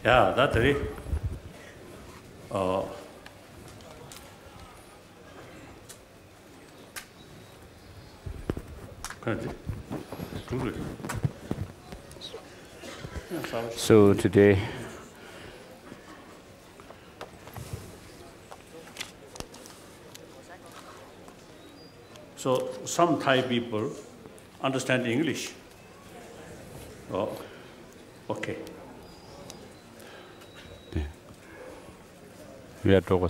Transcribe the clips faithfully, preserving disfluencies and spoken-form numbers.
ཡ་ད་དེ་རིང་ཨ། ག་དེ་གྲུབ་རེད། So today, so some Thai people understand English. Oh, okay. We are talking.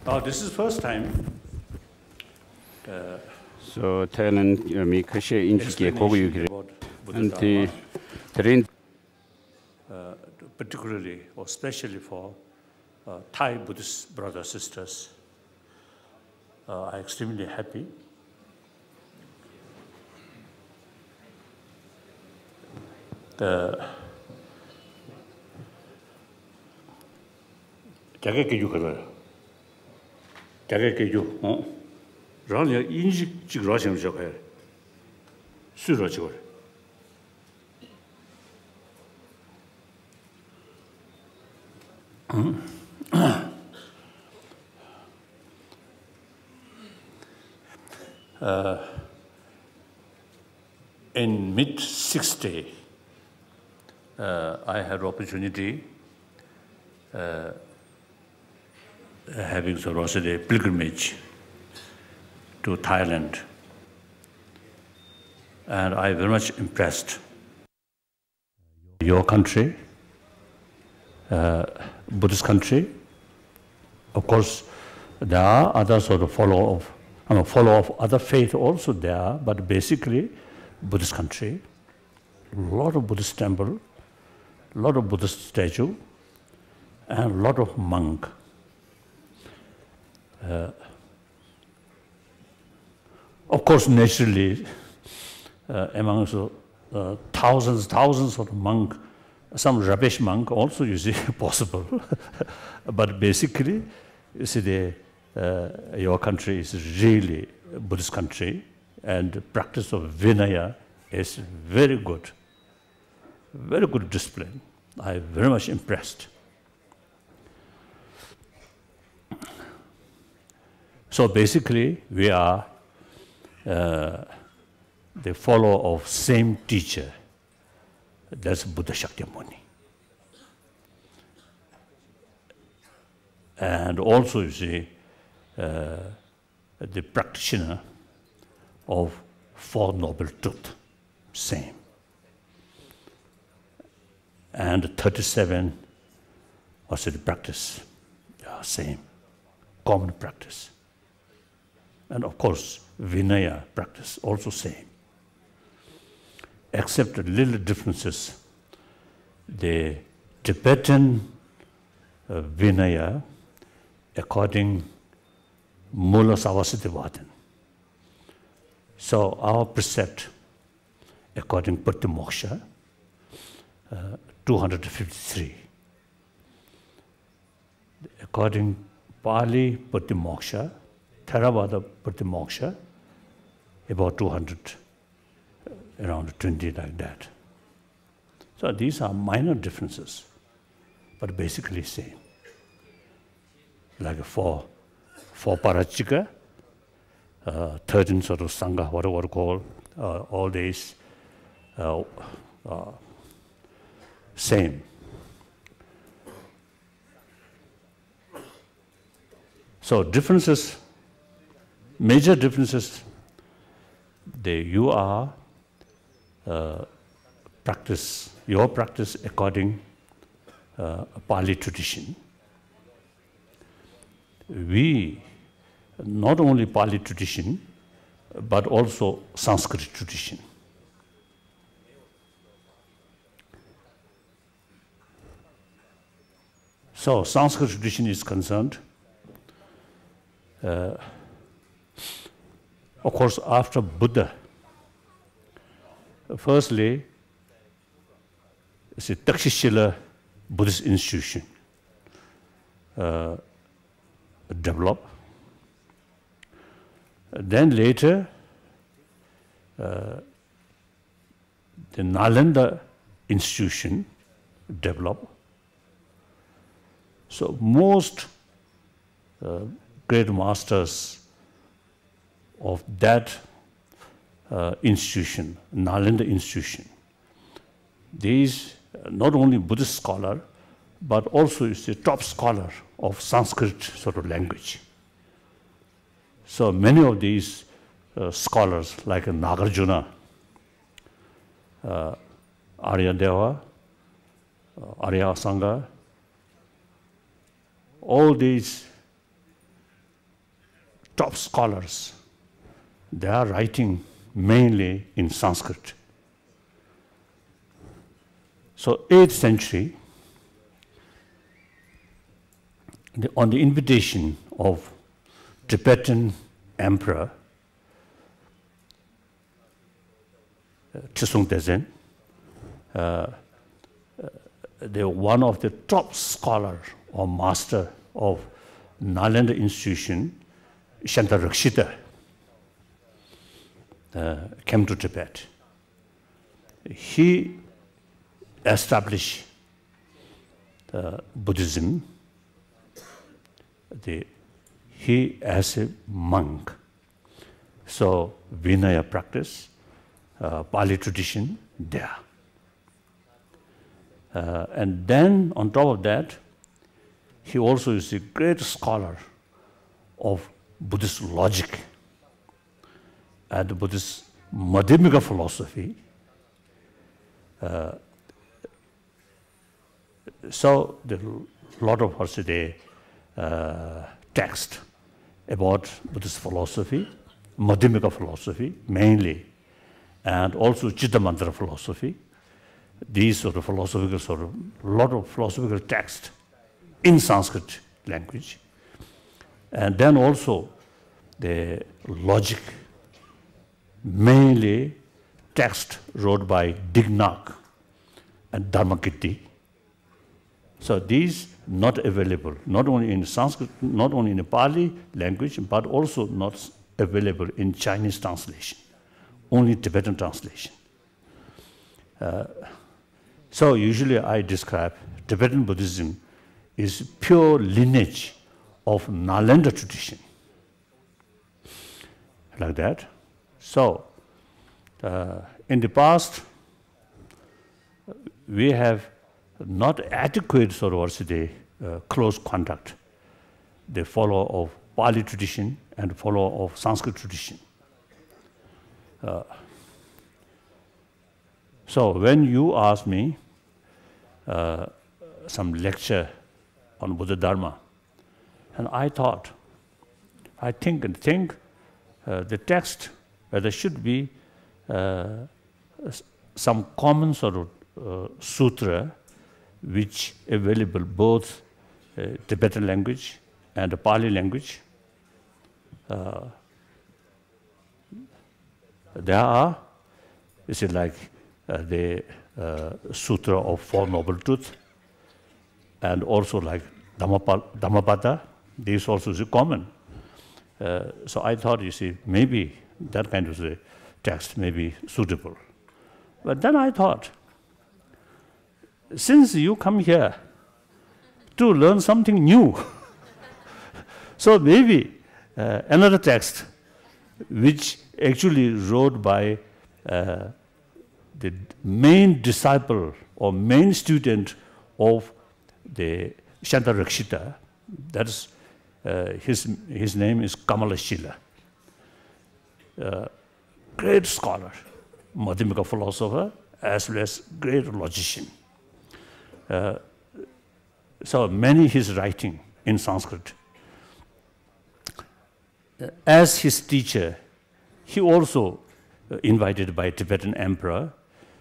Oh, this is first time. So Thailand, uh, མི་ཁ་ཤས་དབྱིན་ཇི་སྐད་གོ་གི་ཡོད་ཀྱི་རེད། Explanation about Buddha Dharma. And དེ་དེ་རིང uh, particularly or specially for uh, Thai Buddhist brothers sisters. Uh, I'm extremely happy. Uh, རྒྱ་སྐད་སྐད་རྒྱུ་ག་རེ་རེད། རྒྱ་སྐད་སྐད་རྒྱུ་ཨང་། རང་ལ་དབྱིན་ཇི་གཅིག་རོགས་བྱས་ན་ཆོག་ག་རེད། སུས་རོགས་བྱེད་པ་རེད། Uh, in mid sixty, uh, I had opportunity, uh, having sort of a pilgrimage to Thailand, and I very much impressed. Your country, uh, Buddhist country. Of course, there are other sort of follow of, I mean, follow of other faith also there, but basically Buddhist country. Lot of Buddhist temple, lot of Buddhist statue, and lot of monk. Uh, Of course, naturally, uh, amongst uh, thousands, thousands of monk, some rubbish monk also, you see, possible. But basically, you see, the, uh, your country is really a Buddhist country, and the practice of Vinaya is very good, very good discipline. I very much impressed. So basically, we are uh, the follower of same teacher, that's Buddha Shakyamuni. And also, you see, uh, the practitioner of Four Noble Truth, same. And thirty-seven also the practice, uh, same, common practice. And of course, Vinaya practice also same. Except little differences, the Tibetan uh, Vinaya, according Mula Sarvasiddhi Vadan. So our precept, according Patimoksha, uh, two hundred fifty-three. According Pali Patimoksha, Theravada Patimoksha, about two hundred, around twenty like that. So these are minor differences, but basically same. Like four, four parachika, uh, thirteen sort of sangha, whatever call, uh, all these, uh, uh, same. So differences, major differences, they, you are uh, practice, your practice according uh, Pali tradition. We, not only Pali tradition, but also Sanskrit tradition. So, Sanskrit tradition is concerned, uh, of course, after Buddha, firstly, it's a Takshashila Buddhist institution uh, developed. Then later, uh, the Nalanda institution develop. So most uh, great masters of that uh, institution, Nalanda institution, these uh, not only Buddhist scholar, but also is a top scholar of Sanskrit sort of language. So many of these uh, scholars, like Nagarjuna, uh, Aryadeva, uh, Aryasanga, all these top scholars, they are writing mainly in Sanskrit. So, eighth century, the, on the invitation of Tibetan emperor, uh, Trisong Detsen, uh, the one of the top scholar or master of Nalanda institution, Shantarakshita, uh, came to Tibet. He established uh, Buddhism. The, he as a monk. So Vinaya practice, uh, Pali tradition there. Uh, and then on top of that, he also is a great scholar of Buddhist logic and Buddhist Madhyamika philosophy. Uh, so the lot of, what should I say, uh, text about Buddhist philosophy, Madhyamika philosophy mainly, and also Chittamantra philosophy. These sort of philosophical, sort of lot of philosophical text in Sanskrit language. And then also the logic, mainly text wrote by Dignac and Dharmakirti. So these not available, not only in Sanskrit, not only in the Pali language, but also not available in Chinese translation, only Tibetan translation. Uh, so usually I describe Tibetan Buddhism is pure lineage of Nalanda tradition. Like that. So, uh, in the past, we have not adequate sort of, what's the, uh, close contact, the follower of Pali tradition and follower of Sanskrit tradition. Uh, so when you ask me, uh, some lecture on Buddha Dharma, and I thought, I think and think, uh, the text, uh, there should be, uh, s- some common sort of, uh, sutra which available both, uh, Tibetan language and Pali language. Uh, there are, you see, like, uh, the, uh, Sutra of Four Noble Truths, and also like Dhammapa- Dhammapada, this also is common. Uh, so I thought, you see, maybe that kind of a text may be suitable. But then I thought, since you come here to learn something new, so maybe, uh, another text which actually wrote by, uh, the main disciple or main student of the Shantarakshita, that is, uh, his, his name is Kamalashila. Uh, great scholar, Madhyamika philosopher, as well as great logician. Uh, so many his writing in Sanskrit. As his teacher, he also, uh, invited by Tibetan emperor.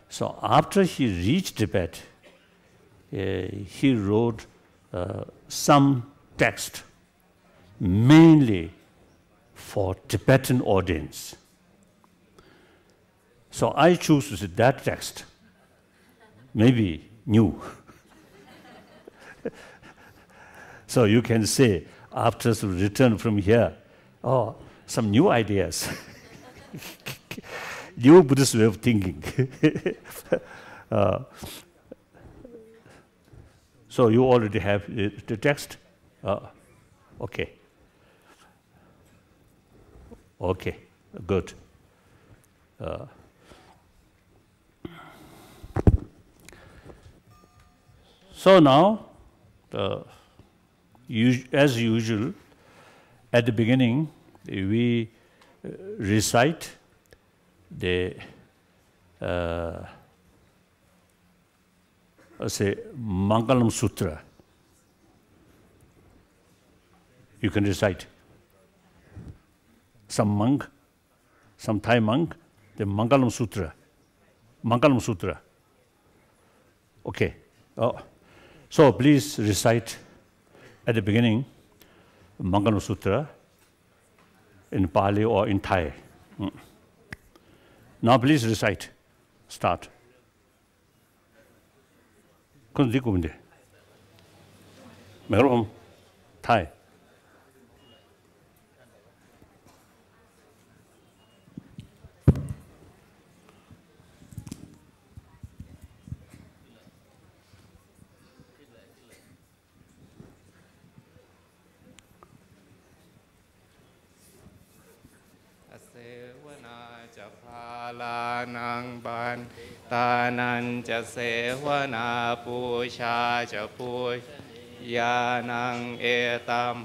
So after he reached Tibet, uh, he wrote, uh, some text mainly for Tibetan audience. So I choose that text, maybe new. So you can say, after the return from here, oh, some new ideas, new Buddhist way of thinking. Uh, so you already have the, the text? Uh, okay. Okay, good. Uh, so now, uh, us-, as usual, at the beginning, we uh, recite the uh, say Mangalam Sutra. You can recite some monk, some Thai monk, the Mangalam Sutra. Mangalam Sutra. Okay. Oh. So please recite at the beginning Mangalam Sutra in Pali or in Thai. Mm. Now please recite. Start. ཁོ་འདི་ཀུམ་འདི། མེ་རོམ། ཐའི། असेवना च बालानां पण्डितानां च सेवना पूजा च पूजनीयानां एतं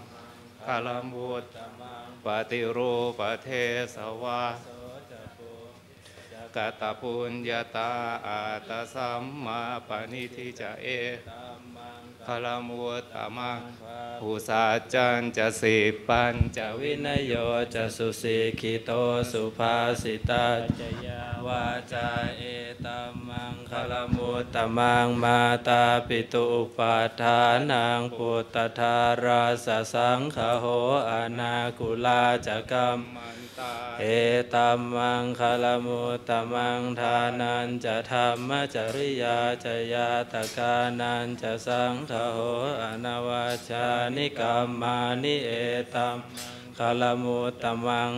मङ्गलमुत्तमं पतिरूपधेसवा कतपुञ्जता अत्तसम्मापनिधि च एतं मङ्गलमुत्तमं बाहुसज्जञ्च सिप्पञ्च विनयो च सुशिक्षितो सुभाषिता च या वाचा एतं मङ्गलमुत्तमं मातापितु उपाट्ठानं पुत्तधारस्स सङ्गहो अनाकुला च कम्म एतं मङ्गलमुत्तमं दानञ्च धम्मचरिया च यातकानाञ्च सङ्गहो अनवज्जानि कम्मानि एतं मङ्गलमुत्तमं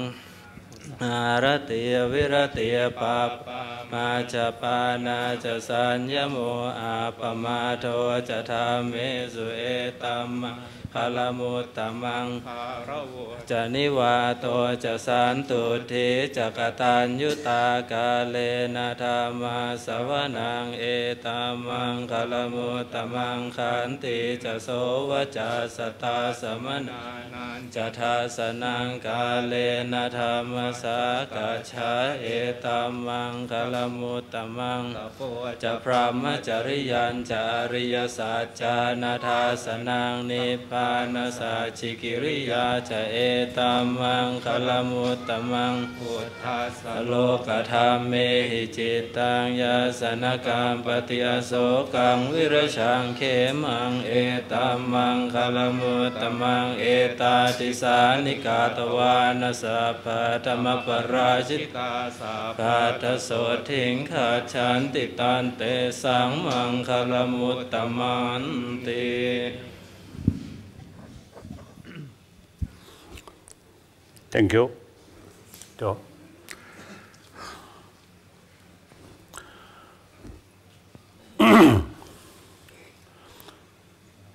आरति विरति पप्प मज्जपाना च सञ्जमो अप्पमादो च धम्मेसु एतं मङ्गलमुत्तमं गारवो च निवातो च सन्तुट्ठी च कतञ्जुता कालेन धम्मसवणं एतं मङ्गलमुत्तमं खन्ति च सोवचसता समनानाञ्च दसनं कालेन धम्मसाकच्छा एतं मङ्गलमुत्तमं तपो च ब्रह्मचरियञ्च अरियसज्जानदसनं निब्बानसच्चिकिरिया च एतं मङ्गलमुत्तमं पुद्दस्स लोकधम्मेहि चित्तं यस्स न कम्पति असोकं विरजं खेमं एतं मङ्गलमुत्तमं एतादीसानि कत्वान सब्बधमपराजिता सब्बदसोत्थिं गच्छन्ति तन्तेसं मङ्गलमुत्तमन्ति। Thank you. So,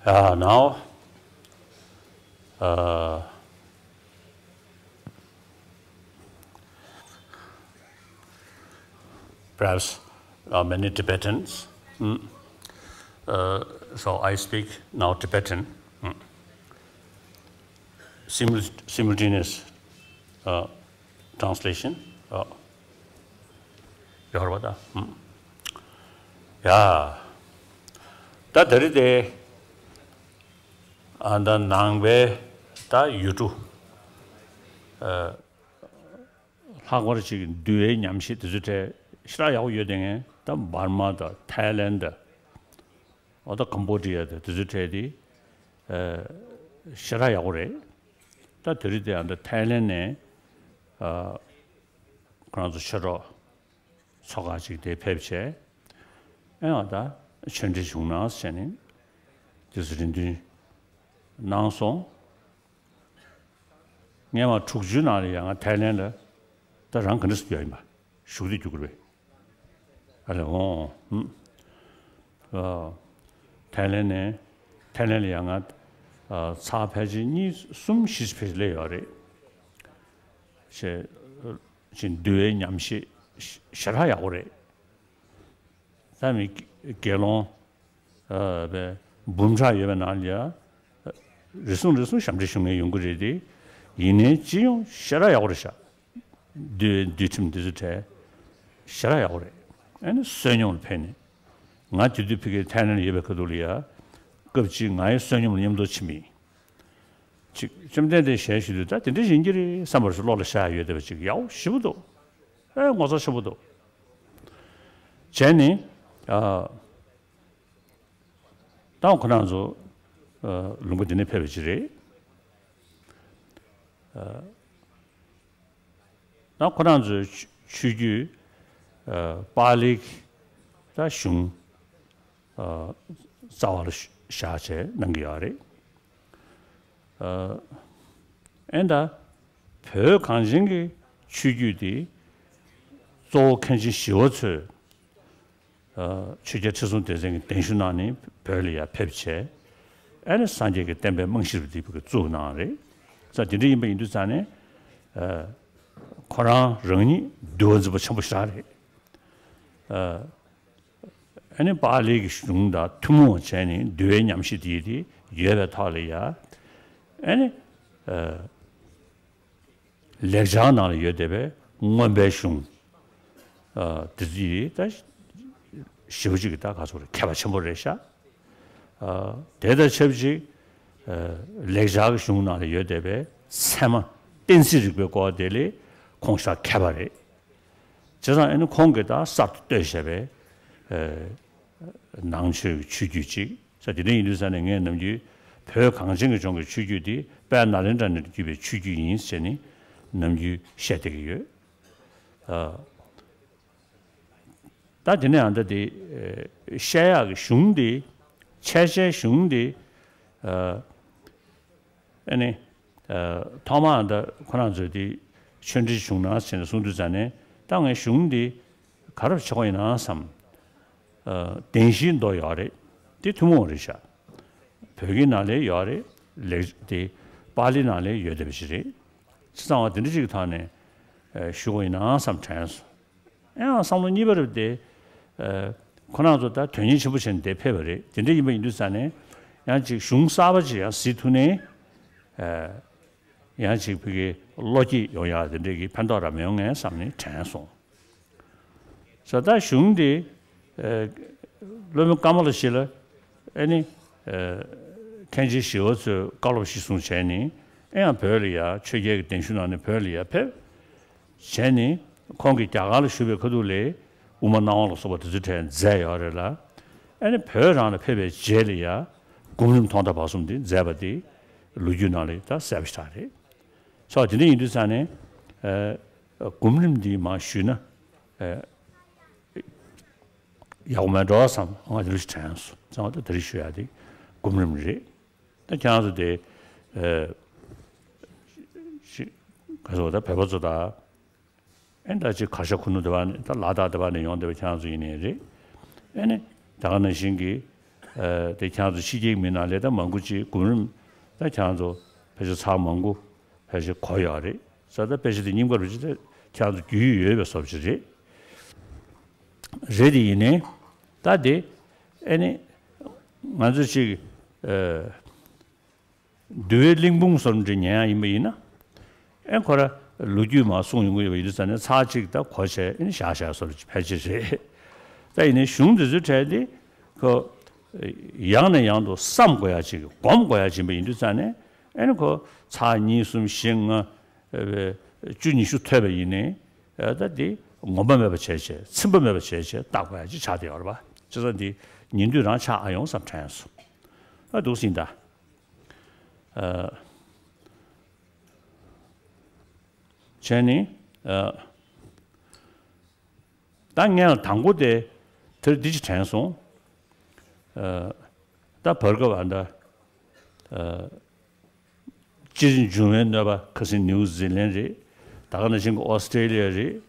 uh, now, uh, perhaps uh, many Tibetans. Mm. Uh, so I speak now Tibetan. Mm. Simul- simultaneous uh, translation. Uh, ཡོད་རེད་པ་ད། ཡ། ད་དེ་རིང་དེ། ཨ་ད་ནང་པའི་ད་ཡུལ་གྲུ། ཨ། ལྷག་པར་ཅིག་འདུལ་བའི་ཉམས་ཞིབ་དེ་ཚོའི་གྲས་ཞེ་དྲག་ཡག་པོ་ཡོད་དེ། ངས་ད་འབར་མ་དང་ཐའི་ལེན་དང་། ཨོ་ད་ཀམ་བོ་ཌི་ཡ་དང་དེ་ཚོའི་གྲས་དེ། ཨ། ཞེ་དྲག་ཡག་པོ་རེད། ད་དེ་རིང་དེ་ཨ་ད་ཐའི་ལེན་ནས། ཨ། ཁོ་རང་ཚོ་ཆོས་གྲོགས་ཚོ་ཁག་ཅིག་དེ་ཕེབས་བྱས། ཨེ་ཨ་ད་ཆོས་འབྲེལ་བྱུང་ན་ཟེར་ནས་དེ་ཚོ་རེ་འདུན་གནང་སོང་། སྔོན་མ་དྲུག་ཅུའི་ནང་ལ་ཡང་ང་ཐའི་ལེན་ལ་ད་རང་ག་འདྲ་སེ་རྒྱུག་ཡིན་པ་བཞུགས་ཏེ་རྒྱུག་གི་རེད། ཨ་ལེ་འོང་། ཨ། ཐའི་ལེན་ནས། ཐའི་ལེན་ལ་ཡང་ང་ཨ་ཚར་ཕལ་ཆེར་གཉིས་གསུམ་བཞི་ཕལ་ཆེར་སླེབས་ཡོད་རེད། ཞེས་ཅིག་འདུལ་བའི་ཉམས་བཞེས་ཞེ་དྲག་ཡག་པོ་རེད། ད་མི་དགེ་སློང་ཨ་བས་འབུམ་ཕྲག་ཡོད་པའི་ནང་ལ་ཡ་རེ་ཟུང་རེ་ཟུང་ཞབས་འདྲེན་ཞུ་མཁན་ཡོང་གི་རེད་དེ། ཡིན་ནའི་སྤྱི་ཡོངས་ཞེ་དྲག་ཡག་པོ་རེད་ཤག་འདུལ་བའི་འདུལ་ཁྲིམས་འདི་ཚོ་གྲས་ཞེ་དྲག་ཡག་པོ་རེད། ཨ་ནི་བསོད་སྙོམས་ལ་ཕེབས་ནས། ང་དེ་དུས་ཕ་གིར་ཐའི་ལེན་ཡོད་པའི་ཁ་ཐུག་ལ་ཡ། སྐབས་གཅིག་ང་ཡི་བསོད་སྙོམས་ལ་མཉམ་དུ་ཕྱིན་མི། ཅིག་བཅོམ་ལྡན་འདས་ཞལ་བཞུགས་དུས་ད་དེ་འདྲ་ཡིན་གྱི་རེད་བསམ་པར་བློ་ལ་ཤར་ཡོད་བསྡད་པ་ཅིག་ཡག་པོ་ཞེ་པོ་འདུག་ཨེ་ངོ་མཚར་ཆེན་པོ་འདུག་བྱས་ནས་ཨ། ད་ཁོ་རང་ཚོ་ཨ་ལུང་པ་འདི་ནས་ཕེབས་པ་ཅིག་རེད། ཨ། ད་ཁོ་རང་ཚོའི་ཆོས་ཆོས་བརྒྱུད་ཨ་པཱ་ལིའི་ད་གཞུང་ཨ་རྩ་བ་ལ་བཞག་བྱས་གནང་གི་ཡོད་རེད། ཨ། ཨེ་ད་བོད་གངས་ཅན་གྱི་ཆོས་བརྒྱུད་དེ་གཙོ་བོ་མཁན་ཆེན་ཞི་བ་འཚོས། ཨ། ཆོས་རྒྱལ་ཁྲི་སྲོང་ལྡེ་བཙན་གྱི་གདན་ཞུ་གནང་ནས་བོད་ལ་ཡར་ཕེབས་བྱས། ཨ་ནི་སངས་རྒྱས་ཀྱི་བསྟན་པའི་རྨང་གཞི་རུ་འདི་བོད་ཀྱི་བཙུགས་གནང་རེད། ས་དེ་འདྲ་ཡིན་པ་ཡིན་དུས་ཙང་ནས། ཨ། ཁོ་རང་རང་ཉིད་འདུལ་བ་འཛིན་པ་ཆེན་པོ་ཞིག་རེད། ཨ། ཨ་ནི་པཱ་ལིའི་གཞུང་དང་ཐུན་མོང་བྱས་ནས་འདུལ་བའི་ཉམས་བཞེས་དེ་དེ་ཡོད་པའི་ཐོག་ལ་ཡ། ཨ་ནི། ཨ། ལེགས་སྦྱར་ནང་ལ་ཡོད་བསྡད་པའི་མངོན་པའི་གཞུང་། ཨ། དེ་ཚོ་ཡི་ད་ཞེ་པོ་ཅིག་གི་ད་ག་ཚོད་རེད། མཁས་པ་ཆེན་པོ་རེད་ཤག་ཨ། དེ་དང་ཆབས་ཅིག་ཨ། ལེགས་སྦྱར་གྱི་གཞུང་ནང་ལ་ཡོད་བསྡད་པའི་ཚད་མ་གཏན་ཚིགས་རིག་པའི་སྐོར་དེ་ལས་ཁོང་ཞེ་དྲག་མཁས་པ་རེད། བྱས་ཙང་ཨ་ནི་ཁོང་གིས་ད་གསར་དུ་བཏོད་བཞག་པའི་ཨ། ནང་ཆོས་ཀྱི་ཆོས་བརྒྱུད་ཅིག་ས་དེ་འདྲ་ཡིན་དུས་ས་ནས་ངས་ནམ་རྒྱུན་བོད་གངས་ཅན་གྱི་ལྗོངས་ཀྱི་ཆོས་བརྒྱུད་འདི་དཔལ་ནཱ་ལེནྡྲ་ནས་བརྒྱུད་པའི་ཆོས་བརྒྱུད་ཡིན་ཟེར་ནས་ནམ་རྒྱུན་བཤད་བསྡད་ཀྱི་ཡོད། ཨ། ད་དེ་ནས་ཨ་ད་དེ་ཨེ་བཤད་ཡག་གི་གཞུང་འདི། འཆད་བྱའི་གཞུང་འདི། ཨ། ཨ་ནི། ཨ། ཐོག་མར་ཨ་ད་ཁོ་རང་ཚོས་དེ་ཆོས་འབྲེལ་བྱུང་ན་ཟེར་ནས་གསུང་དུས་ཙང་ནས་ད་ངས་གཞུང་འདི་ག་རེ་བྱེད་དགོས་ཡིན་ན་བསམ། ཨ། བདེན་བཞིའི་མདོ་ཡོད་རེད། དེ་ཐུན་མོང་རེད་ཤག་བོད་ཀྱི་ནང་ལ་ཡོད་རེད། ལེགས་དེ་པཱ་ལི་ནང་ལ་ཡོད་བསྡད་པ་ཞིག་རེད། བྱས་ཙང་བ་དེ་འདྲ་ཅིག་གི་ཐོག་ནས་ཨ་ཞུ་དགོས་ཡིན་ན་བསམ་དྲན་སོང་། ཨེ་ཡང་བསམ་བློ་གཉིས་པ་རེད་དེ། ཨ། ཁོ་རང་ཚོ་ད་དོན་གཉེར་ཆེན་པོ་བྱས་ནས་འདིར་ཕེབས་པ་རེད། དེ་འདྲ་ཡིན་པ་ཡིན་དུས་ཙང་ནས་ཡང་ཅིག་གཞུང་གསར་པ་ཅིག་ཡང་གཟིགས་ཐུབ་ནས། ཨ། ཡང་ཅིག་བོད་ཀྱི་བློ་སྐྱེད་ཡོང་ཡག་དེ་འདྲ་གི་ཕན་ཐོགས་རང་མི་ཡོང་ངས་བསམ་ནས་དྲན་སོང་། ས་ད་གཞུང་འདི། ཨ། སློབ་དཔོན་ཀ་མ་ལ་ཤཱི་ལ། ཨ་ནི། ཨ། མཁན་ཆེན་ཞི་བ་འཚོས་བཀའ་སློབ་གཞི་བཟུང་བྱས་ནས། ཨེ་ཡང་བོད་ལ་ཡ་ཆོས་རྒྱལ་གྱི་གདན་ཞུ་གནང་ནས་བོད་ལ་ཡ་ཕེབས། བྱས་ནས་ཁོང་གིས་རྒྱ་གར་ལ་བཞུགས་པའི་ཁ་ཐུག་ལ་དབུ་མ་སྣང་བ་ལ་སོགས་པ་དེ་ཚོའི་གྲས་མཛད་ཡོད་རེད་ལ། ཨ་ནི་བོད་རང་ལ་ཕེབས་པའི་རྗེས་ལ་ཡ་སྒོམ་རིམ་ཐོག་མཐའ་བར་གསུམ་དེ་མཛད་པ་དེ་ལོ་རྒྱུས་ནང་ལ་ད་གསལ་པོ་ཞེ་དྲག་རེད། ཙང་དེ་འདྲ་ཡིན་དུས་ཙང་ནས། ཨ། སྒོམ་རིམ་འདི་མར་ཞུས་ན། ཨ། ཡག་པོ་མེད་འགྲོ་བསམ། ང་དེ་འདྲ་ཞིག་དྲན་སོང་། ཙང་ད་དེ་རིགས་ཞུ་ཡག་དེ་སྒོམ་རིམ་རེད། ད་ཁྱེད་རང་ཚོ་དེ། ཨ། ཤི། ག་ཚོད་ད་བོད་པ་ཚོ་ད། ཨེ་ད་ཅིག་གར་ཞ་ཁུ་ནུ་དེ་བ་ནས་ད་ལ་དྭགས་དེ་བ་ནས་ཡོང་བསྡད་པ་ཁྱེད་རང་ཚོ་ཡིན་ནའི་རེད། ཨེ་ནི་ད་ག་ནང་བཞིན་གྱི། ཨ། དེ་ཁྱེད་རང་ཚོ་ཕྱི་རྒྱལ་མི་ནང་ལས་ད་མང་པོ་ཅིག་སྒོམ་རིམ་ད་ཁྱེད་རང་ཚོ་ཕལ་ཆེར་ཚར་མང་པོ་ཕལ་ཆེར་གོ་ཡོད་རེད། ས་ད་ཕལ་ཆེར་དེ་རྙིང་པ་རུ་ཅིག་ད་ཁྱེད་རང་ཚོ་རྒྱུས་ཡོད་ཡོད་པའི་བཟོ་ཅིག་རེད། རེད་དེ་ཡིན་ནའི་ད་དེ་ཨེ་ནི་ང་ཚོ་ཅིག་ཨ། འདུལ་བའི་གླེང་བུམ་སོར་འདྲི་ཉན་ཡ་ཡིན་པ་ཡིན་ན། ཨེ་ཁོ་ར་ལོ་རྒྱུས་མ་གསུང་ཡོང་གི་ཡོད་པ་ཡིན་དུས་ཙང་ནས་ཚར་གཅིག་ད་གོ་བྱས་ཨེ་ནི་བཞག་བཞག་སོར་ཕལ་ཆེར་རེད། ད་ཡིན་ནའི་གཞུང་འདི་ཚོའི་གྲས་འདི་ཁོ་ཡང་ནས་ཡང་དུ་བསམ་དགོས་ཡ་ཅིག་སྒོམ་དགོས་ཡ་ཅིག་ཡིན་པ་ཡིན་དུས་ཙང་ནས་ཨེ་ནི་ཁོ་ཚར་གཉིས་གསུམ་བཞི་ལྔ་བཅུ་ཉི་ཤུ་ཐོས་པ་ཡིན་ནའི་ད་འདི་ངོམས་པ་མེད་པ་བྱས་བྱས་ཚིམ་པ་མེད་པ་བྱས་བྱས་བལྟ་དགོས་ཡ་ཅིག་ཆགས་བསྡད་ཡོད་རེད་པ། བྱས་ཙང་འདི་ཉིན་དུས་རང་ཆགས་ཨ་ཡོང་བསམ་དྲན་སོང་། ཨ་འདུག་སེ་ཡིན་ད། ཨ། བྱས་ནས། ཨ། ད་ངས་དང་པོ་དེ་དེར་འདི་ཅིག་དྲན་སོང་། ཨ། ད་བར་སྐབས་ཨ་ད། ཨ། སྤྱིར་འབྱུང་བའི་གནོད་པ་ཁ་སང་ནིའུ་ཛི་ལན་རེད། ད་ག་ནང་བཞིན་གྱི་ཨོ་སི་ཀྲེ་ལི་ཡ་རེད།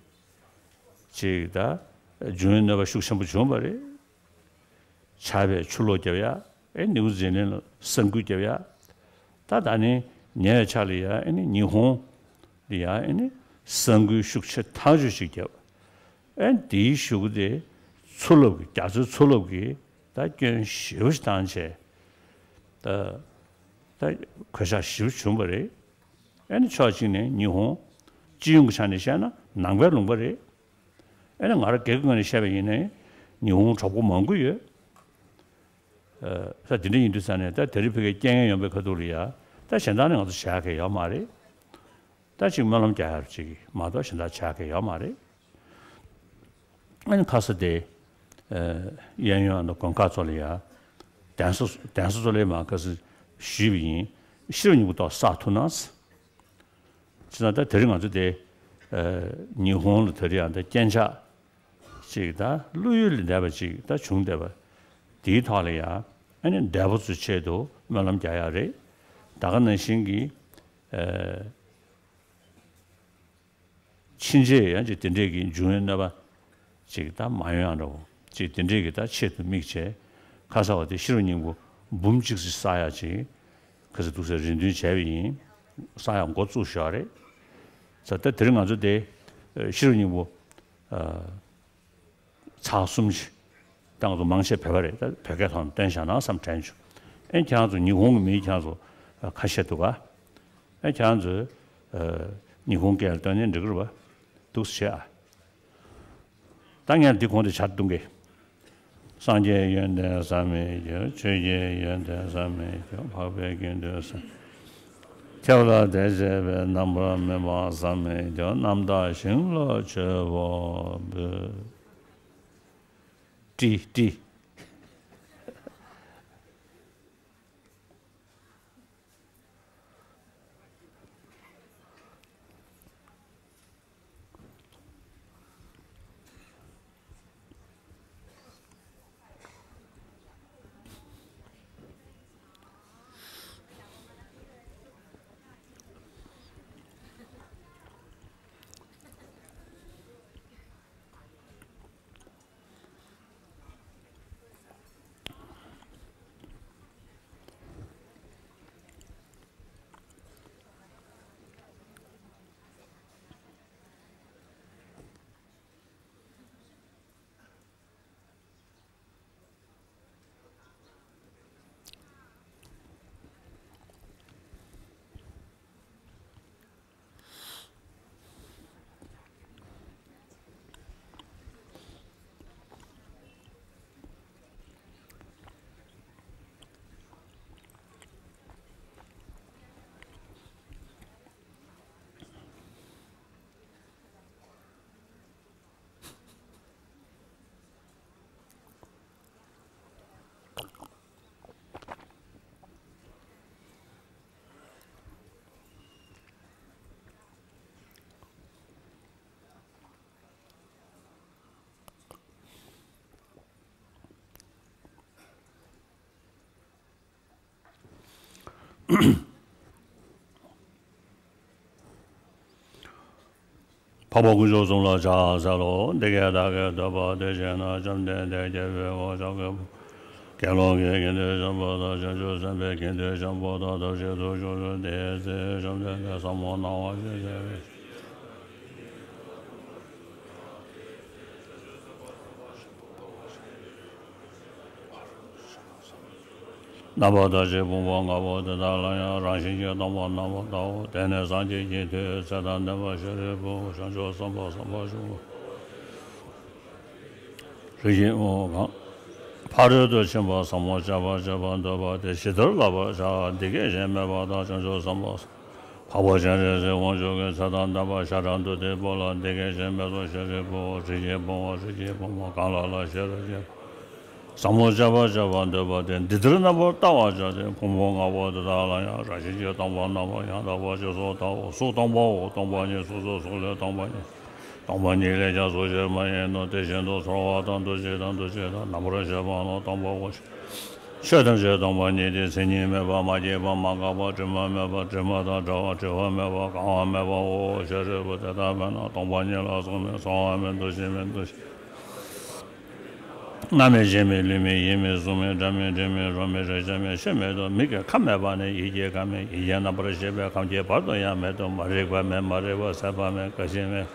ཅིག་ད། འབྱུང་བའི་གནོད་པ་ཤུགས་ཆེན་པོ་བྱུང་བ་རེད། ཆར་པས་ཆུ་ལོག་བརྒྱབ་ཡ། ཨེ་ནེའུ་ཛི་ལན་ལ་ས་འགུལ་བརྒྱབ་ཡ། ད་ད་ནི་ཉེ་བའི་ཆར་ལ་ཡ་ཨེ་ནི་ཉི་ཧོང་ལ་ཡ་ཨེ་ནི་ས་འགུལ་ཤུགས་ཆེ་ཐག་ཆོད་ཅིག་བརྒྱབ། ཨེ་དེའི་གཞུག་གུ་དེ་མཚོ་རླབས་ཀྱི་རྒྱ་མཚོའི་མཚོ་རླབས་ཀྱིས་ད་སྐྱོན་ཞེ་པོ་ཞིག་བཏང་བྱས། ད་ད་གོད་ཆག་ཞེ་པོ་བྱུང་བ་རེད། ཨེ་ནི་ཕྱོགས་གཅིག་ནས་ཉི་ཧོང་སྤྱི་ཡོངས་ཀྱི་ཆ་ནས་བཤད་ན་ནང་པའི་ལུང་པ་རེད། ཨེ་ནི་ང་རང་སྒེར་གྱི་ངོས་ནས་བཤད་པ་ཡིན་ནའི་ཉི་ཧོང་གྲོགས་པོ་མང་པོ་ཡོད། ཨ་ས་དེ་འདྲ་ཡིན་དུས་ཙང་ནས་ད་དེ་རིང་ཕ་གིའི་རྐྱེན་ངན་ཡོང་པའི་ཁ་ཐུག་ལ་ཡ། ད་གཞན་དག་ནི་ང་ཚོ་བྱ་ཡག་གི་ཡོད་མ་རེད། ད་ཅིག་སྨོན་ལམ་རྒྱག་ཡག་ཅིག་མ་གཏོགས་གཞན་དག་བྱ་ཡག་གི་ཡོད་མ་རེད། ཨ་ནི་ཁ་ས་དེ་ཨ་གཡས་གཡོན་ཨ་ནི་དགོན་ཁག་ཚོ་ལ་ཡ་གདན་ས་གདན་ས་ཚོ་ལ་མར་ཁ་ས་ཞུས་པ་ཡིན། ཤེས་རབ་སྙིང་པོ་ཏོག་བསགས་ཐུབ་ན། བྱས་ཙང་ད་དེ་རིང་ང་ཚོ་དེ་ཨ་ཉི་ཧོང་ལ་དེ་རིང་ཡང་ད་རྐྱེན་ཆག་ཅིག་ད་བློ་ཡུལ་ལས་འདས་པ་ཅིག་ད་བྱུང་བསྡད་པ་དེའི་ཐོག་ལ་ཡ་ཨ་ནི་འདས་པོ་ཚོའི་ཆེད་དུ་སྨོན་ལམ་རྒྱག་ཡག་རེད། ད་ག་ནང་བཞིན་གྱི་ཨ་ཕྱིན་ཆད་ཡང་ཅིག་དེ་འདྲས་ཀྱི་འབྱུང་བའི་གནོད་པ་ཅིག་ད་མ་ཡོང་ཡག་འདྲ་བོ་ཅིག་དེ་འདྲས་ཀྱི་ད་ཆེད་དུ་དམིགས་བྱས། ཁ་ས་བ་དེ་ཤེས་རབ་སྙིང་པོ་འབུམ་གཅིག་ཙམ་བསགས་ཡག་ཅིག་ཁ་ས་འདུག་སེ་རེ་འདུན་བྱས་པ་ཡིན། བསགས་ཡག་འགོ་བཙུགས་ཞོག་རེད། ས་ད་དེ་རིང་ང་ཚོ་དེ་ཤེས་རབ་སྙིང་པོ་ཨ་ཚར་གསུམ་ཞིག་ད་ང་ཚོ་མང་ཆེ་བོད་པ་རེད། ད་བོད་སྐད་ཐོག་ནས་བཏོན་བཞག་ན་བསམ་དྲན་བྱུང་། ཨེ་ཁྱེད་རང་ཚོ་ཉི་ཧོང་གི་མི་ཁྱེད་རང་ཚོ་ཁ་ཤས་འདུག་ག་ཨེ་ཁྱེད་རང་ཚོས་ཉི་ཧོང་སྐད་ལ་བཏོན་ནས་འགྲིག་གི་རེད་པ། འདུག་སེ་བྱེད་ཨ། ད་ངས་འདི་གོང་དུ་ཆར་བརྡུང་གི། སངས་རྒྱས་ཡོན་ཏན་བསམ་མི་ཁྱབ། ཆོས་ཀྱི་ཡོན་ཏན་བསམ་མི་ཁྱབ། འཕགས་པའི་དགེ་འདུན་བསམ། ཁྱབ་ལ་དད་བྱས་པའི་རྣམ་པར་སྨིན་པ་བསམ་མི་ཁྱབ། རྣམ་དག་ཞིང་བློ་ཆེ་བ་འབོད། ཀྲི་ཀྲི། འཕགས་པ་དཀོན་མཆོག་གསུམ་ལ་ཕྱག་འཚལ་ལོ། འདི་སྐད་བདག་གིས་ཐོས་པ་དེ་བཞིན་དུ་བཅོམ་ལྡན་འདས་རྒྱལ་བའི་གོ་ཆ་གི་དགེ་སློང་གི་དགེ་འདུན་ཆེན་པོ་དང་། བྱང་ཆུབ་སེམས་དཔའི་དགེ་འདུན་ཆེན་པོ་དང་། ཐབས་ཤེས་དུ་གྱུར་ཏོ། དེའི་ཚེ་བཅོམ་ལྡན་འདས་ཟབ་མོ་སྣང་བ་ཞེས་བྱ་བའི། རྣམ་པར་ཐར་བྱེད་ཕུང་པོ་ལྔ་པོ་དེ་དག་ལ་ཡང་རང་བཞིན་གྱིས་སྟོང་པར་སྣང་བར་བལྟའོ། དེ་ནས་སངས་རྒྱས་ཀྱི་མཐུས་ཚེ་དང་ལྡན་པ་ཤཱ་རིའི་བུ། བྱང་ཆུབ་སེམས་དཔའ་སེམས་དཔའ་ཆེན་པོ་རིགས་ཀྱི་དབང་པོ་གང་ཕ་རོལ་ཏུ་ཕྱིན་པ་ཟབ་མོ་སྤྱད་པ་སྤྱད་པར་འདོད་པ་དེས་ཇི་ལྟར་བསླབ་པར་བྱ། འདི་སྐད་ཅེས་སྨྲས་པ་དང་། བྱང་ཆུབ་སེམས་དཔའ་འཕགས་པ་སྤྱན་རས་གཟིགས་དབང་ཕྱུག་གིས་ཚེ་དང་ལྡན་པ་ཤ་ཁྲག་འདུས་ཏེ་བུ་ལ་འདི་སྐད་ཅེས་སྨྲས་སོ། ཤཱ་རིའི་བུ། རིགས་ཀྱི་ཕུང་པོ་རིགས་ཀྱི་ཕུང་པོ་གང་ལ་ལ་ཤེས་རབ་ཀྱི་ཟབ་མོ་སྤྱད་པ་སྤྱད་པར་འདོད་པ་དེས་འདི་ལྟར་རྣམ་པར་བལྟ་བར་བྱ་སྟེ། ཕུང་པོ་ལྔ་པོ་དེ་དག་ལ་ཡང་རང་བཞིན་གྱིས་སྟོང་པར་སྣང་བ་ཡང་དག་པར་རྗེས་སུ་བལྟའོ། གཟུགས་སྟོང་པའོ། སྟོང་པ་ཉིད་གཟུགས་སོ། གཟུགས་ལས་སྟོང་པ་ཉིད་སྟོང་པ་ཉིད་ལས་ཀྱང་གཟུགས་གཞན་མ་ཡིན་ནོ། དེ་བཞིན་དུ་ཚོར་བ་དང་། འདུ་བྱེད་དང་། འདུ་བྱེད་དང་རྣམ་པར་ཤེས་པ་རྣམས་སྟོང་པའོ། ཆོས་ཐམས་ཅད་སྟོང་པ་ཉིད་དེ། མཚན་ཉིད་མེད་པ། མ་སྐྱེས་པ། མ་འགགས་པ། དྲི་མ་མེད་པ། དྲི་མ་དང་བྲལ་བ། བྲི་བ་མེད་པ། གང་བ་མེད་པའོ། ཤཱ་རིའི་བུ། དེ་ལྟ་བས་ན་སྟོང་པ་ཉིད་ལ་སོགས་པའི་ཚོར་བ་མེད། འདུ་ཤེས་མེད། འདུ་ཤེས་ རྣམ་མེད་གཞན་མེད་ལུས་མེད་ཡིད་མེད་གཟུགས་མེད་སྒྲ་མེད་དྲི་མེད་རོ་མེད་རེག་བྱ་མེད་ཆོས་མེད་དོ། མིག་གི་ཁམས་མེད་པ་ནས་ཡིད་ཀྱི་ཁམས་མེད། ཡིད་ཀྱི་རྣམ་པར་ཤེས་པའི་ཁམས་ཀྱི་བར་དུ་ཡང་མེད་དོ། མ་རིག་པ་མེད། མ་རིག་པ་ཟད་པ་མེད། རྒ་ཤི་མེད།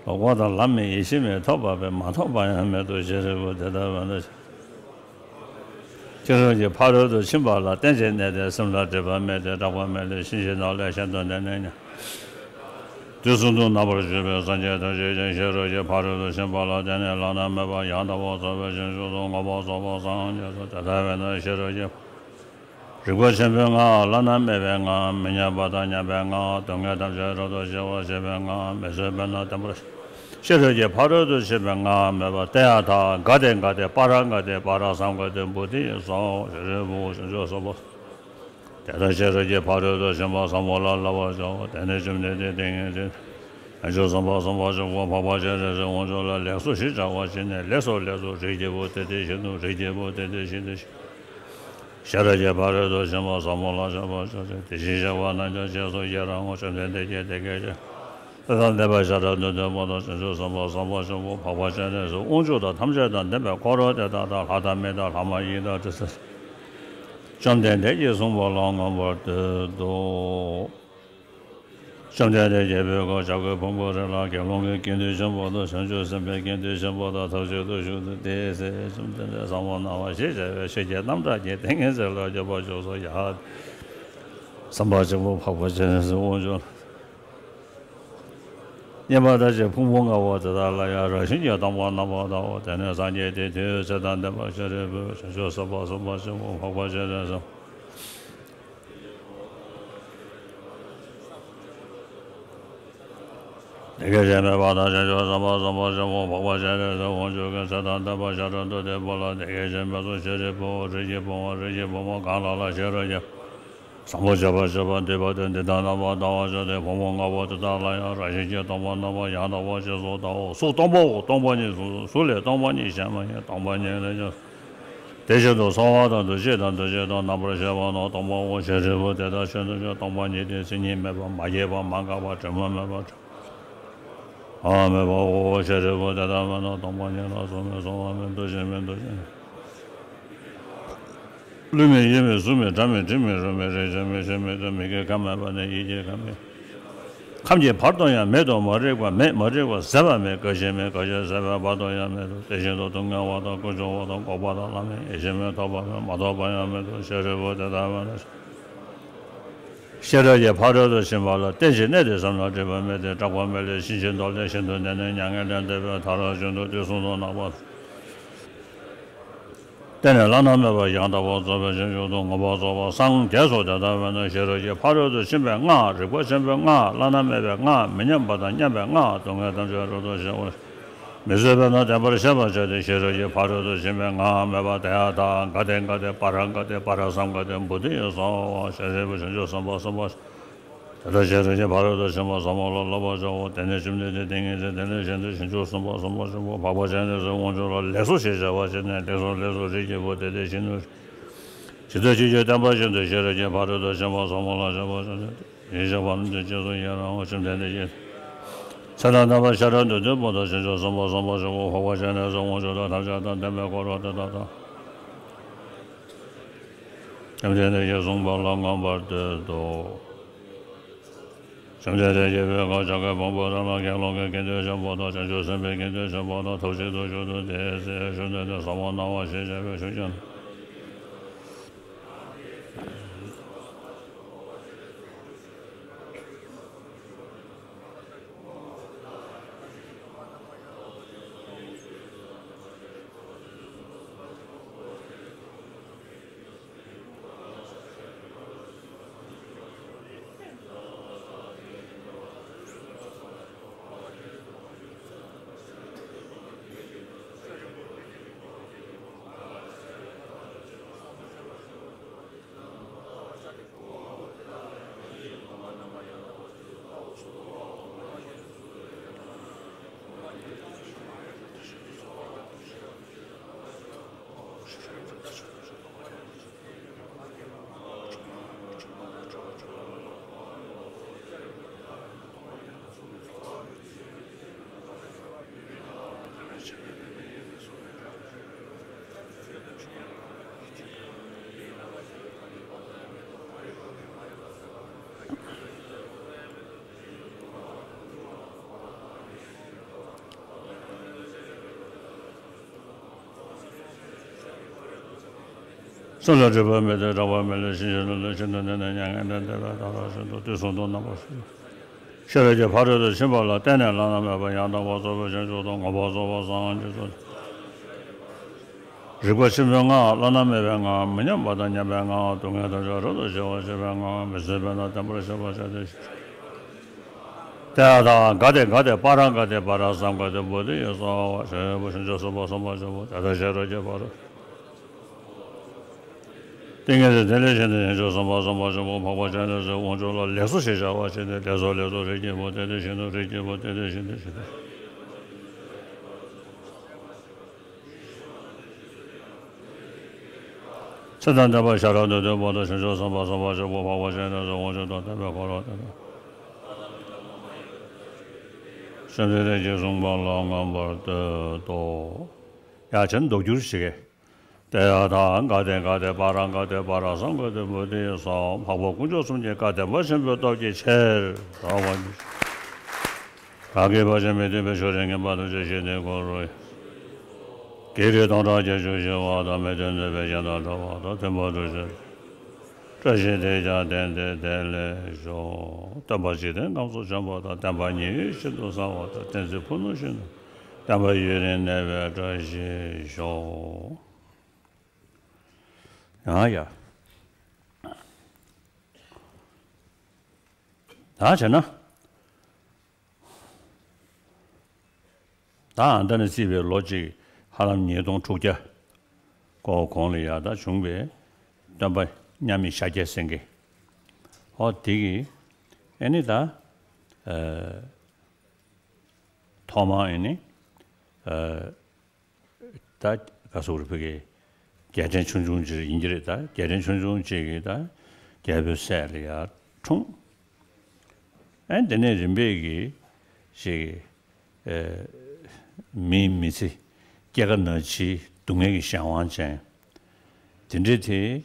ལོག་པ་དང་ལམ་མེད། ཡེ་ཤེས་མེད། ཐོབ་པ་མེད། མ་ཐོབ་པ་ཡང་མེད་དོ། ཤེས་རིག་པོ་དེ་ལྟ་བས་ན། ཤེས་རབ་ཀྱི་ཕ་རོལ་ཏུ་ཕྱིན་པ་ལ་བརྟེན་ཅིང་གནས་ཏེ། སེམས་ལ་སྒྲིབ་པ་མེད་དེ། སྐྲག་པ་མེད་དེ། ཕྱིན་ཅི་ལོག་ལས་གཞན་དུ་འདི་ནས་ཉམས། དུས་གསུམ་དུ་རྣམ་པར་བཞུགས་པའི་སངས་རྒྱས་ཐམས་ཅད་ཀྱང་ཤེས་རབ་ཀྱི་ཕ་རོལ་ཏུ་ཕྱིན་པ་ལ་བརྟེན་ནས་བླ་ན་མེད་པ་ཡང་དག་པར་རྫོགས་པའི་བྱང་ཆུབ་ཏུ་མངོན་པར་རྫོགས་པར་སངས་རྒྱས་སོ། དེ་ལྟ་བས་ན་ཤེས་རབ་ཀྱི་རིག་པ་ཆེན་པོའི་སྔགས། བླ་ན་མེད་པའི་སྔགས། མི་མཉམ་པ་དང་མཉམ་པའི་སྔགས། སྡུག་བསྔལ་ཐམས་ཅད་རབ་ཏུ་ཞི་བར་བྱེད་པའི་སྔགས། མི་བཟོད་པས་ན་བདེན་པར། ཤེས་རབ་ཀྱི་ཕ་རོལ་ཏུ་ཕྱིན་པའི་སྔགས་སྨྲས་པ། ཏདྱ་ཐཱ། ག་ཏེ་ག་ཏེ་པཱ་ར་ག་ཏེ་པཱ་ར་སཾ་ག་ཏེ་བོ་དྷི་ཡེ་སྭཱ་ཧཱ། ཤེས་རབ་ཀྱི་ཕ་རོལ་ཏུ་ཕྱིན་པ་ཟབ་མོ་ལ་བསླབ་པར་བྱའོ། དེ་ནས་བཅོམ་ལྡན་འདས་ཏིང་ངེ་འཛིན་བྱང་ཆུབ་སེམས་དཔའ་སེམས་དཔའ་ཆེན་པོ་འཕགས་པ་སྤྱན་རས་གཟིགས་དབང་ཕྱུག་ལ་ལེགས་སོ་ཞེས་བྱ་བ་བྱིན་ནས། ལེགས་སོ་ལེགས་སོ། རིགས་ཀྱི་བུ་དེ་དེ་བཞིན་དུ། རིགས་ཀྱི་བུ་དེ་དེ་བཞིན་དུ་ཞེས། ཤེས་རབ་ཀྱི་ཕ་རོལ་ཏུ་ཕྱིན་པ་ཟབ་མོ་ལ་སྤྱད་པར་བྱ་སྟེ། དེ་བཞིན་གཤེགས་པ་རྣམས་ཀྱང་རྗེས་སུ་ཡི་རང་ངོ་། བཅོམ་ལྡན་འདས་ཀྱིས་དེ་སྐད་ཅེས། ཏདྱ་ཐཱ། བདེན་པ་ཤེས་རབ་ཏུ་འདོད་པ་དང་། བྱང་ཆུབ་སེམས་དཔའ་སེམས་དཔའ་ཆེན་པོ་འཕགས་པ་སྤྱན་རས་གཟིགས་དབང་ཕྱུག་དང་། ཐམས་ཅད་དང་ལྡན་པའི་འཁོར་དེ་དག་དང་། ལྷ་དང་མི་དང་ལྷ་མ་ཡིན་དང་། དྲི་ཟ། བཅོམ་ལྡན་འདས་ཀྱིས་གསུངས་པ་ལ་མངོན་པར་བསྟོད་དོ། བཅོམ་ལྡན་འདས་ཀྱི་བུས་བཞག་པའི་ཕུང་པོ་རེ་ལ་དགེ་སློང་གི་དགེ་འདུན་ཆེན་པོ་དང་། བྱང་ཆུབ་སེམས་དཔའི་དགེ་འདུན་ཆེན་པོ་དང་ཐབས་ཅིག་ཏུ་བཞུགས་ཏེ། དེའི་ཚེ་བཅོམ་ལྡན་འདས་ཟབ་མོ་སྣང་བ་ཞེས་བྱ་བའི་ཆོས་ཀྱི་རྣམ་གྲངས་ཀྱི་ཏིང་ངེ་འཛིན་ལ་འཇུག་པར་བྱུང་སོ། ཡ། སེམས་དཔའ་ཆེན་པོ་འཕགས་པ་སྤྱན་རས་གཟིགས་དབང་ཕྱུག་ལ། མཉན་པ་ལྟར་གྱི་ཕུང་པོ་ལྔ་པོ་དེ་དག་ལ་ཡང་རང་བཞིན་གྱིས་སྟོང་པར་རྣམ་པར་བལྟའོ། དེ་ནས་སངས་རྒྱས་དེས་དེའི་ཚེ་དང་ལྡན་པ་ཤཱ་རིའི་བུས། བྱང་ཆུབ་སེམས་དཔའ་སེམས་དཔའ་ཆེན་པོ་འཕགས་པ་སྤྱན་རས་གཟིགས། དེ་སྐད་ཅེས་སྨྲས་པ་དང་། བྱང་ཆུབ་སེམས་དཔའ་སེམས་དཔའ་ཆེན་པོ་འཕགས་པ་སྤྱན་རས་གཟིགས་དབང་ཕྱུག་གིས་ཚེ་དང་ལྡན་པ་ཤ་ཁྲག་འདུས་ཏེ་བུ་ལ་དེ་སྐད་ཅེས་སྨྲས་སོ། ཤཱ་རིའི་བུ། རིགས་ཀྱི་བུའམ་རིགས་ཀྱི་བུ་མོ་གང་ལ་ལ་ཤེས་རབ་ཀྱི་བཟང་པོ་སྤྱད་པར་བྱེད་པ་འདུས་པ་དེ་འདི་དང་ལྡན་པར་ལྟ་བར་བྱ་སྟེ། ཕུང་པོ་ལྔ་པོ་དེ་དག་ལ་ཡང་རང་བཞིན་གྱིས་སྟོང་པར་རྣམ་པར་ཡང་དག་པར་རྗེས་སུ་བལྟའོ། གཟུགས་སྟོང་པའོ། སྟོང་པ་ཉིད་གཟུགས། གཟུགས་ལས་སྟོང་པ་ཉིད་གཞན་མ་ཡིན། སྟོང་པ་ཉིད་ལས་ཀྱང་། དེ་བཞིན་དུ་ཚོར་བ་དང་། འདུ་ཤེས་དང་། འདུ་བྱེད་དང་། རྣམ་པར་ཤེས་པ་རྣམས་སྟོང་པའོ། ཤཱ་རིའི་བུ། དེ་ལྟར་ཆོས་ཐམས་ཅད་སྟོང་པ་ཉིད་དེ། མཚན་ཉིད་མེད་པ། མ་སྐྱེས་པ། མ་འགགས་པ། དྲི་མ་མེད་པ། དྲི་མ་མེད་པའོ། ཤཱ་རིའི་བུ། དེ་ལྟ་བས་ན་སྟོང་པ་ཉིད་ལ་གཟུགས་མེད། ཚོར་བ་མེད། འདུ་ཤེས་མེད། འདུ་བྱེད་མེད། ལུས་མེད། ཡིད་མེད། གཟུགས་མེད། སྒྲ་མེད། དྲི་མེད། རོ་མེད། རེག་བྱ་མེད། ཆོས་མེད་དོ། མིག་གི་ཁམས་མེད་པ་ནས་ཡིད་ཀྱི་ཁམས་མེད། ཁམས་ཀྱི་བར་དུ་ཡང་མེད་དོ། མ་རིག་པ་མེད། མ་རིག་པ་ཟད་པ་མེད། རྒ་ཤི་མེད། རྒ་ཤི་ཟད་པའི་བར་དུ་ཡང་མེད་དོ། དེ་བཞིན་དུ་སྡུག་བསྔལ་བ་དང་། ཀུན་འབྱུང་བ་དང་། འགོག་པ་དང་། ལམ་མེད། ཡེ་ཤེས་མེད། ཐོབ་པ་མེད། མ་ཐོབ་པ་ཡང་མེད་དོ། ཤཱ་རིའི་བུ། དེ་ལྟ་བས་ན། ཤེས་རབ་ཀྱི་ཕ་རོལ་ཏུ་ཕྱིན་པ་ལ་བརྟེན་ཅིང་གནས་ཏེ། སེམས་ལ་སྒྲིབ་པ་མེད་དེ། སྐྲག་པ་མེད་དེ། ཕྱིན་ཅི་ལོག་ལས་གཞན་དུ་འདི་ནས་མྱ་ངན་ལས་འདས་པའི་མཐར་ཕྱིན་ཏོ། དུས་གསུམ་དུ་རྣམ་པར། བརྟེན་ནས་བླ་ན་མེད་པ་ཡང་དག་པར་རྫོགས་པའི་བྱང་ཆུབ་ཏུ་མངོན་པར་རྫོགས་པར་སངས་རྒྱས་སོ། དེ་ལྟ་བས་ན་ཤེས་རབ་ཀྱི་ཕ་རོལ་ཏུ་ཕྱིན་པའི་སྔགས། རིག་པ་ཆེན་པོའི་སྔགས། བླ་ན་མེད་པའི་སྔགས། མི་མཉམ་པ་དང་མཉམ་པའི་སྔགས། སྡུག་བསྔལ་ཐམས་ཅད་རབ་ཏུ་ཞི་བར། མི་བཟོད་པས་ན་བདེན་པར་ཤེས་པར་བྱ་སྟེ། ཤེས་རབ་ཀྱི་ཕ་རོལ་ཏུ་ཕྱིན་པའི་སྔགས་སྨྲས་པ། ཏདྱ་ཐཱ། ག་ཏེ་ག་ཏེ་པཱ་ར་ག་ཏེ་པཱ་ར་སཾ་ག་ཏེ་བོ་དྷི་ཡེ་སྭཱ་ཧཱ། ཤཱ་རིའི་བུ། བྱང་ཆུབ་སེམས་དཔའ་སེམས་དཔའ། དེ་ལྟར་ཤེས་རབ་ཀྱི་ཕ་རོལ་ཏུ་ཕྱིན་པ་ཟབ་མོ་ལ་བསླབ་པར་བྱའོ། དེ་ནས་བཅོམ་ལྡན་འདས་ཏིང་ངེ་འཛིན་དེ་ལས་གཞན་དུ། བྱང་ཆུབ་སེམས་དཔའ་སེམས་དཔའ་ཆེན་པོ་འཕགས་པ་སྤྱན་རས་གཟིགས་དབང་ཕྱུག་ལ་ལེགས་སོ་ཞེས་བྱ་བ་བྱིན་ནས། ལེགས་སོ་ལེགས་སོ། རིགས་ཀྱི་བུ་དེ་དེ་བཞིན་དུ། ཇི་ལྟར་ཆོས་ཀྱི་བསྟན་པ་བཞིན་དུ། ཤེས་རབ་ཀྱི་ཕ་རོལ་ཏུ་ཕྱིན་པ་ཟབ་མོ་ལ་སྤྱད་པར་བྱ་སྟེ། དེ་བཞིན་གཤེགས་པ་རྣམས་ཀྱང་རྗེས་སུ་ཡི་རང་ངོ་། བཅོམ་ལྡན་འདས་ཀྱིས་ཚེ་དང་ལྡན་པ་ཤ་ཁྲག་འདུས་ཏེ་བུ་དང་། བྱང་ཆུབ་སེམས་དཔའ་སེམས་དཔའ་ཆེན་པོ་འཕགས་པ་སྤྱན་རས་གཟིགས་དབང་ཕྱུག་དང་། ཐམས་ཅད་དང་ལྡན་པའི་འཁོར་དེ་དག་དང་། བཅོམ་ལྡན་འདས་ཀྱིས་གསུངས་པ་ལ་མངོན་པར་བསྟོད་དོ། བཅོམ་ལྡན་འདས་ཀྱི་བུས་བཞག་པའི་ཕུང་པོ་རེ་ལ་དགེ་སློང་གི་དགེ་འདུན་ཆེན་པོ་དང་། བྱང་ཆུབ་སེམས་དཔའི་དགེ་འདུན་ཆེན་པོ་དང་ཐབས་ཅིག་ཏུ་བཞུགས་ཏེ། དེའི་ཚེ་བཅོམ་ལྡན་འདས་ཟབ་མོ་སྣང་བ་ཞེས་བྱ་བའི་ཆོས་ཀྱི། ཚུལ་ལ་སྒྲིབ་པ་མེད་དེ་སྐྲག་པ་མེད་ལས་ཤིན་ཤིན་ཏུ་ལས་ཤིན་ཏུ་ནས་ནས་མྱ་ངན་ལས་འདས་པའི་མཐར་ཐུག་ཤིན་ཏུ་དུས་གསུམ་དུ་རྣམ་པར་ཤེས་པ་ཤེས་རབ་ཀྱི་ཕ་རོལ་ཏུ་ཕྱིན་པ་ལ་བརྟེན་ནས་བླ་ན་མེད་པ་ཡང་དག་པར་རྫོགས་པའི་བྱང་ཆུབ་ཏུ་ངོ་བོ་རྫོགས་པ་སངས་རྒྱས་སོ། རིག་པ་ཆེན་པོའི་ངང་བླ་ན་མེད་པའི་ངང་མི་མཉམ་པ་དང་མཉམ་པའི་ངང་སྡུག་བསྔལ་ཐམས་ཅད་རབ་ཏུ་ཞི་བར་བྱེད་པའི་ངང་མི་བཟོད་པས་ན་བརྟན་པར་བྱེད་པར་བྱ་སྟེ། ཏདྱ་ཐཱ། ག་ཏེ་ག་ཏེ་པཱ་ར་ག་ཏེ་པཱ་ར་སཾ་ག་ཏེ་བོ་དྷི་ཡ་ས་བ་ཤ་བ་ཤ་ཤ་སུ་བ་སུ་བ་ཤ་བ་ཏདྱ་ཐཱ་ཤ་ར་ཀྱ་པཱ་ར། ཏིང་ངེ་འཛིན་དེ་ལས་བཞེངས་ཏེ་བྱང་ཆུབ་སེམས་དཔའ་སེམས་དཔའ་ཆེན་པོ་འཕགས་པ་སྤྱན་རས་གཟིགས་དབང་ཕྱུག་ལ་ལེགས་སོ་ཞེས་བྱ་བ་བྱས་ཏེ་ལེགས་སོ་ལེགས་སོ་རིགས་ཀྱི་བུ་དེ་དེ་བཞིན་དུ་རིགས་ཀྱི་བུ་དེ་དེ་བཞིན་དུ་ཞེས་ཏེ། ཚེ་དང་ལྡན་པ་ཤ་ར་དྭ་ཏིའི་བུ་དང་བྱང་ཆུབ་སེམས་དཔའ་སེམས་དཔའ་ཆེན་པོ་འཕགས་པ་སྤྱན་རས་གཟིགས་དབང་ཕྱུག་དང་ལྡན་པའི་འཁོར་ལོ་དེ་དག་བཅོམ་ལྡན་འདས་ཀྱིས་གསུངས་པ་ལ་མངོན་པར་བསྟོད་དོ། ཡ་བྱས་ན་མདོར་བསྒྱུར་ཞིག་གེ། ཏདྱ་ཐཱ། ག་ཏེ་ག་ཏེ་པཱ་ར་ག་ཏེ་པཱ་ར་སཾ་ག་ཏེ་བོ་དྷི་ཡ་ས་བ། འཕགས་པ་དཀོན་མཆོག་གསུམ་གྱི་བཀའ་བདེན་པ་ཆེན་པོའི་སྟོབས་ཀྱི་ཕྱིར། རོ་བ་ནི། བདག་གིས་ཕར་ཕྱིན་མི་མཐུན་པའི་ཕྱོགས་རིས་ངེས་པར་དུ་བྱས་ཤིང་དེའི་འཁོར་རོ། བགེགས་ཀྱི་སྟོང་ཕྲག་བརྒྱད་ཅུ་ཞི་བ་དང་། མི་མཐུན་ཕྱོགས་པའི་གཞན་དང་འདྲ་བ་དང་མཐུན་པར་འདུ་ཤེས། བཀྲ་ཤིས་དེས་ཀྱང་དེང་འདིར་བདེ་ལེགས་ཤོག། སྟོན་པ་འཇིག་རྟེན་ཁམས་སུ་བྱོན་པ་དང་། བསྟན་པ་ཉི་འོད་བཞིན་དུ་གསལ་བ་དང་། བསྟན་འཛིན་ཕུ་ནུ་བཞིན་དུ་བསྟན་པ་ཡུན་རིང་གནས་པའི་བཀྲ་ཤིས་ཤོག། ཡང་ཡ། ད་བྱས་ན། ད་ཨ་མདའ་ནས་བརྩིས་པའི་ལོ་གཅིག་ཧ་ལམ་ཉིས་སྟོང་དྲུག་བརྒྱ་གོ་གོང་ལ་ཡ་ད་བྱུང་བའི་སྟོན་པ་མཉམ་མེད་ཤཱཀྱའི་སེང་གེ། ཨོ་དེ་གི་ཨེ་ནི་ད་ཨ་ཐོག་མར་ཨེ་ནི་ཨ་ད་ག་སོག་རི་ཕུ་གི་རྒྱལ་ཕྲན་ཆུང་ཆུང་ཅིག་ཡིན་གྱི་རེད། ད་རྒྱལ་ཕྲན་ཆུང་ཆུང་ཅིག་གིས་ད་རྒྱལ་པོའི་སྲས་ལ་ཡར་འཁྲུངས། ཨེ་དེ་ནས་རིམ་པས་ཀྱིས་ཅིག་ཨེ་མིའི་མི་ཚེ་སྐྱེ་རྒ་ན་འཆིའི་སྡུག་བསྔལ་གྱི་གཞན་དབང་ཅན་དེ་འདྲའི་དེ།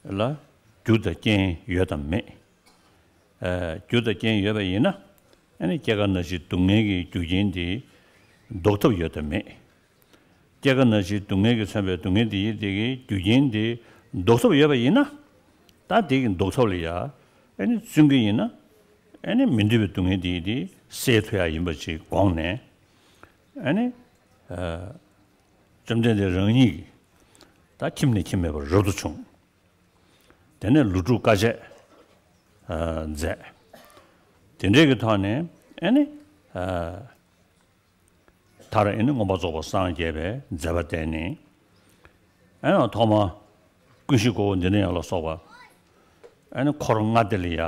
ལ་རྒྱུ་དང་རྐྱེན་ཡོད་དམ་མེད། ཨ་རྒྱུ་དང་རྐྱེན་ཡོད་པ་ཡིན་ན། ཨ་ནི་སྐྱེ་རྒ་ན་འཆིའི་སྡུག་བསྔལ་གྱི་རྒྱུ་རྐྱེན་དེ་ཟློག་ཐབས་ཡོད་དམ་མེད། སྐྱེ་རྒ་ན་འཆིའི་སྡུག་བསྔལ་གྱིས་མཚོན་པའི་སྡུག་བསྔལ་དེ་ཡི་དེ་གི་རྒྱུ་རྐྱེན་དེ་ཟློག་ཐབས་ཡོད་པ་ཡིན་ན། ད་དེ་གི་ཟློག་ཐབས་ལ་ཡ་ཨ་ནི་བརྩོན་གྱི་ཡིན་ན། ཨ་ནི་མི་འདོད་པའི་སྡུག་བསྔལ་དེ་ཡི་དེ་སེལ་ཐུབ་ཡ་ཡིན་པ་ཅིག་དགོངས་ནས། ཨ་ནི་ཨ་བཅོམ་ལྡན་འདས་རང་ཉིད་ཀྱིས་ད་ཁྱིམ་ནས་ཁྱིམ་མེད་པར་རབ་ཏུ་བྱུང་། དེ་ནས་ལོ་དྲུག་དཀའ་སྤྱད་ཨ་མཛད། དེ་འདྲའི་གི་ཐོག་ནས་ཨ་ནི་ཨ་མཐར་ཨ་ནི་མངོན་པར་རྫོགས་པར་སངས་རྒྱས་པའི་མཛད་པ་དེ་ནི། ཨ་ནི་ཐོག་མར་ཀུན་གཞི་ཀ་བ་མུ་ནེ་ཡ་ལ་སོགས་པ་ཨ་ནི་འཁོར་ལྔ་སྡེ་ལ་ཡ་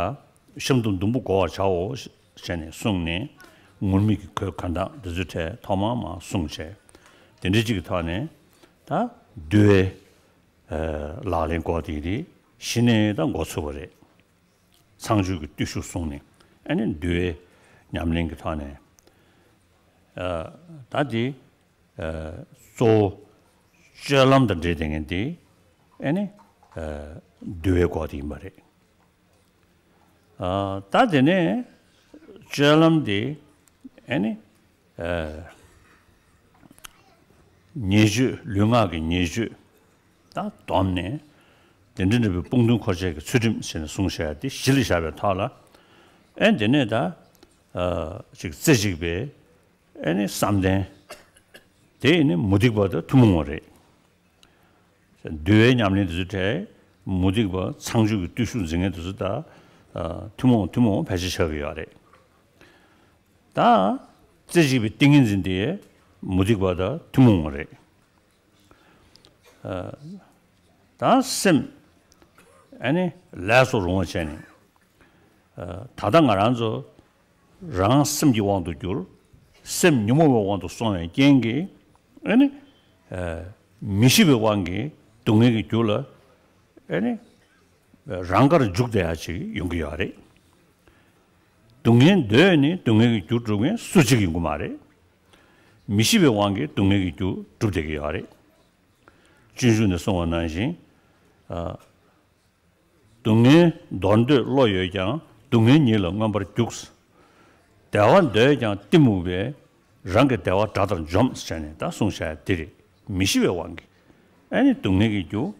ཤིན་ཏུ་སྡུག་པོ་བསྒོ་བར་བྱའོ་ཞེས་ནས་གསུངས་ནས། ངུར་སྨྲིག་གི་གོས་གོན་སྟངས་འདི་ཚོའི་གྲས་ཐོག་མར་མར་གསུངས་བྱས། དེ་འདྲའི་ཅིག་གི་ཐོག་ནས་ད་འདུལ་བའི་ཨ་ལག་ལེན་སྐོར་དེ་དེ་གཞི་ནས་ད་འགོ་ཚུགས་པ་རེད། ཚངས་སྤྱོད་ཀྱི་བརྟུལ་ཞུགས་བཟུང་ནས་ཨ་ནི་འདུལ་བའི་ཉམས་ལེན་གྱི་ཐོག་ནས་ཨ་ད་དེ་ཨ་གཙོ་བོ་སྤྱོད་ལམ་དང་འབྲེལ་བསྡད་མཁན་དེ་ཨ་ནི་ཨ་འདུལ་བའི་སྐོར་དེ་ཡིན་པ་རེད། ཨ་ད་དེ་ནས་སྤྱོད་ལམ་དེ་ཨ་ནི་ཨ་ཉེས་སྤྱོད་ལུས་ངག་གི་ཉེས་སྤྱོད་ད་བསྡོམས་ནས་དེ་འདྲ་འདྲ་བའི་དཔུང་འདུན་འཁོར་བཅས་ཀྱི་ཚུལ་ཁྲིམས་ཟེར་ནས་གསུངས་བཞག་དེ་གཞི་ལ་བཞག་པའི་ཐོག་ལ། ཨེ་དེ་ནས་ད་ཨ་ཅིག་རྩེ་གཅིག་པའི་ཨེ་ནི་བསམ་གཏན་དེ་ནི་མུ་སྟེགས་པ་དང་ཐུན་མོང་བ་རེད། འདུལ་བའི་ཉམས་ལེན་དེ་ཚོའི་གྲས་མུ་སྟེགས་པ་ཚངས་སྤྱོད་ཀྱི་བརྟུལ་ཞུགས་འཛིན་མཁན་དེ་ཚོ་ད་ཨ་ཐུན་མོང་ཐུན་མོང་ཕལ་ཆེར་ཆགས་ཀྱི་ཡོད་རེད། ད་རྩེ་གཅིག་པའི་ཏིང་ངེ་འཛིན་དེ་མུ་སྟེགས་པ་དང་ཐུན་མོང་བ་རེད། ཨ་ད་སེམས་ཨ་ནི་ལས་སུ་རུང་བ་བྱས་ནས། ཨ་ད་ལྟ་ང་རང་ཚོ་རང་སེམས་ཀྱི་དབང་དུ་གྱུར། སེམས་ཉོན་མོངས་པའི་དབང་དུ་སོང་བའི་རྐྱེན་གྱིས་ཨ་ནི་ཨ་མི་ཤེས་པའི་དབང་གིས་སྡུག་བསྔལ་གྱི་རྒྱུ་ལ་ཨ་ནི་རང་དགར་འཇུག་བསྡད་ཡ་ཅིག་ཡོང་གི་ཡོད་རེད། སྡུག་བསྔལ་འདོད་ནས་སྡུག་བསྔལ་གྱི་རྒྱུར་གྲུབ་མཁན་སུ་གཅིག་ཡིན་གྱི་མ་རེད། མི་ཤེས་པའི་དབང་གིས་སྡུག་བསྔལ་གྱི་རྒྱུ་གྲུབ་བསྡད་ཀྱི་ཡོད་རེད། སྤྱོད་འཇུག་ནས་གསུངས་པ་ནང་བཞིན། ཨ་སྡུག་བསྔལ་འདོར་འདོད་བློ་ཡོད་ཀྱང་། སྡུག་བསྔལ་ཉིད་ལ་མངོན་པར་རྒྱུག། བདེ་བ་འདོད་ཀྱང་གཏི་མུག་པས། རང་གི་བདེ་བ་དགྲ་ལྟར་འཇོམས་ཟེར་ནས་ད་གསུངས་བཞག་ཡ་འདི་རེད། མི་ཤེས་པའི་དབང་གིས་ཨ་ནི་སྡུག་བསྔལ་གྱི་རྒྱུ་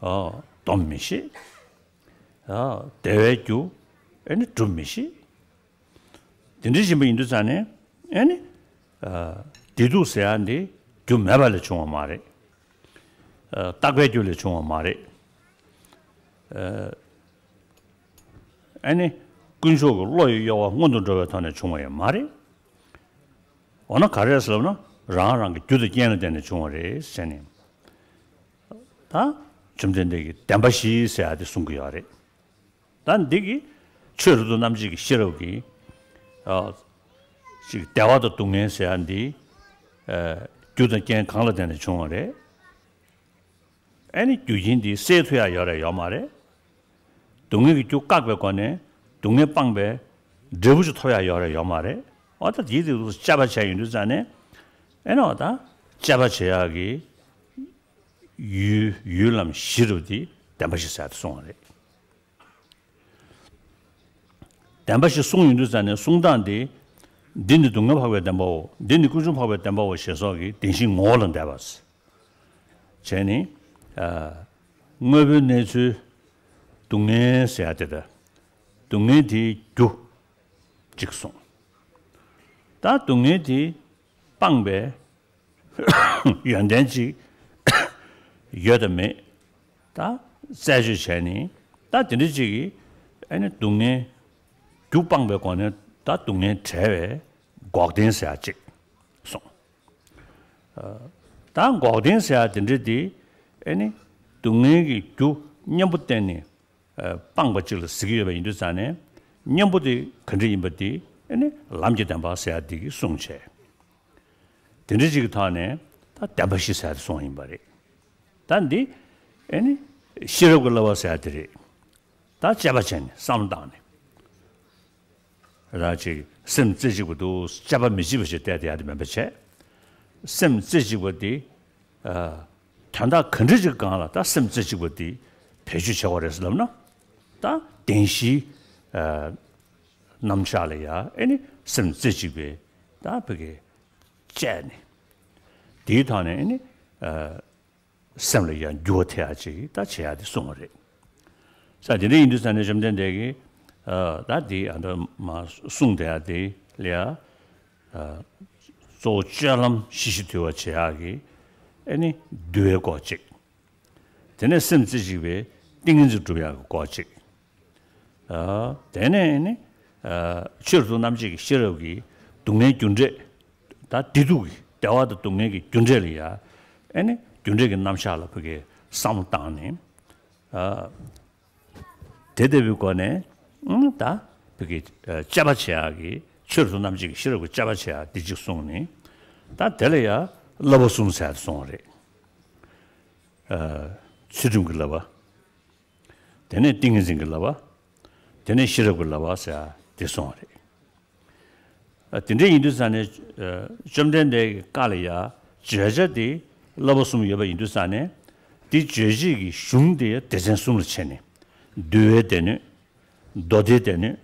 ཨ་སྡོམ་མི་ཤེས། ཨ་བདེ་བའི་རྒྱུ་ཨེ་ནི་སྒྲུབ་མི་ཤེས། དེ་འདྲ་ཡིན་པ་ཡིན་དུས་ཙང་ནས་ཨེ་ནི་ཨ་བདེ་སྡུག་ཟེར་ཡ་འདི་རྒྱུ་མེད་པ་ལས་བྱུང་བ་མ་རེད། ཨ་རྟག་པའི་རྒྱུ་ལས་བྱུང་བ་མ་རེད། ཨ་ཨེ་ནི་དཀོན་མཆོག་གི་བློ་ཡི་གཡོ་བ་སྔོན་དུ་འགྲོ་བའི་ཐོག་ནས་བྱུང་བ་ཡང་མ་རེད། འོ་ན་ག་རེ་རེད་ཟེར་ལབ་ན། རང་རང་གི་རྒྱུ་དང་རྐྱེན་ལ་བརྟེན་ནས་བྱུང་བ་རེད་ཟེར་ནས། ད་བཅོམ་ལྡན་འདས་ཀྱིས་བདེན་པ་བཞི་ཟེར་ཡ་དེ་གསུང་གི་ཡོད་རེད། ད་འདི་གི་ཆོས་རབ་ཏུ་རྣམ་འབྱེད་ཀྱི་ཤེས་རབ་ཀྱིས་ཨ་ཅིག་བདེ་བ་དང་སྡུག་བསྔལ་ཟེར་ཡ་འདི་ཨ་རྒྱུ་དང་རྐྱེན་གང་ལ་བརྟེན་ནས་བྱུང་བ་རེད། ཨེ་ནི་རྒྱུ་རྐྱེན་འདི་སེལ་ཐུབ་ཡ་ཡོད་རེད་ཡོད་མ་རེད། སྡུག་བསྔལ་གྱི་རྒྱུ་བཀག་པའི་སྒོ་ནས་སྡུག་བསྔལ་སྤངས་པའི་འབྲས་བུ་ཅིག་ཐོབ་ཡ་ཡོད་རེད་ཡོད་མ་རེད། འོ་ད་དེའི་དེ་དུས་དཔྱད་པ་བྱས་ཡོང་དུས་ཙང་ནས་ཨེ་ནི་འོ་ད་དཔྱད་པ་བྱེད་ཡག་གི་ཡུལ་ཡུལ་ལམ་བཞི་རུ་དེ་བདེན་པ་བཞི་ཟེར་ཏེ་གསུངས་པ་རེད། བདེན་པ་བཞི་གསུངས་ཡོང་དུས་ཙང་ནས་གསུང་སྟངས་དེ། འདི་ནི་སྡུག་བསྔལ་འཕགས་པའི་བདེན་པའོ། འདི་ནི་ཀུན་འབྱུང་འཕགས་པའི་བདེན་པའོ་ཞེས་སོགས་ཀྱི་བདེན་བཞིའི་ངོ་བོ་ལ་འདས་པ། བྱས་ནས། ཨ་དངོས་པོའི་གནས་ཚུལ་སྡུག་བསྔལ་ཟེར་ཡ་དེ་དང་། སྡུག་བསྔལ་དེའི་རྒྱུ་གཅིག་གསུངས། ད་སྡུག་བསྔལ་དེ་སྤངས་པའི་ཡོན་ཏན་གཅིག་ཡོད་དམ་མེད། ད་རྩད་གཅོད་བྱས་ནས་ད་དེ་འདྲ་གཅིག་གིས་ཨ་ནི་སྡུག་བསྔལ་རྒྱུ་སྤངས་པའི་སྒོ་ནས་ད་སྡུག་བསྔལ་བྲལ་བའི་འགོག་བདེན་ཟེར་ཡ་གཅིག་གསུངས། ད་འགོག་བདེན་ཟེར་ཡ་དེ་འདྲ་དེ་ཨེ་ནི་སྡུག་བསྔལ་གྱི་རྒྱུ་གཉེན་པོ་བསྟེན་ནས་སྤངས་པ་གཅིག་ལ་ཟེར་གྱི་ཡོད་པ་ཡིན་དུས་ཙང་ནས་གཉེན་པོ་དེ་ག་འདྲ་ཡིན་པ་དེ་ཨེ་ནི་ལམ་གྱི་བདེན་པ་ཟེར་ཡ་དེ་གིས་གསུངས་བྱས། དེ་འདྲ་ཅིག་གི་ཐོག་ནས་ད་བདེན་པ་བཞི་ཟེར་ཡ་དེ་གསུངས་ཡིན་པ་རེད། ད་འདི་ཨེ་ནི་ཤེས་རབ་ཀྱི་བསླབ་པ་ཟེར་ཡ་དེ་རེད། ད་དཔྱད་པ་བྱས་ནས་བསམ་བློ་བཏང་ནས། རང་ཅིག་སེམས་རྩེ་གཅིག་པ་འདུག་དཔྱད་པ་མི་བྱེད་པ་ཞིག་བལྟས་ཏེ་ཡ་དེ་མེད་པ་བྱས། སེམས་རྩེ་གཅིག་པ་དེ་ཨ་དོན་དག་ག་འདྲ་ཅིག་སྒང་ལ་ད་སེམས་རྩེ་གཅིག་པ་དེ་བེད་སྤྱོད་བྱེད་དགོས་རེད་ཟེར་ལབ་ན། ད་བདེན་བཞིའི་ཨ་རྣམ་གཞག་ལ་ཡ་ཨེ་ནི་སེམས་རྩེ་གཅིག་པའི་ད་བོད་སྐད་བཅས་ནས་དེའི་ཐོག་ནས་ཨེ་ནི་ཨ་སེམས་ལ་ཡང་འགྱུར་བ་ཐེབས་ཡ་ཅིག་ད་བྱེད་ཡ་དེ་གསུངས་པ་རེད། ས་དེ་འདྲ་ཡིན་དུས་ས་ནས་བཅོམ་ལྡན་འདས་ཀྱིས་ཨ་ད་དེ་ཨ་ད་མ་གསུངས་བསྡད་ཡ་དེ་ལ་ཡ་ཨ་གཙོ་བོ་སྤྱོད་ལམ་ཞི་ཞིང་དུལ་བ་བྱེད་ཡ་གི་ཨེ་ནི་འདུལ་བའི་སྐོར་གཅིག་དེ་ནས་སེམས་རྩེ་གཅིག་པའི་ཏིང་ངེ་འཛིན་སྒྲུབ་ཡག་གི་སྐོར་གཅིག་ཨ་དེ་ནས་ནི་ཨ་ཆོས་རབ་ཏུ་རྣམ་འབྱེད་ཀྱི་ཤེས་རབ་ཀྱིས་སྡུག་བསྔལ་རྒྱུ་འབྲས་ད་བདེ་སྡུག་གི་བདེ་བ་དང་སྡུག་བསྔལ་གྱི་རྒྱུ་འབྲས་ལ་ཡ་ཨེ་ནི་རྒྱུ་འབྲས་ཀྱི་རྣམ་གཞག་ལ་ཕ་གིའི་བསམ་བློ་བཏང་ནས་ཨ་དེ་ལྟ་བུའི་སྒོ་ནས་ཨང་ད་ཕ་གིའི་ཨ་དཔྱད་པ་བྱེད་ཡག་གི་ཆོས་རབ་ཏུ་རྣམ་འབྱེད་ཀྱི་ཤེས་རབ་ཀྱི་དཔྱད་པ་བྱེད་ཡག་འདི་གཅིག་གསུངས་ནས་ད་དེ་ལ་ཡ་བསླབ་པ་གསུམ་ཟེར་ཡག་གསུངས་པ་རེད། ཨ་ཚུལ་ཁྲིམས་ཀྱི་བསླབ་པ། དེ་ནས་ཏིང་ངེ་འཛིན་གྱི་བསླབ་པ། དེ་ནས་ཤེས་རབ་ཀྱི་བསླབ་པ་ཟེར་དེ་གསུངས་པ་རེད། ཨ་དེ་འདྲ་ཡིན་དུས་ཙང་ནས་ཨ་བཅོམ་ལྡན་འདས་ཀྱི་བཀའ་ལ་ཡ་བརྗོད་བྱ་དེ་བསླབ་པ་གསུམ་ཡོད་པ་ཡིན་དུས་ཙང་ནས་དེ་རྗོད་བྱེད་ཀྱི་གཞུང་དེ་སྡེ་ཚན་གསུམ་ལ་ཕྱེ་ནས་འདུལ་བའི་སྡེ་སྣོད། མདོ་སྡེའི་སྡེ་སྣོད།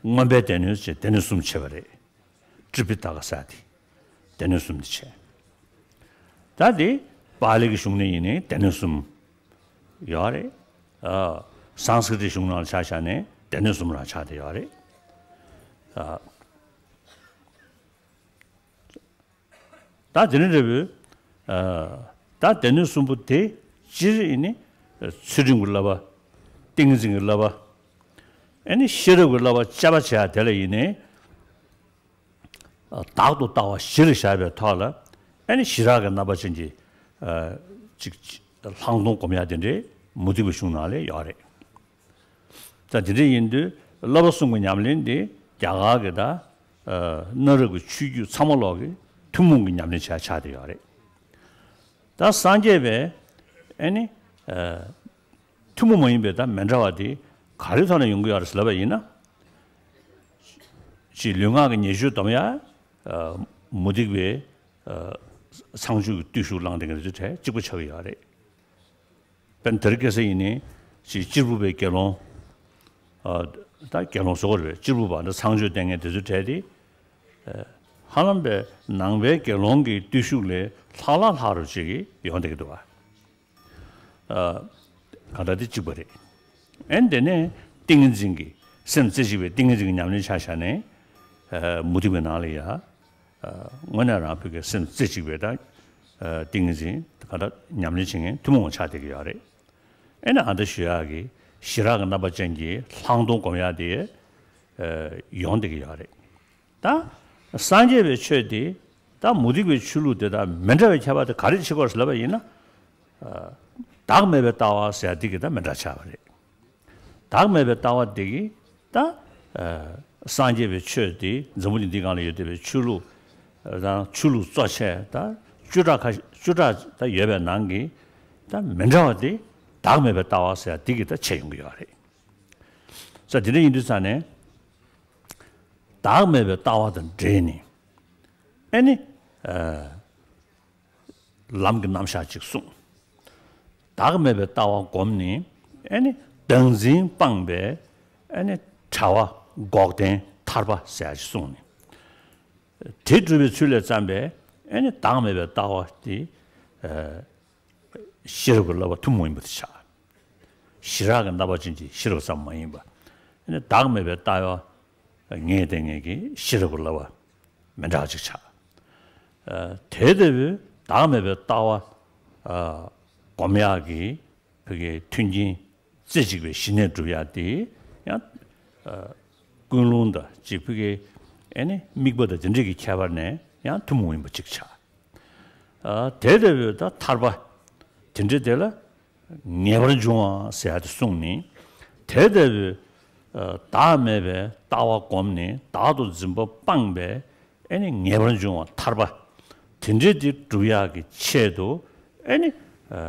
མངོན་པའི་སྡེ་སྣོད་ཅེས་སྡེ་སྣོད་གསུམ་ཕྱེ་བ་རེད། ཏྲི་པི་ཏ་ཀ་ཟེར་དེ་སྡེ་སྣོད་གསུམ་དེ་བྱས། ད་དེ་པཱ་ལི་གི་གཞུང་ནས་ཡིན་ནའི་སྡེ་སྣོད་གསུམ་ཡོད་རེད། ཨ་སཾ་སྐྲྀ་ཏའི་གཞུང་ནང་ལ་ཆ་བཞག་ནས་སྡེ་སྣོད་གསུམ་རང་ཆགས་བསྡད་ཡོད་རེད། ཨ་ད་དེ་ནི་འདྲ་བོའི་ཨ་ད་སྡེ་སྣོད་གསུམ་པོ་དེ་སྤྱིར་ཡིན་ནི་ཚུལ་ཁྲིམས་ཀྱི་བསླབ་པ། ཏིང་ངེ་འཛིན་གྱི་བསླབ་པ། ཨ་ནི་ཤེས་རབ་ཀྱི་བསླབ་པ་དཔྱད་པ་བྱེད་ཡ་དེ་ལ་ཡིན་ནའི། བདག་ཏུ་ལྟ་བ་གཞི་ལ་བཞག་པའི་ཐོག་ལ་ཨ་ནི་ཞི་རགས་ཀྱི་རྣམ་པ་ཅན་གྱི་ཨ་ཅིག་ལྷག་མཐོང་སྒོམ་ཡ་དེ་འདྲའི་མུ་སྟེགས་པའི་གཞུང་ནང་ལ་ཡོད་རེད། ད་དེ་འདྲ་ཡིན་དུས་བསླབ་པ་གསུམ་གྱི་ཉམས་ལེན་དེ་རྒྱ་གར་གྱི་ད་ཨ་གནའ་རབས་ཀྱི་ཆོས་བརྒྱུད་ཚང་མ་ལོག་གི་ཐུན་མོང་གི་ཉམས་ལེན་བྱ་ཆགས་བསྡད་ཡོད་རེད། ད་སངས་རྒྱས་པས་ཨ་ནི་ཨ་ཐུན་མོང་མ་ཡིན་པའི་ད་མི་འདྲ་བ་དེ་ག་རེ་ཐོག་ནས་ཡོང་གི་ཡོད་རེད་ཟེར་ལབ་པ་ཡིན་ན། ཅིག་ལུས་ངག་གི་ཉེས་སྤྱོད་སྡོམ་ཡ། ཨ་མུ་སྟེགས་པའི་ཨ་ཚངས་སྤྱོད་ཀྱི་བརྟུལ་ཞུགས་བླངས་བསྡད་མཁན་དེ་ཚོ་གྲས་གཅིག་པ་ཆགས་ཀྱི་ཡོད་རེད། དཔེར་ན་དེ་རིང་ཁ་སང་ཡིན་ནའི་ཅིག་གཅེར་བུ་པའི་དགེ་སློང་། ཨ་ད་དགེ་སློང་བཟོ་དགོས་རེད་པས། གཅེར་བུ་པ་འདྲ་ཚངས་སྤྱོད་བསྟེན་མཁན་དེ་ཚོ་གྲས་དེ། ཨ་ཧ་ལམ་པའི་ནང་པའི་དགེ་སློང་གི་བརྟུལ་ཞུགས་ལས་ལྷག་ལྷག་ལྷག་རུ་ཅིག་ཡོང་བསྡད་ཀྱི་འདུག་པ། ཨ་ གང་ལྟར་དེ་གཅིག་པ་རེད། ཨེ་དེ་ནས་ཏིང་ངེ་འཛིན་གྱི་སེམས་རྩེ་གཅིག་པའི་ཏིང་ངེ་འཛིན་གྱི་ཉམས་ལེན་ཆ་བཞག་ནས། ཨ་མུ་སྟེགས་པའི་ནང་ལ་ཡ། ཨ་དངོས་གནས་རང་བོད་ཀྱི་སེམས་རྩེ་གཅིག་པའི་ད། ཨ་ཏིང་ངེ་འཛིན་གང་ལྟར་ཉམས་ལེན་བྱེད་མཁན་ཐུན་མོང་བ་ཆགས་བསྡད་ཀྱི་ཡོད་རེད། ཨེ་ནས་ཨ་མདའ་ཞུ་ཡག་གི་ཞི་རགས་ཀྱི་རྣམ་པ་ཅན་གྱི་ལྷག་མཐོང་སྒོམ་ཡག་དེ་ཡོང་བསྡད་ཀྱི་ཡོད་རེད། ད་སངས་རྒྱས་པའི་ཆོས་དེ་ད་མུ་སྟེགས་པའི་ཆོས་ལུགས་དེ་དང་མི་འདྲ་བའི་ཁྱད་པར་དེ་ག་རེ་ཕྱེ་དགོས་ཟེར་ལབ་པ་ཡིན་ན། བདག་མེད་པའི་ལྟ་བ་ཟེར་ཡག་དེ་གི་ད་མི་འདྲ་ཆགས་པ་རེད། བདག་མེད་པའི་ལྟ་བ་དེ་གི་ད་སངས་རྒྱས་པའི་ཆོས་དེ་འཛམ་བུ་གླིང་འདིའི་སྒང་ལ་ཡོད་བསྡད་པའི་ཆོས་ལུགས་དང་ཆོས་ལུགས་གཙོ་ཆེ་ད་བཅུ་ཕྲག་ཁ་བཅུ་ཕྲག་ད་ཡོད་པའི་ནང་གི་ད་མི་འདྲ་བ་དེ་བདག་མེད་པའི་ལྟ་བ་ཟེར་ཡག་དེ་གི་ད་ཕྱེ་ཡོང་གི་ཡོད་རེད། ས་དེ་འདྲ་ཡིན་དུས་ཙང་ནས། བདག་མེད་པའི་ལྟ་བ་དང་འབྲེལ་ནས། ཨེ་ནི། ཨ་ལམ་གྱི་རྣམ་གཞག་ཅིག་གསུངས། བདག་མེད་པའི་ལྟ་བ་བསྒོམས་ནས། ཨེ་ནི། བདག་འཛིན་སྤངས་པའི། ཨེ་ནི། བྲལ་བ་འགོག་བདེན་ཐར་པ་ཟེར་ཡག་ཅིག་གསུངས་ནས། དེ་སྒྲུབ་པའི་ཚུལ་ལས་བརྩམས་པའི། ཨེ་ནི། བདག་མེད་པའི་ལྟ་བ་དེ། ཨ། ཤེས་རབ་ཀྱི་བསླབ་པ་ཐུན་མོང་ཡིན་པ་དེ་ཆགས། ཞི་རགས་ཀྱི་རྣམ་པ་ཅན་གྱི་ཤེས་རབ་ཙམ་མ་ཡིན་པ། ཨ་ནི་བདག་མེད་པའི་ལྟ་བ་ངེས་བསྟན་ངེས་ཀྱི་ཤེས་རབ་ཀྱི་བསླབ་པ་མི་འདྲ་བ་ཅིག་ཆགས། ཨ་དེ་ལྟ་བུའི་བདག་མེད་པའི་ལྟ་བ་ཨ་སྒོམ་ཡག་གི་བོད་ཀྱི་མཐུན་རྐྱེན་རྩེ་གཅིག་པའི་ཞི་གནས་སྒྲུབ་ཡག་དེ་ཡང་ཨ་ཀུན་སློང་དང་གཅིག་བོད་ཀྱི་ཨེ་ནི་དམིགས་པ་དང་དེ་འདྲས་ཀྱི་ཁྱད་པར་ནས་ཡང་ཐུན་མོང་ཡིན་པ་ཅིག་ཆགས། ཨ་དེ་ལྟ་བུའི་ད་ཐར་པ་དེ་འདྲའི་དེ་ལ་ངེས་པར་འབྱུང་བ་ཟེར་ཡག་དེ་གསུངས་ནས། དེ་ལྟ་བུའི་ཨ་བདག་མེད་པའི་ལྟ་བ་བསྒོམས་ནས་བདག་ཏུ་འཛིན་པ་སྤངས་པའི་ཨེ་ནི་ངེས་པར་འབྱུང་བ་ཐར་པ་དེ་འདྲའི་དེ་སྒྲུབ་ཡག་གི་ཆེད་དུ། ཨེ་ནི་ཨ་